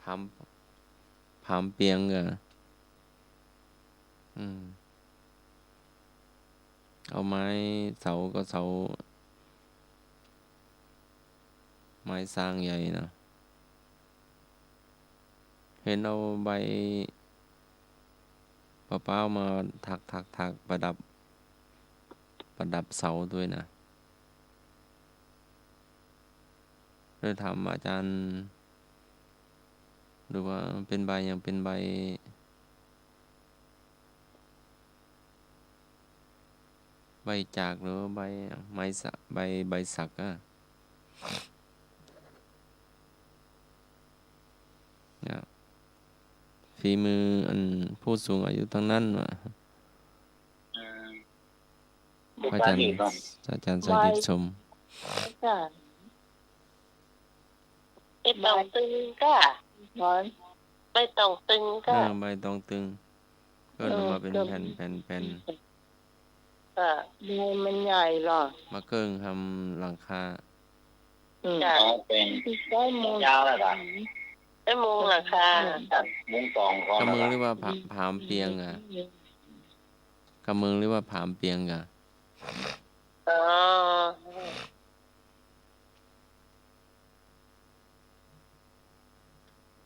ผาม ผามเปียงกะ อืม เอาไม้เสาก็เสา ไม้ซางใหญ่เนาะ เห็นเอาใบมะพร้าวมาถัก ถัก ถักประดับ ประดับเสาด้วยนะ เลยถามอาจารย์ดูว่าเป๋นใบหยัง เป๋นใบ ใบจากหรือว่าใบไม้สัก ใบ ใบสักอะ เนี่ย ฝีมืออันผู้สูงอายุทั้งนั้นว่ะ อืม อาจารย์ อาจารย์สาธิตชม อาจารย์ ใบตองตึงก้า ใบตองตึงก้า เออ ใบตองตึง เออ เอามาเป๋นแผ่น แผ่น แผ่น เออ ใบมันใหญ่เหรอ มาเกิ่งทำหลังคา อืม จ้ะ อ๋อ เป๋น ใบมุง ยาวแล้วเหรอ ใบมุงหลังคา มุงตองก่อน กำเมืองเรียกว่าผา ผามเปียงอะ กำเมืองเรียกว่าผามเปียงอะ อ๋อ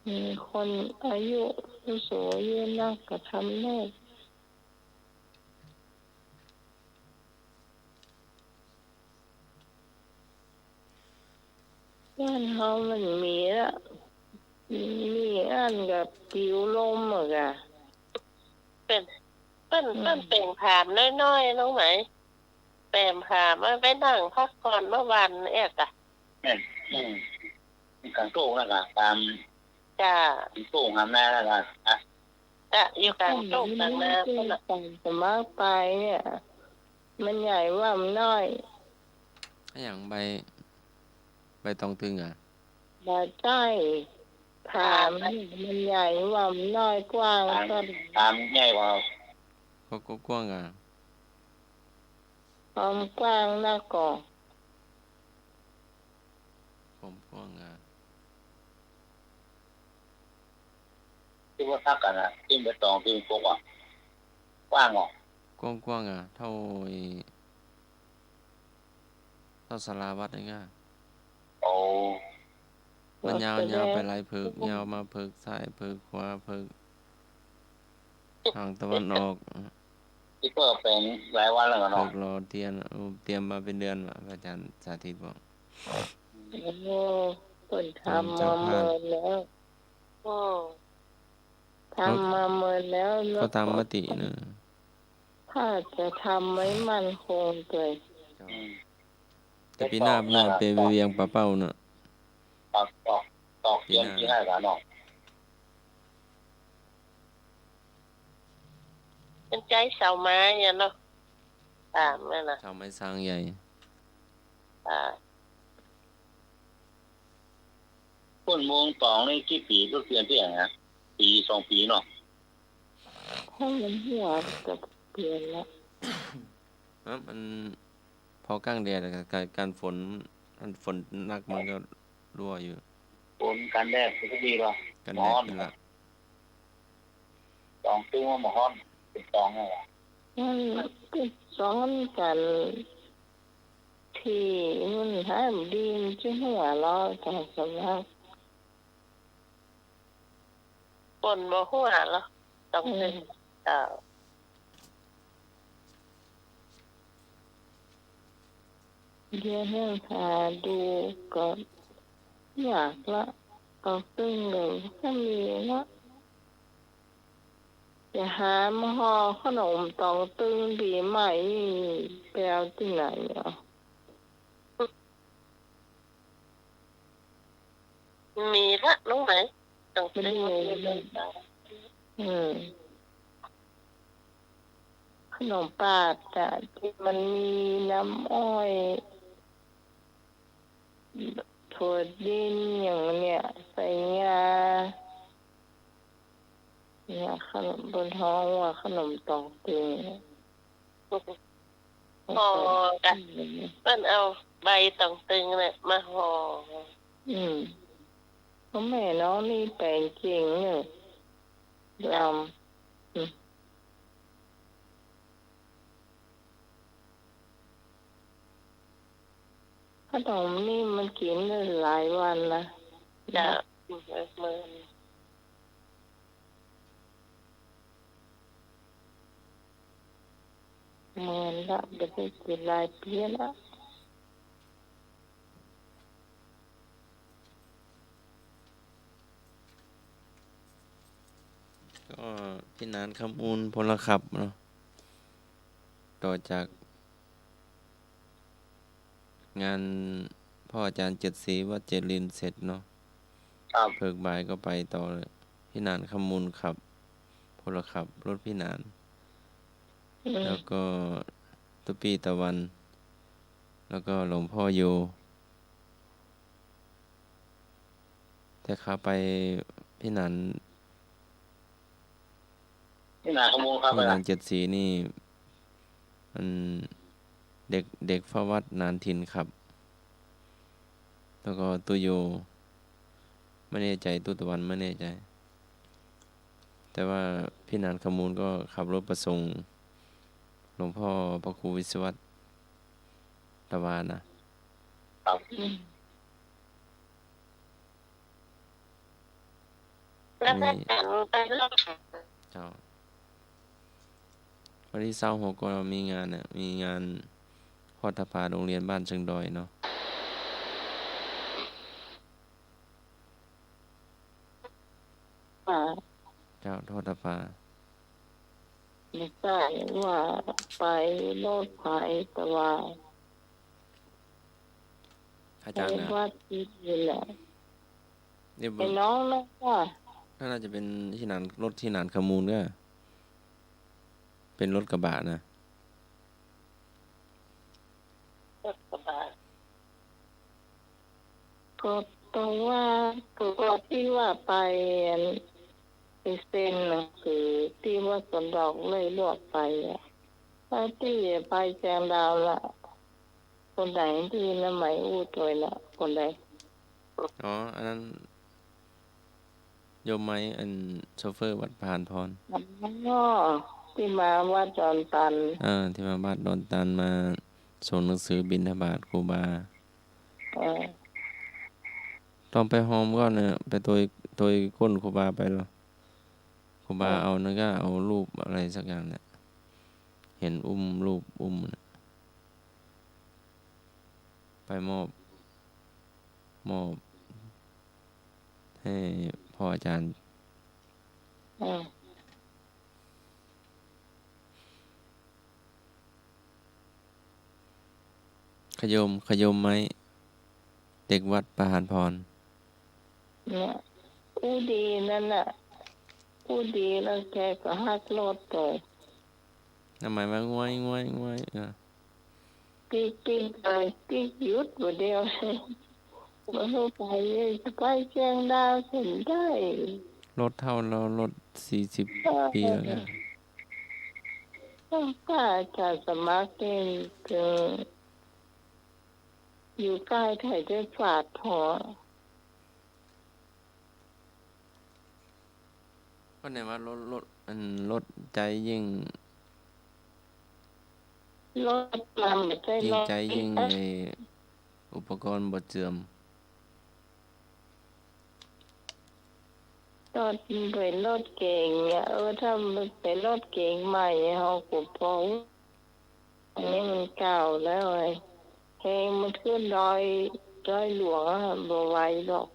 มีคนอายุ ผู้สูงอายุนักก็ทำได้ บ้านเฮามันมีละ มีอันกับปิวลมอะกะ เปิ้น เปิ้น อืม เปิ้นแป๋งผามน้อยๆ น้องไหม แป๋งผามมาไปนั่งพักผ่อนเมื่อวันแอ๊กอะ แม่น อืม อยู่ก๋างโต้งนั่นกะ ตาม จ้า โต้งหามนานั่นกะ อ่ะ จ้ะ อยู่ก๋างโต้งก๋างนา มัน พุ้นน่ะ ตามสมัครไปเนี่ย มันใหญ่ว่ามันน้อย อะหยังใบ ใบตองตึงอะ บ่ใจ้ ผาม ผาม มันใหญ่ว่ามันน้อยกว้าง ผาม ก็ ผามใหญ่กว่า ก็ ก็กว้างอะ ความกว้างนะก็ ความกว้างอะ ตี้ว่าซักกั๋นอะ ตี้ใบตองตี้มันกว้างอะ กว้างอะ กว้างๆ อะ เต้าไอ้ เต้าศาลาวัดนี่กะ โอ้ มันยาว ยาวไปหลายเผิก ยาวมาเผิกซ้าย เผิกขวา เผิก ทางตะวันออก ตี้เปิ้นแป๋งหลายวันแล้วกั๋นเนาะ เผิกหล่อเตียน โอ้ เตรียมมาเป๋นเดือนละ พระอาจารย์สาธิตบอก โอ้ เปิ้นทำมาเมินแล้ว โอ้ ทำมาเมินแล้ว ก็ตามมติเนาะ ถ้าจะทำไว้มั่นคงเลย เจ้า อืม แต่ปี๋หน้า ปี๋หน้าเป๋นเวียงป่าเป้าเนาะ ตอก ตอก ตอกเตียน ปี๋หน้า ปี๋หน้ากั๋นเนาะ มันใจ๊เสาไม้อะเนาะ ตามนั่นน่ะ เสาไม้ซางใหญ่ อ่า เปิ้นมุงตองนี่กี่ปี๋ เปิ้นเปลี่ยนเตื้อหยังอะ ปี๋สองปี๋เนาะ ถ้ามันหัวก็เปลี่ยนละ ครับ มันพอก้างแดดอะ กะ กะ กั๋นฝน มันฝนหนักมันก็รั่วอยู่ ฝนกั๋นแดดก็ดีกว่า กั๋นแดด ฮ้อน เป็นหลัก ตองตึงมันบ่ฮ้อน เป๋นตองนั่นแหละ มันก็ซ้อนกั๋น ตี้มันหาดีมันจะหัวลอ ตองสมัคร ฝนบ่หัวลอ ตองตึง อืม เจ้า เดี๋ยวนี้หาดูก็ยากละ ตองตึงก็บ่มีละ จะหามาห่อขนมตองตึงปี๋ใหม่นี่ไปเอาตี้ไหนอะ มีละ น้องไหม ตองตึง บ่มีละ อืม ขนมปาดอะ ตี้มันมีน้ำอ้อย ถั่วดินอย่างเนี้ย ใส่งา เนี่ย ขนม เปิ้นฮ้องว่าขนมตองตึง ห่อ เปิ้นเอาใบตองตึงเนี่ยมาห่อ อืม เพราะแม่น้องนี่แป๋งเก่งเนี่ย ลำ อืม ขนมนี่มันกิ๋นได้หลายวันนะ จ้ะ เมิน เมินละ บ่ได้กิ๋นหลายปี๋ละ ก็พี่หนานคำมูลพลขับเนาะ ต่อจากงานพ่ออาจารย์เจ็ดสีวัดเจริญเสร็จเนาะ ครับ เผิกบ่ายก็ไปต่อเลย พี่หนานคำมูลขับ พลขับรถพี่หนาน อืม แล้วก็ตุ๊ปี้ตะวัน แล้วก็หลวงพ่อโย แต่ขาไปพี่หนาน พี่หนานคำมูลขับ พี่หนานเจ็ดสีนี่ มันเด็ก เด็กเฝ้าวัดหนานถิ่นขับ แล้วก็ตุ๊โย ไม่แน่ใจ ตุ๊ตะวันไม่แน่ใจ แต่ว่าพี่หนานคำมูลก็ขับรถไปส่งหลวงพ่อพระครูวิศวัตร ตะวันนะ ครับ อืม แล้วถ้า นี่ ฉันไปรอบ เจ้า วันตี้ซาวหกก็มีงานน่ะ มีงานฮอดตะพานโฮงเฮียนบ้านเชิงดอยเนาะ เจ้าโทษตาปา บ่ใจ้ว่าไปรถใผ แต่ว่า อาจ๋ารย์นะ ไปวัดนี่แหละ นี่ ไอ้น้องนะว่า น่าจะเป๋นตี้หนาน รถตี้หนานข้อมูลก็ เป๋นรถกระบะนะ รถกระบะ ก็ต้องว่า ก็ตี้ว่าไป ไปเซ็นหนังสือตี้วัดสวนดอกเลยลวกไปอะ ถ้าตี้ไปแจงดาวละ คนไหนตี้น้าไหมอู้ตวยละ คนไหน อ๋อ อันนั้น โยมไม้ อันโชเฟอร์วัดประหารพร อ๋อ ตี้มาวัดดอนตัน เออ ตี้มาวัดดอนตัน มาส่งหนังสือบิณฑบาตครูบา เออ ต้องไปฮอมก่อนเนี่ย ไปตวย ตวยก้นครูบาไปเหรอ ครูบา เออ เอานั่นก็เอารูปอะไรสักอย่างเนี่ย เห็นอุ้มรูปอุ้มน่ะ ไปมอบ มอบ หื้อพ่ออาจ๋ารย์ อืม ขะโยม ขะโยมไม้ เด็กวัดประหารพร เนี่ย อู้ดีนั่นน่ะ อู้ดีแล้วแกก็ฮักรถโต น้าไหมว่า "งวย งวย งวย" เออ ติ๊กติ๊กเลย ติ๊กหยุดบ่าเดียว บ่ฮู้ไปเลย จะไปแจงดาวเส้นใด รถเฒ่าแล้ว รถสี่สิบ เออ ปี๋แล้วนะ ต้องกล้าจะสมัครเอง คืออยู่ใก้ไถ่ได้ฝาดพอ เพราะไหนว่ารถ รถ อันรถใจ๊ยิ่ง รถมันบ่ใจ้ ยิ่ง รถ ใจ๊ยิ่ง เอ๊ะ ไอ้อุปกรณ์บ่เจื่อม รถมันเป๋นรถเก๋งอะ เออ ถ้ามันเป๋นรถเก๋งใหม่ เฮาก็พอ อันนี้มันเก่าแล้วไอ้ แฮงมันขึ้นดอย ดอยหลวงอะ บ่ไหวดอก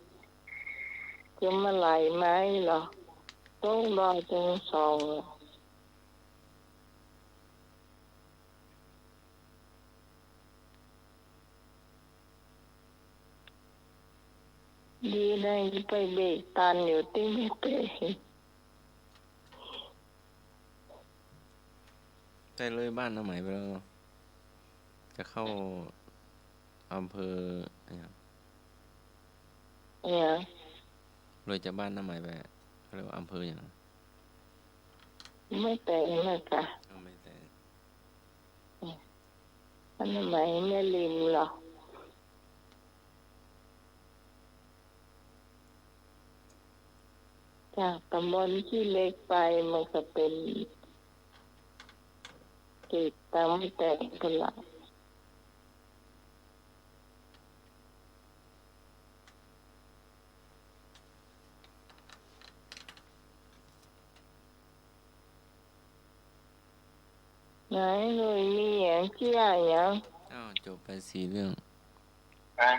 จะมาไหลไหมเหรอ ตกดอยตึงสองอะ ดีนะ ไปเบรกตันอยู่ตี้ไม่เป๋น ใก้เลยบ้านน้าไหมไปแล้ว จะเข้าอำเภอ เออ เลยจากบ้านน้าไหมไป เขาเรียกว่าอำเภออย่างนั้น ไม่เป๋นนะกะ เอาไม่แต่ อันน้าไหมแม่ริมเหรอ จากตำบลขี้เหล็กไป มันก็เป๋นเขตตามแต่พุ้นละ ไหนหนุ่ยมีหยังเจียหยัง อ้าว จบไปสี่เรื่อง ฮะ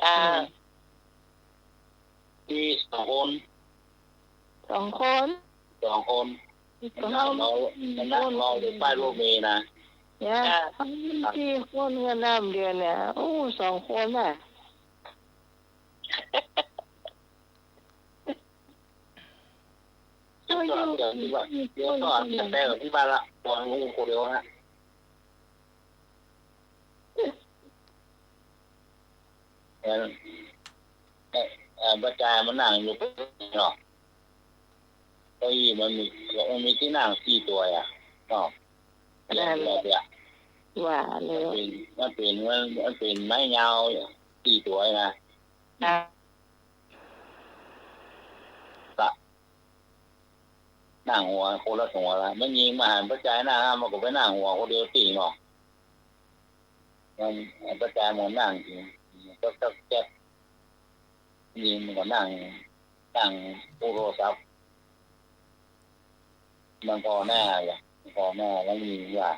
จ้า มีสองคน สองคน สองคน ก็ มันนั่งรอ มันนั่งรออยู่ป้ายรถเมล์นะ เนี่ย จ้า สี่คนก็น้ำเดียวเนี่ย โอ้ สองคนน่ะ ก็อยู่ เดี๋ยวที่บ้าน เดี๋ยวก็จะไปกับที่บ้านละ ตอนนี้คนเดียวฮะ เออ เออ เออ ป้าจายมันนั่งอยู่เนาะ เก้าอี้มันมี มันมีตี้นั่งสี่ตั๋วอะ เนาะ นั่นแหละ ว่าแล้ว มันเป๋น มันเป๋น มัน มันเป๋นไม้ยาวสี่ตั๋วนะ อ่ะ ละ นั่งหัวคนละตั๋วละ มันยิงมาหันป้าจายนั่ง มันก็ไปนั่งหัวคนเดียวติ่งเนาะ มัน ป้าจายมันนั่ง ก็ ก็แก๊บ ยิงมันก็นั่ง นั่งดูโทรศัพท์ มันพอหน้าว่ะ มันพอหน้า แล้วมันยิงว่า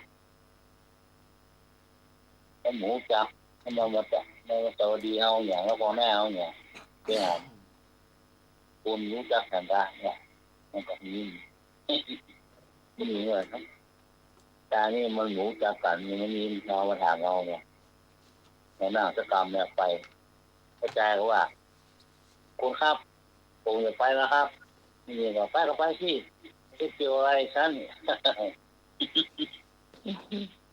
แล้วหมูจัก มันมาจะ มันมาสวัสดีเฮาหยัง แล้วปองหน้าเฮาหยัง ไปหาคนฮู้จักกั๋นกะเนี่ย มันก็มี มีว่า ตานี่มันฮู้จักกั๋น มันมีเฮามาถามเฮาเนี่ย หัวหน้ากิจกรรมเนี่ยไป ป้อจายก็ว่า "คุณครับ ผมจะไปแล้วครับ" แม่ญิงก็ "ไปก็ไปสิ จะเกี่ยวอะไรฉัน"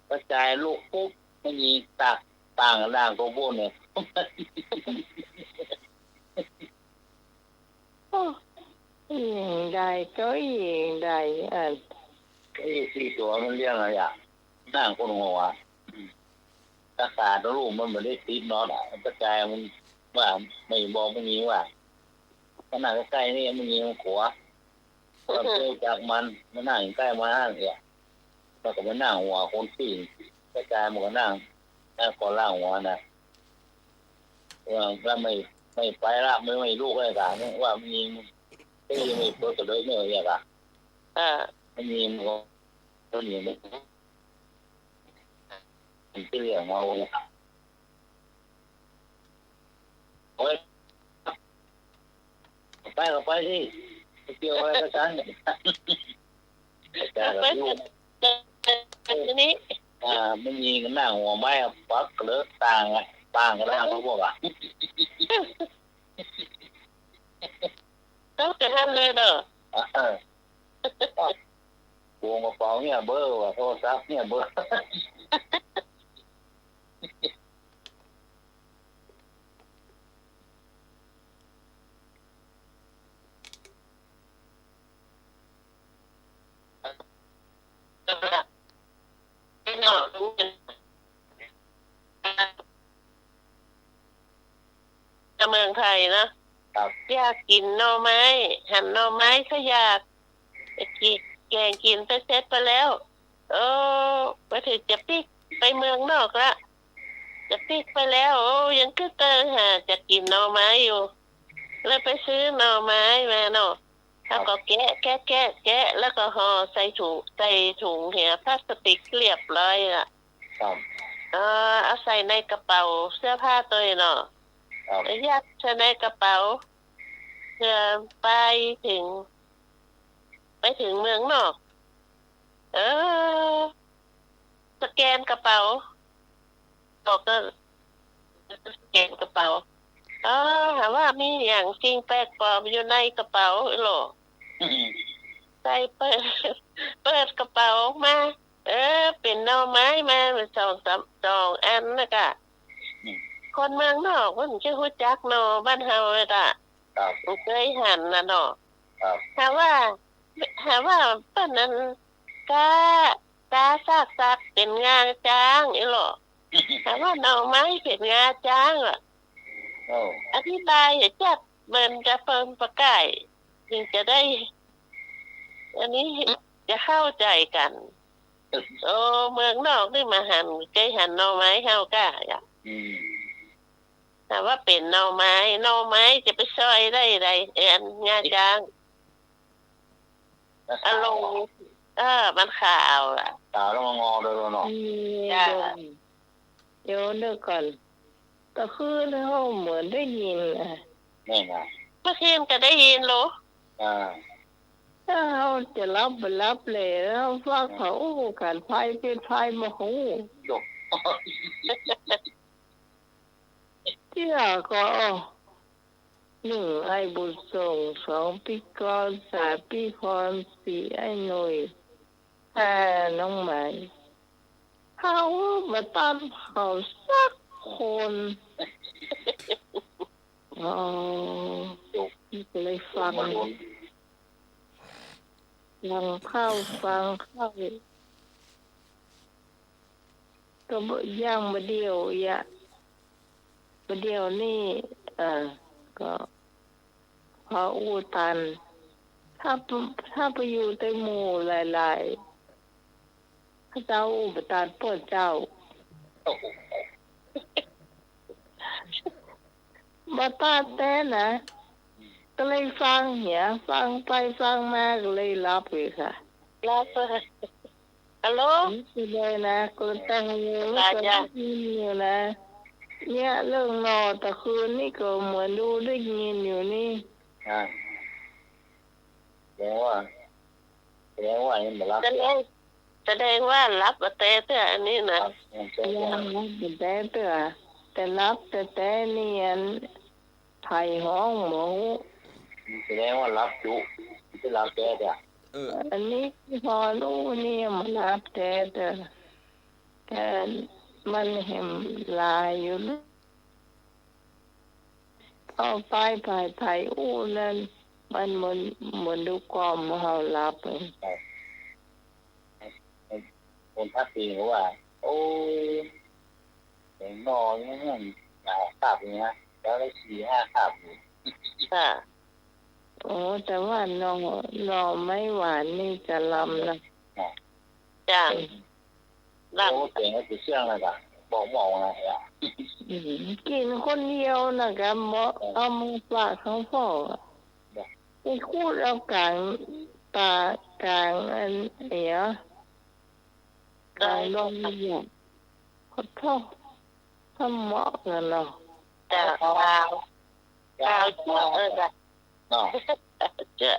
ป้อจายลุกปุ๊บ แม่ญิงตากต่างด่างตัวโบ้นเนี่ย โอ้ อิงได้ก็อิงได้ อัน ไอ้สี่ตั๋วมันเลี้ยงอะไรอะ นั่งคนหัว ตาขาดลูกมันบ่ได้ติดน็อตอะ ป้อจายมันว่า ไม่บอกแม่ญิงว่า มานั่งใก้ๆ นี่ แม่ญิงมันขัว ก็เจอจากมัน มานั่งใก้มันเนี่ย มันก็มานั่งหัวคนตี้ ป้อจายมันก็นั่ง นั่งก่อล่างหัวนะ ว่า แล้วไม่ ไม่ไปละ ไม่ ไม่ลุกเลยกะ ว่าแม่ญิง ไอ้ยังไม่เปิดกระเดิกเนี่ยกะ อ่า แม่ญิงมันก็ แม่ญิงมัน มันจะเรียกมาว่า โอ๊ย ไปก็ไปสิ ไปเกี่ยวอะไรกับฉัน อาจารย์ก็ยุ่ง ทีนี้ อ่า แม่ญิงก็นั่งหัวไม้อะ ปักเลิกต่างอะ ต่างก็ได้ เขาบอกอะ ต้องจะทำเลยเนาะ เออ วงกระเป๋าเนี่ยเบอร์ว่ะ โทรศัพท์เนี่ยเบอร์ เมืองไทยนะ ครับ อยากกิ๋นหน่อไม้ หันหน่อไม้ก็อยาก ไปกิ๋น แกงกิ๋นไปเสร็จไปแล้ว เออ ไปเถิงจะปิ๊กไปเมืองนอกละ จะปิ๊กไปแล้ว โอ้ ยังกึ๊ดเติงหาจะกิ๋นหน่อไม้อยู่ เลยไปซื้อหน่อไม้มาเนาะ แล้วก็แกะ แกะ แกะ แกะ แล้วก็ห่อใส่ถุง ใส่ถุงเหียพลาสติกเรียบร้อยละ ครับ เออ เอาใส่ในกระเป๋าเสื้อผ้าตวยเนาะ ครับ แล้วยัดใส่ในกระเป๋า เพื่อไปเถิง ไปเถิงเมืองนอก เออ สแกนกระเป๋า บอกก็สแกนกระเป๋า เออ หาว่ามีอย่างสิ่งแปลกปลอมอยู่ในกระเป๋าอีหล่อ ใส่เปิด เปิดกระเป๋าออกมา เออ เป๋นหน่อไม้มาสองสาม สองอันนะกะ อืม คนเมืองนอกเปิ้นจะฮู้จักหน่อบ้านเฮาเลยอะ ครับ บ่เกยหันน่ะเนาะ ครับ หาว่า หาว่าเปิ้นนั้น กา กาซากสัตว์เป๋นงาจ๊างอีหล่อ หาว่าหน่อไม้เป๋นงาจ๊างอะ โอ้ อธิบายหื้อจั๊ด เหมือนจะเปิงปะก้าย ถึงจะได้ อันนี้จะเข้าใจ๋กั๋น โอ้ เมืองนอกนี่บ่หัน เกยหันหน่อไม้เฮากะ อืม หาว่าเป๋นหน่อไม้ หน่อไม้จะไปซ่อยได้ใด ไอ้อันงาจ๊าง อารมณ์ เออ มันขาวอะ ขาวแล้วมันงอเลยเนาะ อืม จ้ะ เดี๋ยวนึกก่อน ตะคืนเฮาเหมือนได้ยินอะ แม่นอะ เมื่อคืนก็ได้ยินโล อ่า ถ้าเฮาจะหลับบ่หลับแล เฮาฟังเขาอู้กั๋น ไผเป๋นไผบ่ฮู้ จบ เตี้ยก็ หนึ่ง ไอ้บุญส่ง สอง ปิกร สาม ปิพร สี่ ไอ้หนุ่ย ห้า น้องไหม เฮาบ่ตันเขาสักคน อ๋อ ก็เลยฟัง ฟังเข้า ฟังเข้า ก็บ่ อย่างบ่าเดี่ยวเยียะ บ่าเดี่ยวนี้ เอ่อ ก็พออู้ตัน ถ้า ถ้าไปอยู่ใต้หมู่หลายๆ เขาเจ้าอู้บ่ตันเปิ้นเจ้า โอ้โห บ่ตันแต๊นะ ก็เลยฟังเหีย ฟังไปฟังมาก็เลยหลับอีกค่ะ หลับ ฮัลโหล นี่คือเลยนะ ก็ตั้งอยู่ ตายจ้ะ ก็ได้ยินอยู่นะ เนี่ยเรื่องนอนตะคืนนี่ก็เหมือนดูได้ยินอยู่นี่ อ่า แสดงว่า แสดงว่ายังบ่หลับ แสดง แสดงว่าหลับบ่แต๊เตื้ออันนี้นะ ครับ ยังแสดงว่า ยังหลับบ่แต๊เตื้อ แต่หลับแต๊ๆ นี่อัน ไผฮ้องบ่ฮู้ แสดงว่าหลับจุ บ่ได้หลับแต๊เตื้อ เออ อันนี้พอฮู้นี่ยังบ่หลับแต๊เตื้อ แต่มันแหมหลายอยู่ เอาไปไผๆ อู้นั่น มันเหมือน เหมือนดูกล่อมเฮาหลับเลย ครับ คนพักดีเขาว่า โอ้ย เสียงนอนเนี่ย หลายคาบเลยนะ แล้วได้สี่ห้าคาบอยู่ ค่ะ โอ้ แต่ว่านอน นอนไม้หวานนี่จะลำนะ อ่ะ จ้ะ อืม ลำ โอ้ เสียงก็จะเชื่องเลยจ้ะ บอกหมอนะ อ่ะ อืม กิ๋นคนเดียวนะกะ บ่ อ่ะ เอามาฝากเขาพ่ออ่ะ จ้ะ ไปขูดเอาก๋างต๋ากลางอันเนี้ย กลางดงเนี่ย ขอโทษ สมองอะเนาะ จ้ะ กาว กาว เออ จ้ะ เนาะ จ้ะ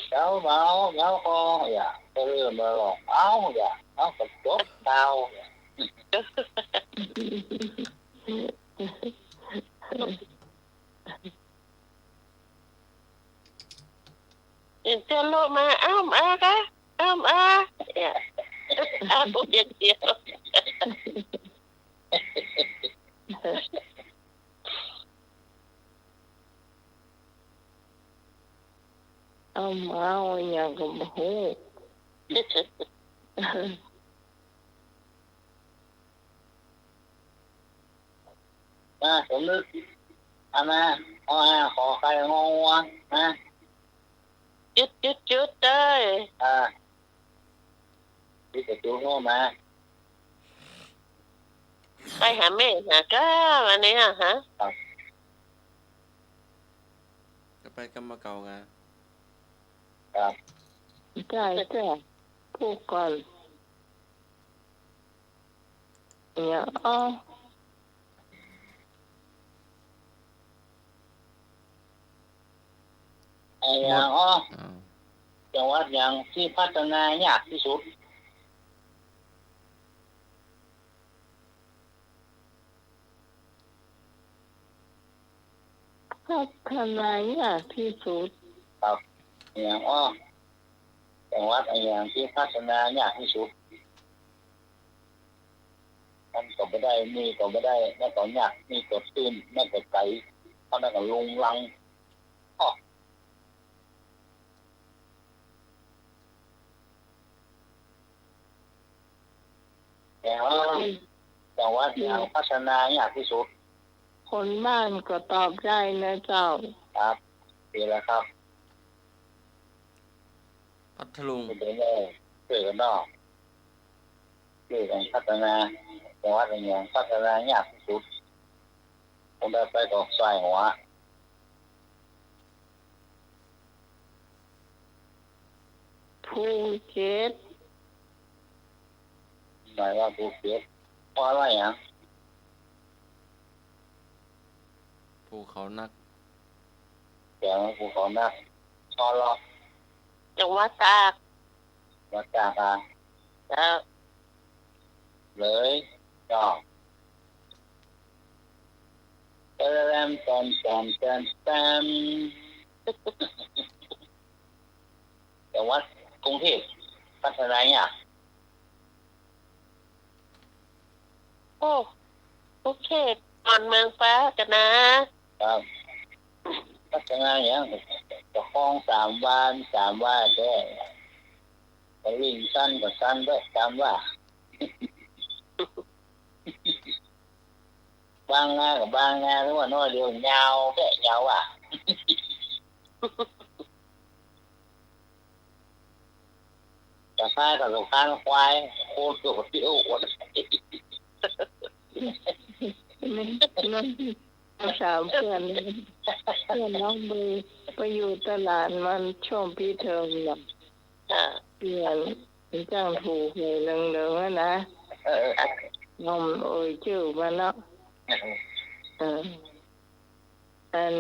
เกาเมา เกาคอ อย่า ก็เริ่มมาลอง เอา อย่า เอากระจกเกา เห็นเจ้าโลกมา อ้าว อ้าว คะ อ้าว อ้าว เนี่ย อ้าว อย่างเดียว อ้าว อ้าว อย่างก็บ่ฮู้ มา สมนึก เอามา อออา ขอไข่ งองัว มา จุด จุด จุด เอ้ย อ่า ปิดประตูห้องมา ไปหาแม่หาก้าวันนี้อะฮะ ครับ ก็ไปกำมาเก่าไง ครับ ใจ้ ใจ้ พูดก่อน เนี่ย อ๋อ ไอ้หยัง อ๋อ อ้าว จังหวัดหยังตี้พัฒนายากตี้สุด พัฒนายากตี้สุด ครับ ไอ้หยัง อ๋อ จังหวัดไอ้หยังตี้พัฒนายากตี้สุด มันก็บ่ได้ มีก็บ่ได้ มันก็ยาก มีก็ตื้น มันก็ไก๋ เพราะนั้นก็ลุงลัง อ้อ แต่ว่า อืม จังหวัดหยัง อืม พัฒนายากตี้สุด คนบ้านก็ตอบได้นะเจ้า ครับ นี่แหละครับ พัทลุง เป็นไง ช่วยกันเนาะ ช่วยกันพัฒนา จังหวัดไอ้หยังพัฒนายากตี้สุด คนใดไปก็ส่ายหัว ภูเก็ต หมายว่าภูเก็ต เพราะอะไรอะ ภูเขานัก แสดงว่าภูเขานัก ชอลอ จังหวัดตาก จังหวัดตากอะ เจ้า เลย เจ้า แตม แตม แตม แตม จังหวัดกรุงเทพพัฒนายาก โอ้ กรุงเทพนอนเมืองฟ้ากันนะ ครับ พัฒนาหยัง ก็คลองสามวา สามวาแต๊ ก็วิ่งสั้นก็สั้นแต๊ สามวา บางนาก็บางนา หรือว่าน้อยเดียว ยาวแต๊ ยาวอะ แต่ซ้ายก็สะพานควาย โคตรเตี้ยว มัน มัน สาวเพื่อน เพื่อนน้องเบยไปอยู่ตลาดมันช่วงปิดเทอมน่ะ อ่า เพื่อนมันจ้างถูกหวยเหลิงๆ อะนะ เออ น้อมเอ่ยจื้อมันเนาะ เออ อัน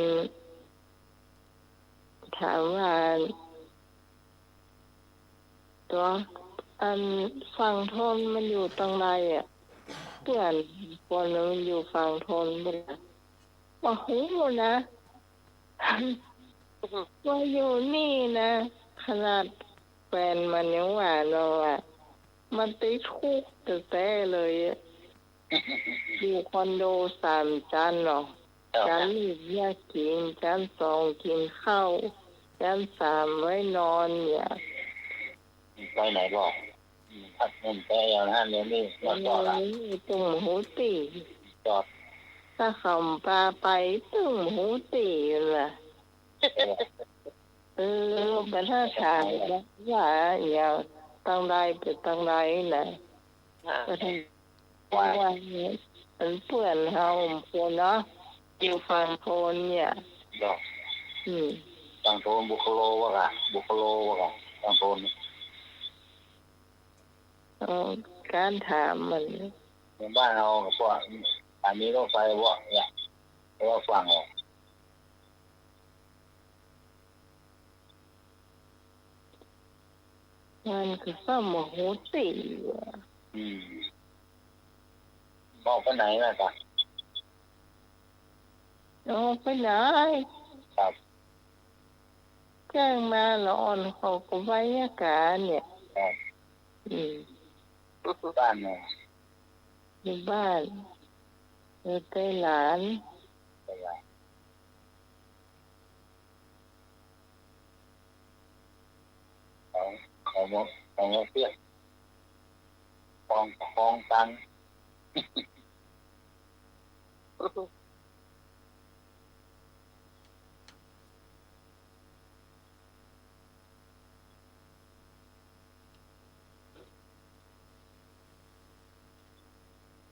ถามว่า ตั๋ว อันฝั่งทนมันอยู่ตังใดอะ เปื้อนคนมันอยู่ฝั่งทนเปื้อนอะ บ่ฮู้นะ ว่าอยู่นี่นะ ขนาดแฟนมันยังว่าเนาะว่า มันติดคุกแต๊ๆ เลยอะ อยู่คอนโดสามชั้นเนาะ เจ้าค่ะ ชั้นหนึ่งเนี่ยกิ๋น ชั้นสองกิ๋นข้าว ชั้นสามไว้นอนเนี่ย ไปไหนบ่ อืม พักผ่อนไปอย่างนั้นอย่างนี้ นอนจอดอะ เออ ตึงบ่ฮู้ตี้ จอด ถ้าเขาบ่ปาไป ตึงบ่ฮู้ตี้นั่นแหละ เออ เออ บ่ถ้าถามว่า ว่าอย่างตังใดไปตังใดนะ ค่ะ บ่ถ้า ว่า ว่ามันเปื้อนเฮาพู้นเนาะ อยู่ฝั่งทนเนี่ย เนาะ อืม ฝั่งทนบุคโลวะกะ บุคโลวะกะ ฝั่งทน เออ ก๋านถามมัน ในบ้านเฮาก็พวกสถานีรถไฟพวกเนี่ย เพราะว่าฝั่งออก มันก็ซ้ำบ่ฮู้ตี้อะ อืม ออกไปไหนล่ะจ๊ะ ออกไปไหน ครับ แจ้งมาละอ่อนเขาก็ไว้อาก๋านเนี่ย ครับ อืม บ้านเนี่ย อยู่บ้าน อยู่ใต้หลาน ใต้หลาน ของ ของ ของเปียก ของ ของตัง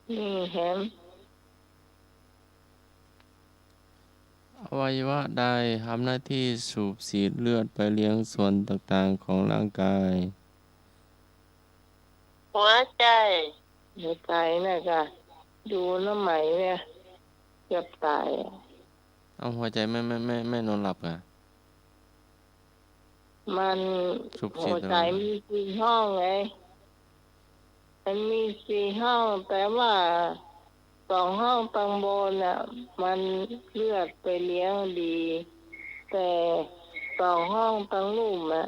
นี่แหม อวัยวะใดทำหน้าที่สูบฉีดเลือดไปเลี้ยงส่วนต่างๆ ของร่างกาย หัวใจ๋ หัวใจ๋น่ะกะ ดูน้ำไหมเนี่ย เกือบต๋ายอะ เอาหัวใจ๋แม่ แม่ แม่ แม่นอนหลับกะ มัน สูบฉีด หัวใจ๋ เหรอ มีสี่ห้องไง มันมีสี่ห้อง แต่ว่าสองห้องตังบนน่ะ มันเลือดไปเลี้ยงดี แต่สองห้องตังลุ่มอะ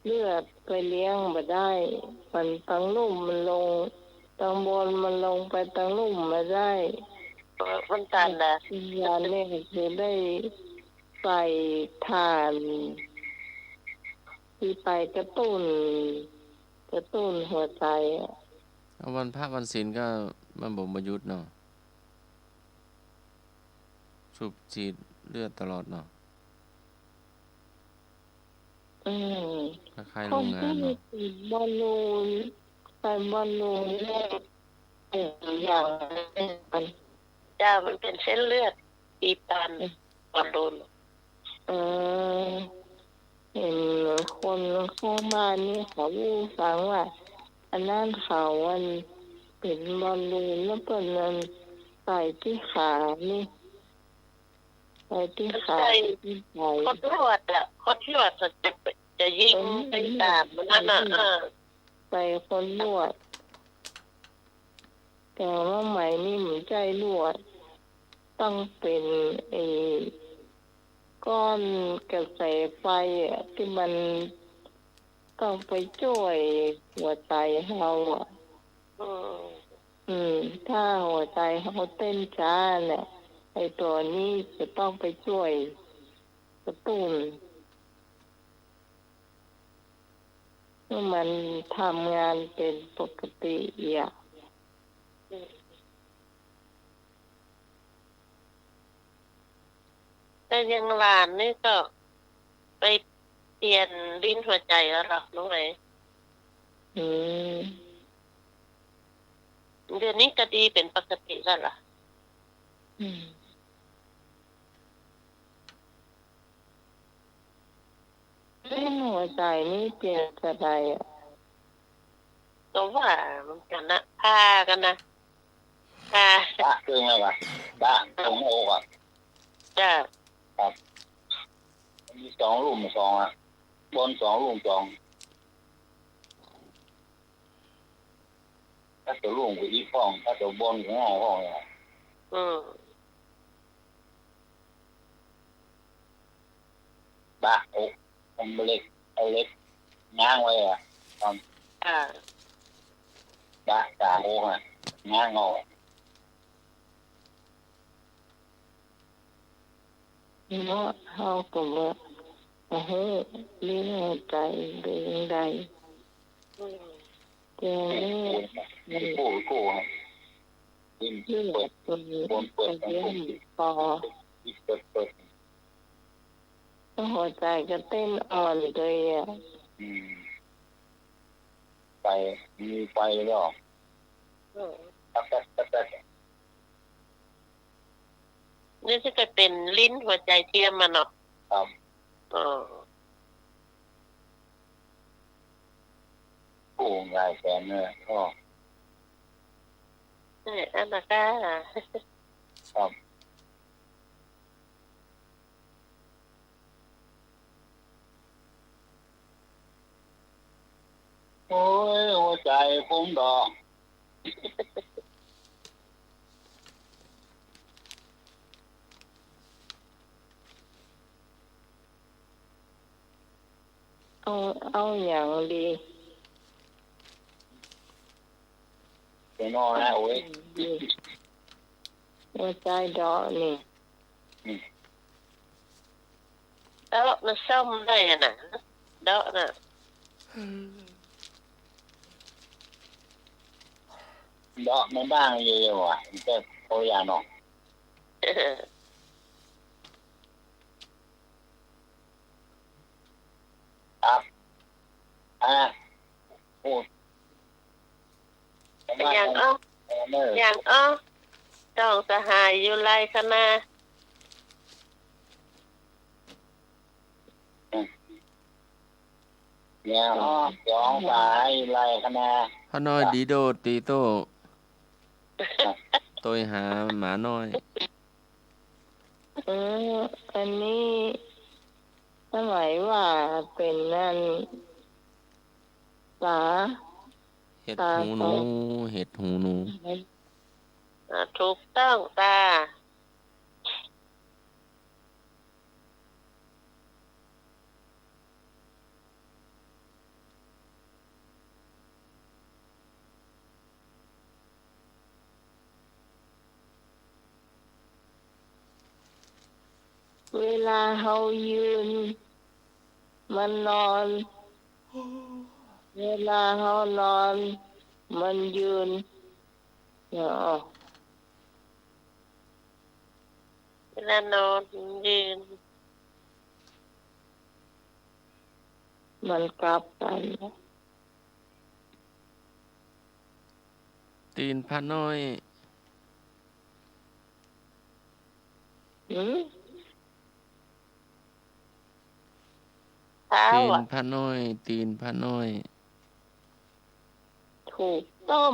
เลือดไปเลี้ยงบ่ได้ มันตังลุ่มมันลง ตังบนมันลงไปตังลุ่มบ่ได้ เออ มันตันนะ ยาเนี่ยคือได้ใส่ถ่าน ตี้ไปกระตุ้น กระตุ้นหัวใจ๋อะ เอาวันพระวันศีลก็มันบ่ บ่หยุดเนาะ สูบฉีดเลือดตลอดเนาะ อืม คล้ายๆ โรงงานเนาะ คนตี้ติดบอลลูน ใส่บอลลูนเนี่ย เป็นอย่างนั้น เจ้า มันเป๋นเส้นเลือดตีบตัน อืม บอลลูน เออ เห็นคนข้างบ้านนี่เขาอู้ฟังว่า อันนั้นเขาอันเป๋นบอลลูน แล้วเปิ้นอันใส่ตี้ขานี่ ใส่ตี้ขา ใส่ตี้ไข ขดลวดอะ ขดลวดอะ จะ จะยิง เออ ไปต๋ามมันนั่นน่ะ เออ ใส่ขดลวด แต่ว่าไหมนี่มันบ่ใจ้ลวด ต้องเป๋นไอ้ก้อนกระแสไฟอะ ตี้มันต้องไปจ้วยหัวใจ๋เฮาอะ อืม อืม ถ้าหัวใจ๋เฮาเต้นจ๊าเนี่ย ไอ้ตั๋วนี้จะต้องไปจ้วยกระตุ้น ให้มันทำงานเป๋นปกติอะ อืม แต่อย่างหลานนี่ก็ไปเปลี่ยนลิ้นหัวใจ๋แล้วเหรอ น้องไหม อืม เดี๋ยวนี้ก็ดีเป๋นปกติแล้วเหรอ อืม ลิ้นหัวใจ๋นี่เปลี่ยนจะใดอะ ก็ว่าเหมือนกั๋นนะ ผ่ากั๋นนะ ผ่า บะเกินแล้วก่ะ บะตรงอกอะ จ้ะ ครับ มีสองลุ่มสองอะ บนสองลุ่มสอง ถ้าตั๋วลุ่มก็อีกห้อง ถ้าตั๋วบนก็ห้อง ห้องเนี่ย อืม บะอก เอาเหล็ก เอาเหล็กง้างไว้อะ ครับ อ่า บะกลางอกอะ ง้างเอาอะ เนาะ เฮาก็บ่ บ่ฮู้ ลิ้นหัวใจ๋เป๋นจั่งใด อืม แต่นี่ โก้ โก้ โก้ ครับ ลิ้น เลือด เปิด เปิด บนเปิด เลือด คอ เปิด เปิด หัวใจ๋ก็เต้นอ่อนเลยอะ อืม ไฟ มีไฟด้วยเหรอ อืม แป๊บๆๆๆ นี่ก็เป๋นลิ้นหัวใจ๋เทียมอะเนาะ ครับ อ๋อ โอ้ หลายแสนเลย อ้อ เออ อันนั้นก็ ครับ โอ้ย หัวใจ๋ผมดอก เอา เอาหยังดี เดี๋ยวน้อนะ โอ้ย หัวใจ๋เดาะนี่ อืม เดาะมันซ่อมได้อะนะ เดาะน่ะ เดาะมันบ้างอยู่ว่ะ แต่เขาอย่าเนาะ ครับ อ่า โอ้ อย่างอ้อ เออ อย่างอ้อ ต้องสหายอยู่ไรคะนา อย่างอ้อ ต้องสหายอยู่ไรคะนา ป้าน้อยดีโดดตีโต้ โตยหาหมาน้อย เออ อันนี้สมัยว่าเป๋นนั่น ต๋า เห็ดหูหนู ต๋า เห็ดหูหนู อ่า ถูกต้องต๋า เวลาเฮายืน มันนอน เวลาเฮานอน มันยืน เนาะ เวลานอนมันยืน มันกลับกั๋น ตี๋นพระน้อย หืม เท้าอะ ตี๋นพระน้อย ตี๋นพระน้อย ถูกต้อง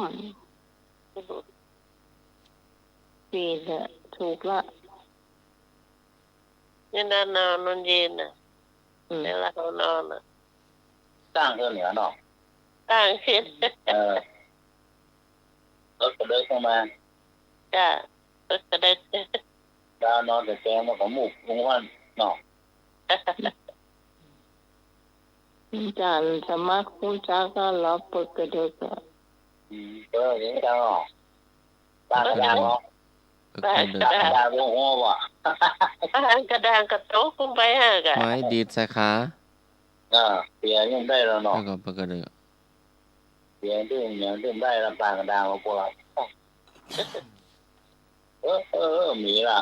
ตี๋นอะ ถูกละ เวลานอนมันยืนน่ะ อืม เวลาเฮานอนน่ะ ตั้งขึ้นเหนือเนาะ ตั้งขึ้น เออ เอิ๊กกระเดิกลงมา จ้ะ เอิ๊กกระเดิก ดาวนอนแต่แกงมันก็มุบลงวันเนาะ อาจ๋ารย์สมัครฮู้จักก็ลอเปิดกระเดิกอะ อืม เออ เดี๋ยวจะออก ปากกระดางเหรอ ปากกระดาง ปากกระดางลงหัวว่ะ ปากกระดางกระตกลงไปฮะกะ ไม้ดีดใส่ขา อ่า เปียยังได้แล้วเนาะ แล้วก็ปากกระเดิก เปียยังได้แล้ว ปากกระดางมาพวกเรา เออ เออ เออ มีละ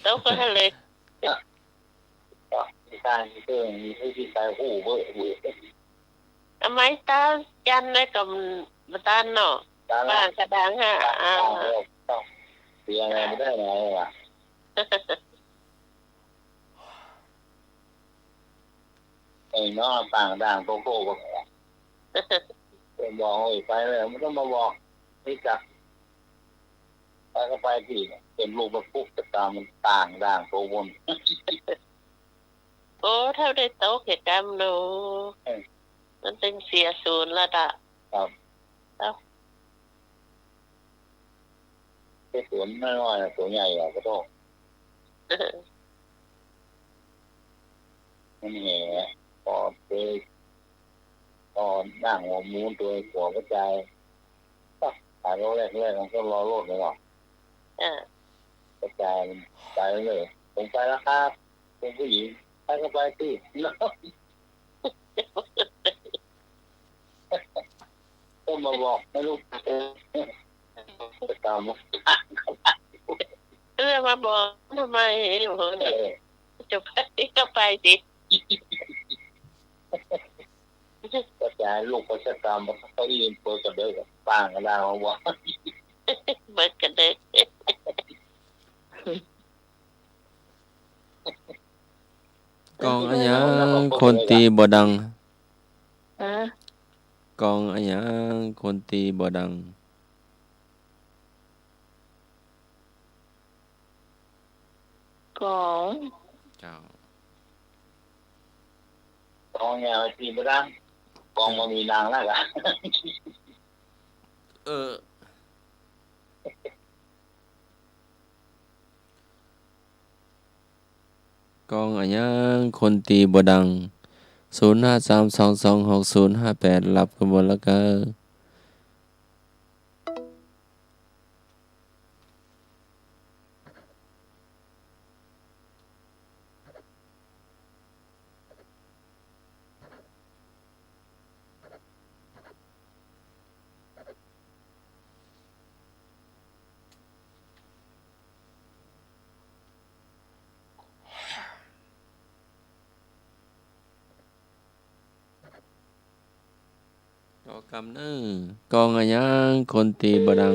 ตกไปเลย มีการมีเครื่อง มีผู้ที่ใช้หูเบ้อ หู ทำไมตาจันเลยกับตาเนาะ ตาละ ปากกระดางฮะ อ่า เสียอะไรไม่ได้ไงวะ ไอ้น้องปากกระดางโตโก้บอก เ ไปบอก โอ้ย ไปเลย บ่ต้องมาบอก นี่จ้ะ ไปก็ไปตี้ เป๋นลูกประปุก แต่ตามันต่างด่างโตบน โอ้ ถ้าได้ตกเหตุการณ์โน่ เออ มันตึงเสียศูนย์ละตะ ครับ เอ้า เสียศูนย์น้อยๆ ตั๋วใหญ่อะ ขอโทษ มันแหม ปอเปย ปอด่างหัวหมูตัวหัวกระจาย ขายรอบแรกๆ มันก็รอโลดเลยว่ะ อ่า กระจายมันไปเลย ผมไปแล้วครับ เป็นผู้หญิง ใครก็ไปสิ ก็มาบอกให้ลูก ไปตาม เออ มาบอกทำไม เออ จะไปก็ไปสิ ก็จะให้ลูกไปสตาร์บัค เก้าอี้เปิดกระเดิก ปางกระดาษมาบอก เปิดกระเดิก กองอะหยังคนตีบ่ดัง ฮะ กองอะหยังคนตีบ่ดัง กอง เจ้า กองอะหยังตีบ่ดัง กองบ่มีดังนักอะ เออ กองอะหยังคนตีบ่ดัง ศูนย์ห้าสามสองสองหกศูนย์ห้าแปด รับกันหมดแล้วก็ ต่อกำเน้อ กองอะหยังคนตีบ่ดัง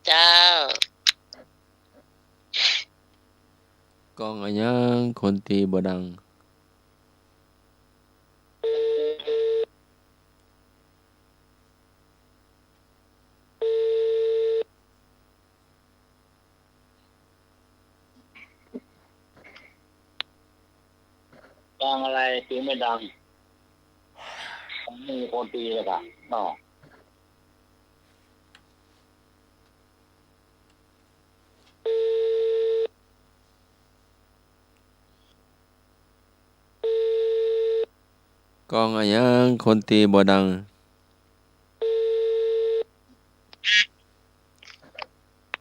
เจ้า กองอะหยังคนตีบ่ดัง กองอะไรตีไม่ดัง มีคนตีเลยค่ะ เนาะ กองอะหยังคนตีบ่ดัง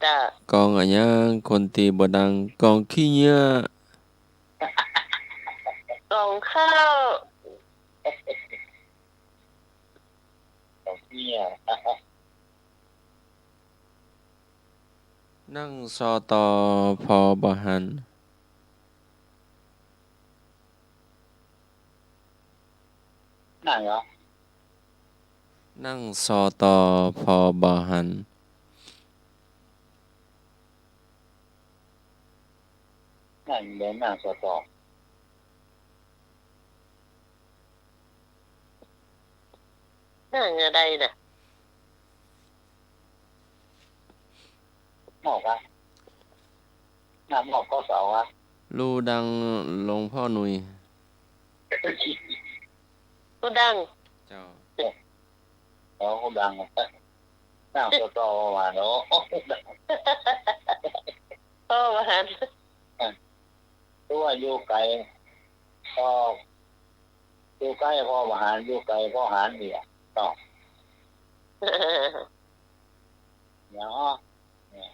จ้ะ กองอะหยังคนตีบ่ดัง กองขี้เหยียะ กองข้าว กองขี้เหยียะ นั่งซอตอพอบ่หัน นั่งเหรอ นั่งซอตอพอบ่หัน นั่งเดินนั่งซอตอ นั่งอะไรน่ะ หมอบอะ นั่งหมอบข้อศอกอะ ลู่ดังหลวงพ่อหนุ่ย ลู่ดัง เจ้า เอาดัง นั่งต่อๆ มาเนาะ พ่อบ่หัน อ่ะ คือว่าอยู่ไกล ก็ อยู่ใก้ก็บ่หัน อยู่ไกลก็หันเหีย เนาะ เนาะ เนี่ย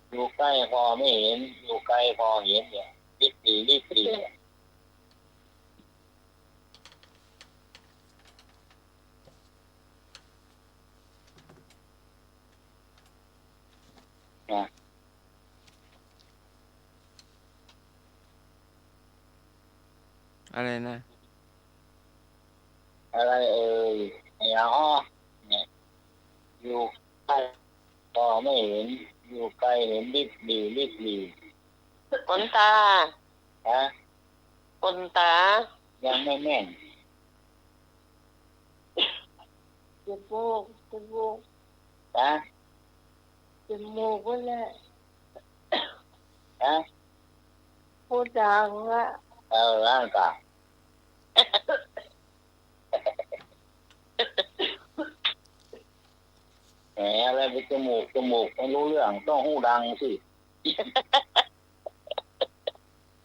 อยู่ใก้ก็ไม่เห็น อยู่ไกลก็เห็นเนี่ย ลิบหรี่ ลิบหรี่ นะ อะไรนะ อะไรเอ่ย ไอ้อ๋อ เนี่ย อยู่ใก้ก็ไม่เห็น อยู่ไกลเห็นลิบหรี่ ลิบหรี่ ขนตา ฮะ ขนตา ยังไม่แม่น จมูก จมูก ฮะ จมูกนั่นแหละ ฮะ ฮูดังอะ เออ นั่นก่ะ แหม อะไรไปจมูก จมูกไม่รู้เรื่อง ต้องฮูดังสิ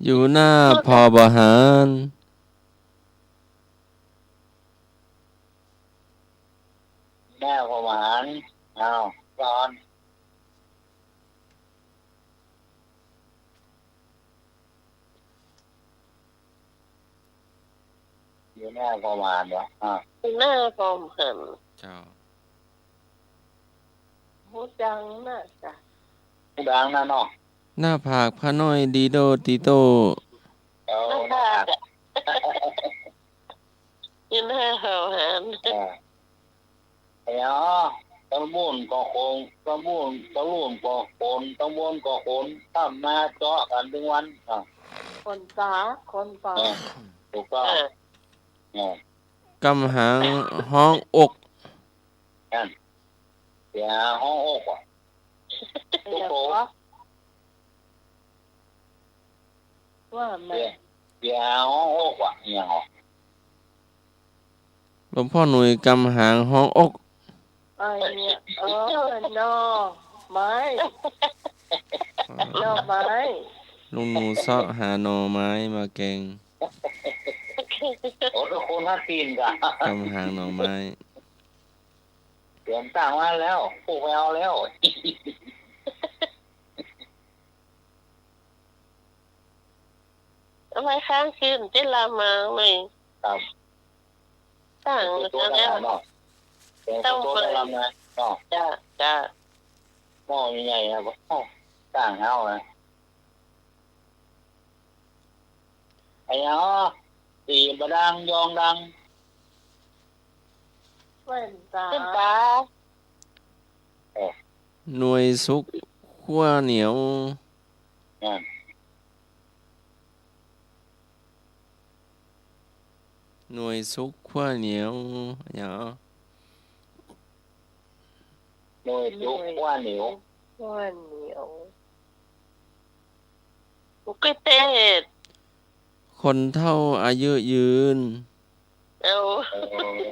อยู่หน้าผ่อประหาร หน้าผ่อประหาร อ้าว ก่อน อยู่หน้าผ่อประหารวะ อ่า อยู่หน้าผ่อประหาร เจ้า ฮูดังนะจ๊ะ ฮูดังนะเนาะ หน้าผากป้าน้อยดีโด้ดีโด้ เอา หน้าผาก หน้าผาก อยู่หน้าผ่อประหาร อ่า เนาะ ตำบลก็โขน ตำบล ตำบลก็โขน ตำบลก็โขน ถ้ำนาเจาะกั๋นตึงวัน อ่ะ โขนต๋า โขนต๋า เออ ถูกต้อง เออ เออ กำหางฮ้องอก นั่น เสียฮ้องอกว่ะ เดี๋ยว โอ้โห ขอ ว่ามา เสีย เสียฮ้องอกว่ะ เนี่ยเหรอ หลวงพ่อหนุ่ยกำหางฮ้องอก ไอ้เนี่ย เออ หน่อไม้ หน่อไม้ ลุงหนูเซาะหาหน่อไม้มาแกง โอ้ ทุกคนฮักกิ๋นก่ะ กำหางหน่อไม้ เตรียมตั้งไว้แล้ว ปลูกไปเอาแล้ว เอาไว้ค้างคืนตี้ลำมาใหม่ ครับ ตั้ง เตรียมตัว แล้ว ตั้งหากเนาะ เตรียมตัว ต้องเปิด ตั้งลำนะเนาะ จ้ะ จ้ะ หม้อใหญ่ๆ นะ โอ้ ตั้งเอานะ ไอ้เนาะ สี่บะดังยองดัง แว่นต๋า แว่นต๋า เออ หน่วยสุกขั้วเหนียว นั่น หน่วยสุกขั้วเหนียว อย่าง หน่วยสุกขั้วเหนียว ขั้วเหนียว บุกเกษตร คนเฒ่าอายุยืน เอา เออ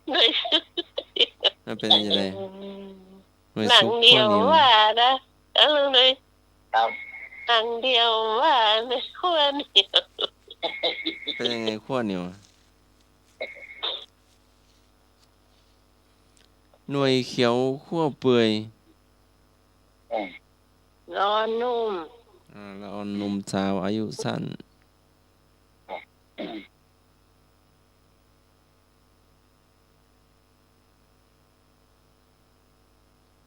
หน่วยสุก มันเป็นยังไง อืม หน่วยสุกขั้วเหนียว หนังเดียวว่านะ เอาเลย ครับ หนังเดียวว่าในขั้วเหนียว เป็นยังไงขั้วเหนียวอะ หน่วยเขียวขั้วเปื่อย อืม ละอ่อนหนุ่ม อ่า ละอ่อนหนุ่มสาวอายุสั้น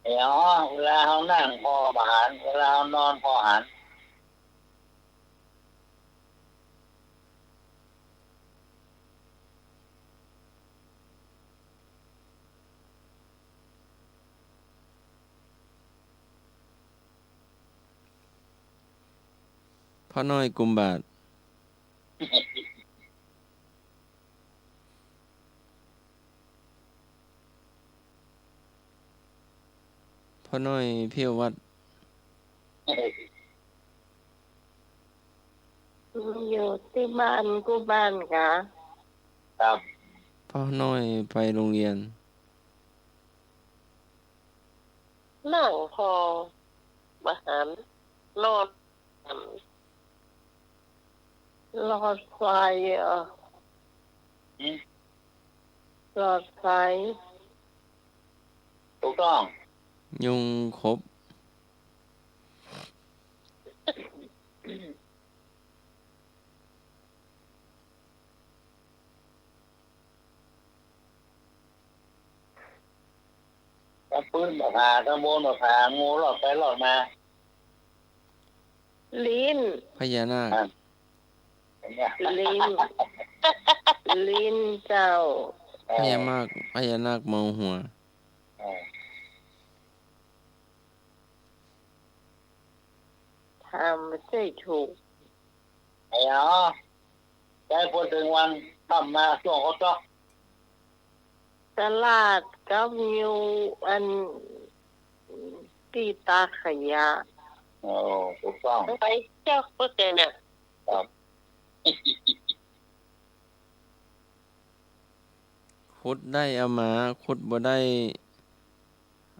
เดี๋ยว เวลาเฮานั่งผ่อประหาร เวลาเฮานอนผ่อประหาร ป้าน้อยกุมบาตร ป้าน้อยเพี้ยววัด อยู่ตี้บ้านกู้บ้านกา ครับ ป้าน้อยไปโฮงเฮียน นั่งผ่อประหาร นอน หลอดไฟเหรอ อืม หลอดไฟ ถูกต้อง ยุงขบ ตำปืนบ่ผ่า ตำบลบ่ผ่า งูรอดไปรอดมา ลิ้น พญานาค อ่ะ ลิ้น ลิ้นเจ้า เออ พญานาค พญานาคเมาหัว เออ ท ถามบ่ใจ้ถูก ไอ้หยัง ใจ้ ปอเถิงวันค่ำมา ช่วงเขาต๊อก ตลาดกับอยู่อัน ตี้ตากขยะ โอ้ ถูกต้อง ไปจ๊อกเปิ้นน่ะ ครับ ขุดได้เอามา ขุดบ่ได้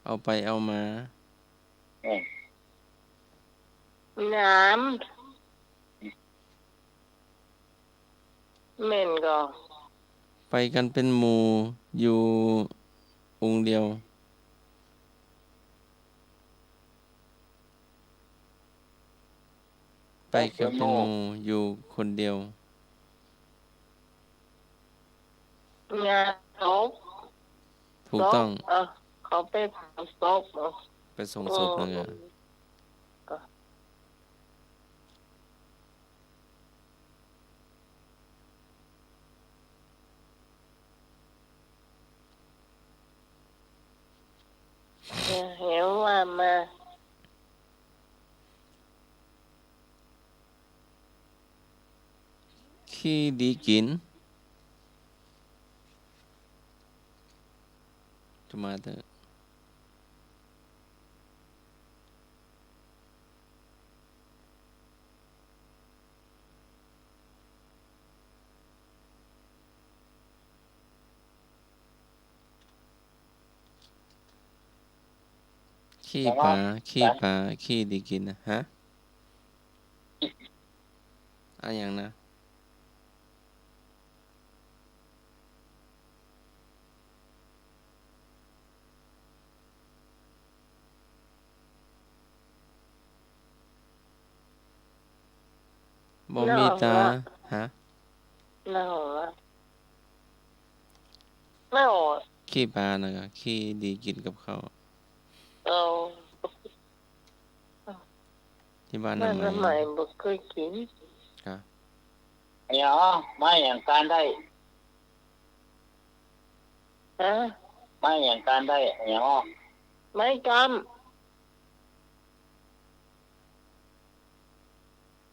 เอาไปเอามา อืม น้ำ แม่นก่อ ไปกั๋นเป๋นหมู่อยู่องค์เดียว ไปกั๋นเป๋นหมู่อยู่คนเดียว งานศพ ถูกต้อง ศพ เออ เขาไปเผาศพ เออ ไปส่งศพนั่นแหละ เออ เออ เห็นว่ามา ขี้ดีกิ๋น จะมาเต๊อะ ขี้ป๋า ขี้ป๋า ขี้ดีกิ๋นนะ ฮะ อะหยังนะ บ่มีต๋า ฮะ เน่าละ เน่า ขี้ป๋านะก็ขี้ดีกิ๋นกับข้าว เออ ตี้บ้านน้ำใหม่ บ้านน้ำใหม่บ่เกยกิ๋น ครับ เนี่ย ไม้หยังก้านได้ ฮะ ไม้หยังก้านได้ เนี่ย ไม้ก้าน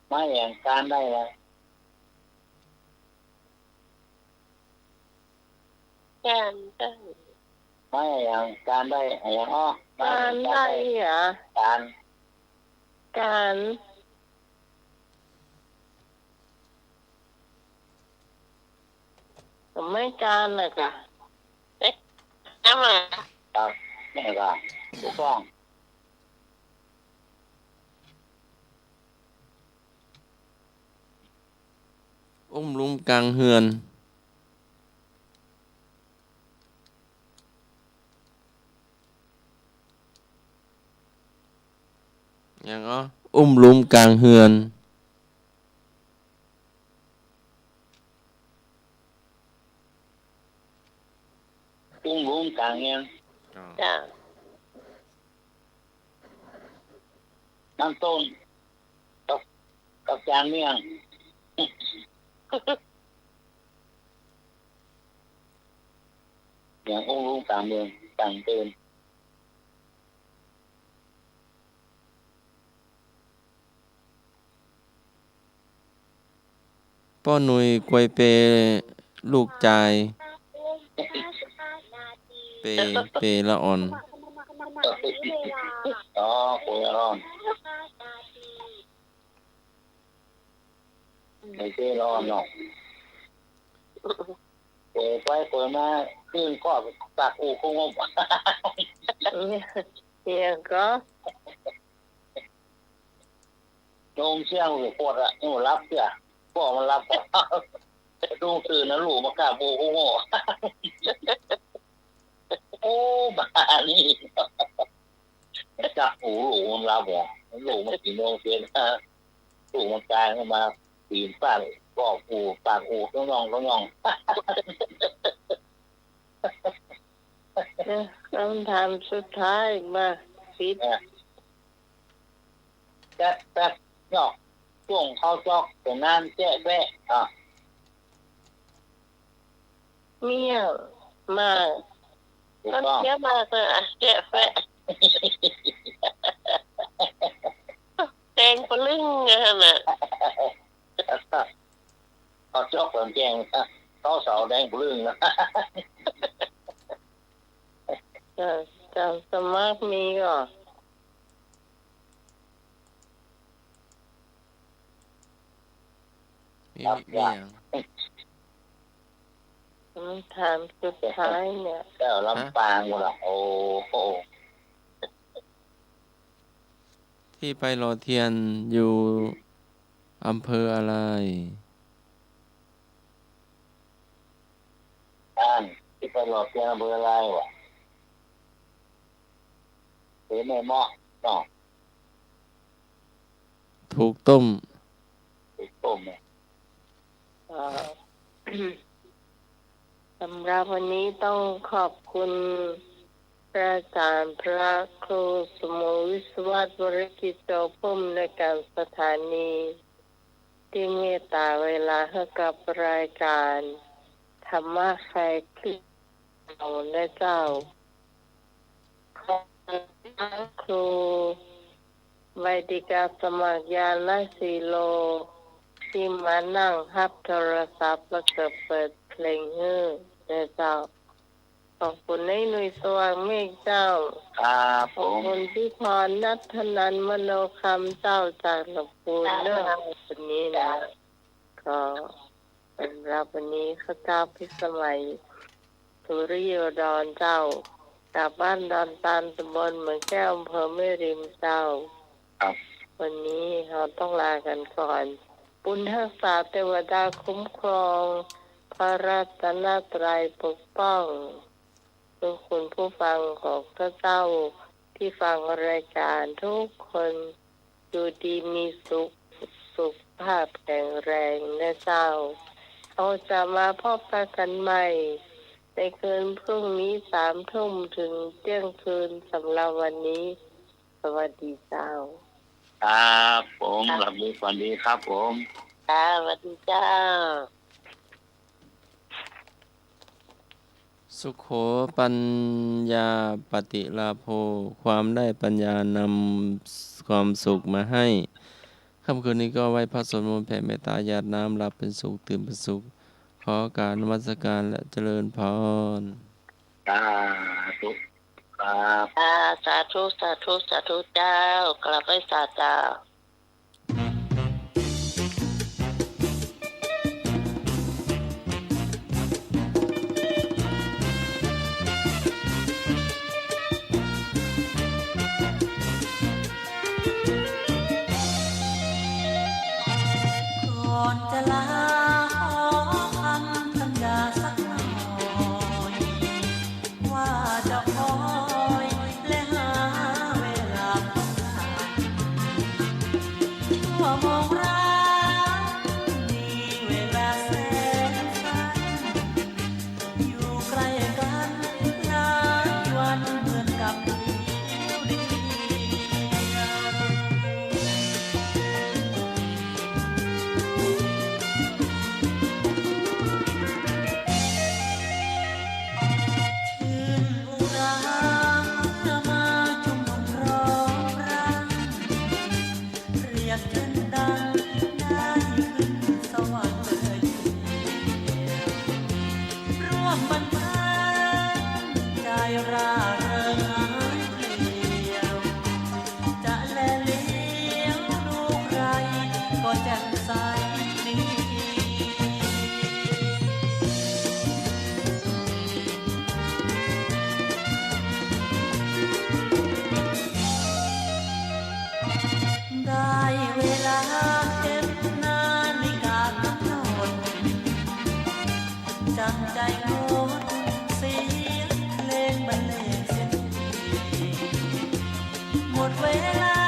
ไม้หยังก้านได้นะ ก้านได้ ไม้หยังก้านได้ อะหยัง อ้อ ไม้หยังก้านได้ ก้านได้อะ ก้าน ก้าน ไม้ก้านน่ะค่ะ เอ๊ะ น้ำอะไร ครับ นี่ค่ะ ถูกต้อง อุ้มลุมก๋างเฮือน หยังอ้อ อุ้มลุมก๋างเฮือน อุ้มลุมก๋างเฮือน อ๋อ จ้ะ น้ำต้ม กับ กับจานเมี่ยง อย่างอุ้มลุมก๋างเฮือน ก๋างเฮือน ป้อหนุ่ยกวยเปลูกจาย เป เปละอ่อน อ๋อ เปละอ่อน ไอ้เปละอ่อนเนาะ เปไปเปมา ขึ้นก็ปากอู่คงงบ เนี่ยก็ โยมเสี่ยงหรือปวดอะ หนูหลับเสีย บอกมันหลับ ดูตื่นนะ ลูกมากราบโบกูโง่ โอ้ บ้านี่ จับหูลูกมันหลับเหรอ ลูกมันกี่โมงเสียนะ ลูกมันกลายมาปีนป้าน บอกกู ปากกูต้องย่อง ต้องย่อง เออ คำถามสุดท้ายมา สิบ อ่ะ แป๊บ แป๊บ นอก ช่วงเข้าจ๊อก แต่น้ำแจ๊ะแป๊ะ อ่ะ เมี่ยง มาก ถูกต้อง ต้นเสี้ยมากเลย อ่ะ แจ๊ะแป๊ะ แจ๊ งปะลึ้งนั่นน่ะ เอาจ๊อกแหลมแจ้ง ต๊อเสาแดงปะลึ้ง เจ้า เจ้าสมัครมีก่อ มี ครับ มีหยัง คำถามสุดท้ายเนี่ย เจ้าลำปางหมดละ โอ้โห ที่ไปหล่อเทียนอยู่อำเภออะไร อ่า ที่ไปหล่อเทียนอำเภออะไรวะ เสียแม่เมาะเนาะ ถูกต้ม ถูกต้มเนี่ย เอ่อ สำหรับวันนี้ต้องขอบคุณพระอาจารย์พระครูสมุทรวิศวัตร วรกิจโจ ผู้อำนวยการสถานี ตี้เมตตาเวลาหื้อกับรายการธรรมะคลายเครียด ของเจ้า ขอบคุณครูใบดิกาสมัคร ญาณสีโล ตี้มานั่งฮับโทรศัพท์ แล้วก็เปิดเพลงหื้อเจ้า ขอบคุณนายหนุ่ยสว่างเมฆเจ้า ครับผม ขอบคุณพี่พร ณัฐนันท์ มโนคำเจ้า จากลำพูนเนอะ วันนี้นะ ก็ สำหรับวันนี้ข้าเจ้าพิสมัย สุริโยดรเจ้า จากบ้านดอนตาล ตำบลเมืองแก้ว อำเภอแม่ริมเจ้า ครับ วันนี้เฮาต้องลากันก่อน บุญฮักษาเตวดาคุ้มครอง พระรัตนตรัยปกป้อง ทุกคุณผู้ฟังของข้าเจ้าที่ฟังรายการทุกคน อยู่ดีมีสุข สุขภาพแข็งแรงนะเจ้า เฮาจะมาพบปะกันใหม่ในคืนพรุ่งนี้สามทุ่มถึงเที่ยงคืน สำหรับวันนี้ สวัสดีเจ้า ครับผม ครับ หลับดีฝันดีครับผม ค่ะ สวัสดีเจ้า สุโข ปัญญาปฏิลาโภ ความได้ปัญญานำความสุขมาให้ ค่ำคืนนี้ก็ไหว้พระสวดมนต์แผ่เมตตาหยาดน้ำ หลับเป็นสุข ตื่นเป็นสุข ขอกราบนมัสการและเจริญพร สาธุ ครับ อ่า สาธุ สาธุ สาธุเจ้า กราบไหว้สาเจ้า ก่อนจะลาขอคำสัญญาสักหน่อย ว่าจะคอยและหาเวลาพบกัน ชั่วโมงรักมีเวลาแสนสั้น อยู่ใกล้กันหลายวันเหมือนกับเดียวเดียว ชื่นอุราเมื่อมาชุมนุมร้องรำ เปรียบเช่นดังได้ขึ้นสวรรค์เลยทีเดียว ร่วมบันเทิงใจร่าเริงหายเปลี่ยว จะแลเหลียวดูใครก็แจ่มใสดี ได้เวลาเข็มนาฬิกากำหนด จั้งใจงดเสียงเพลงบรรเลงเสียที หมดเวลา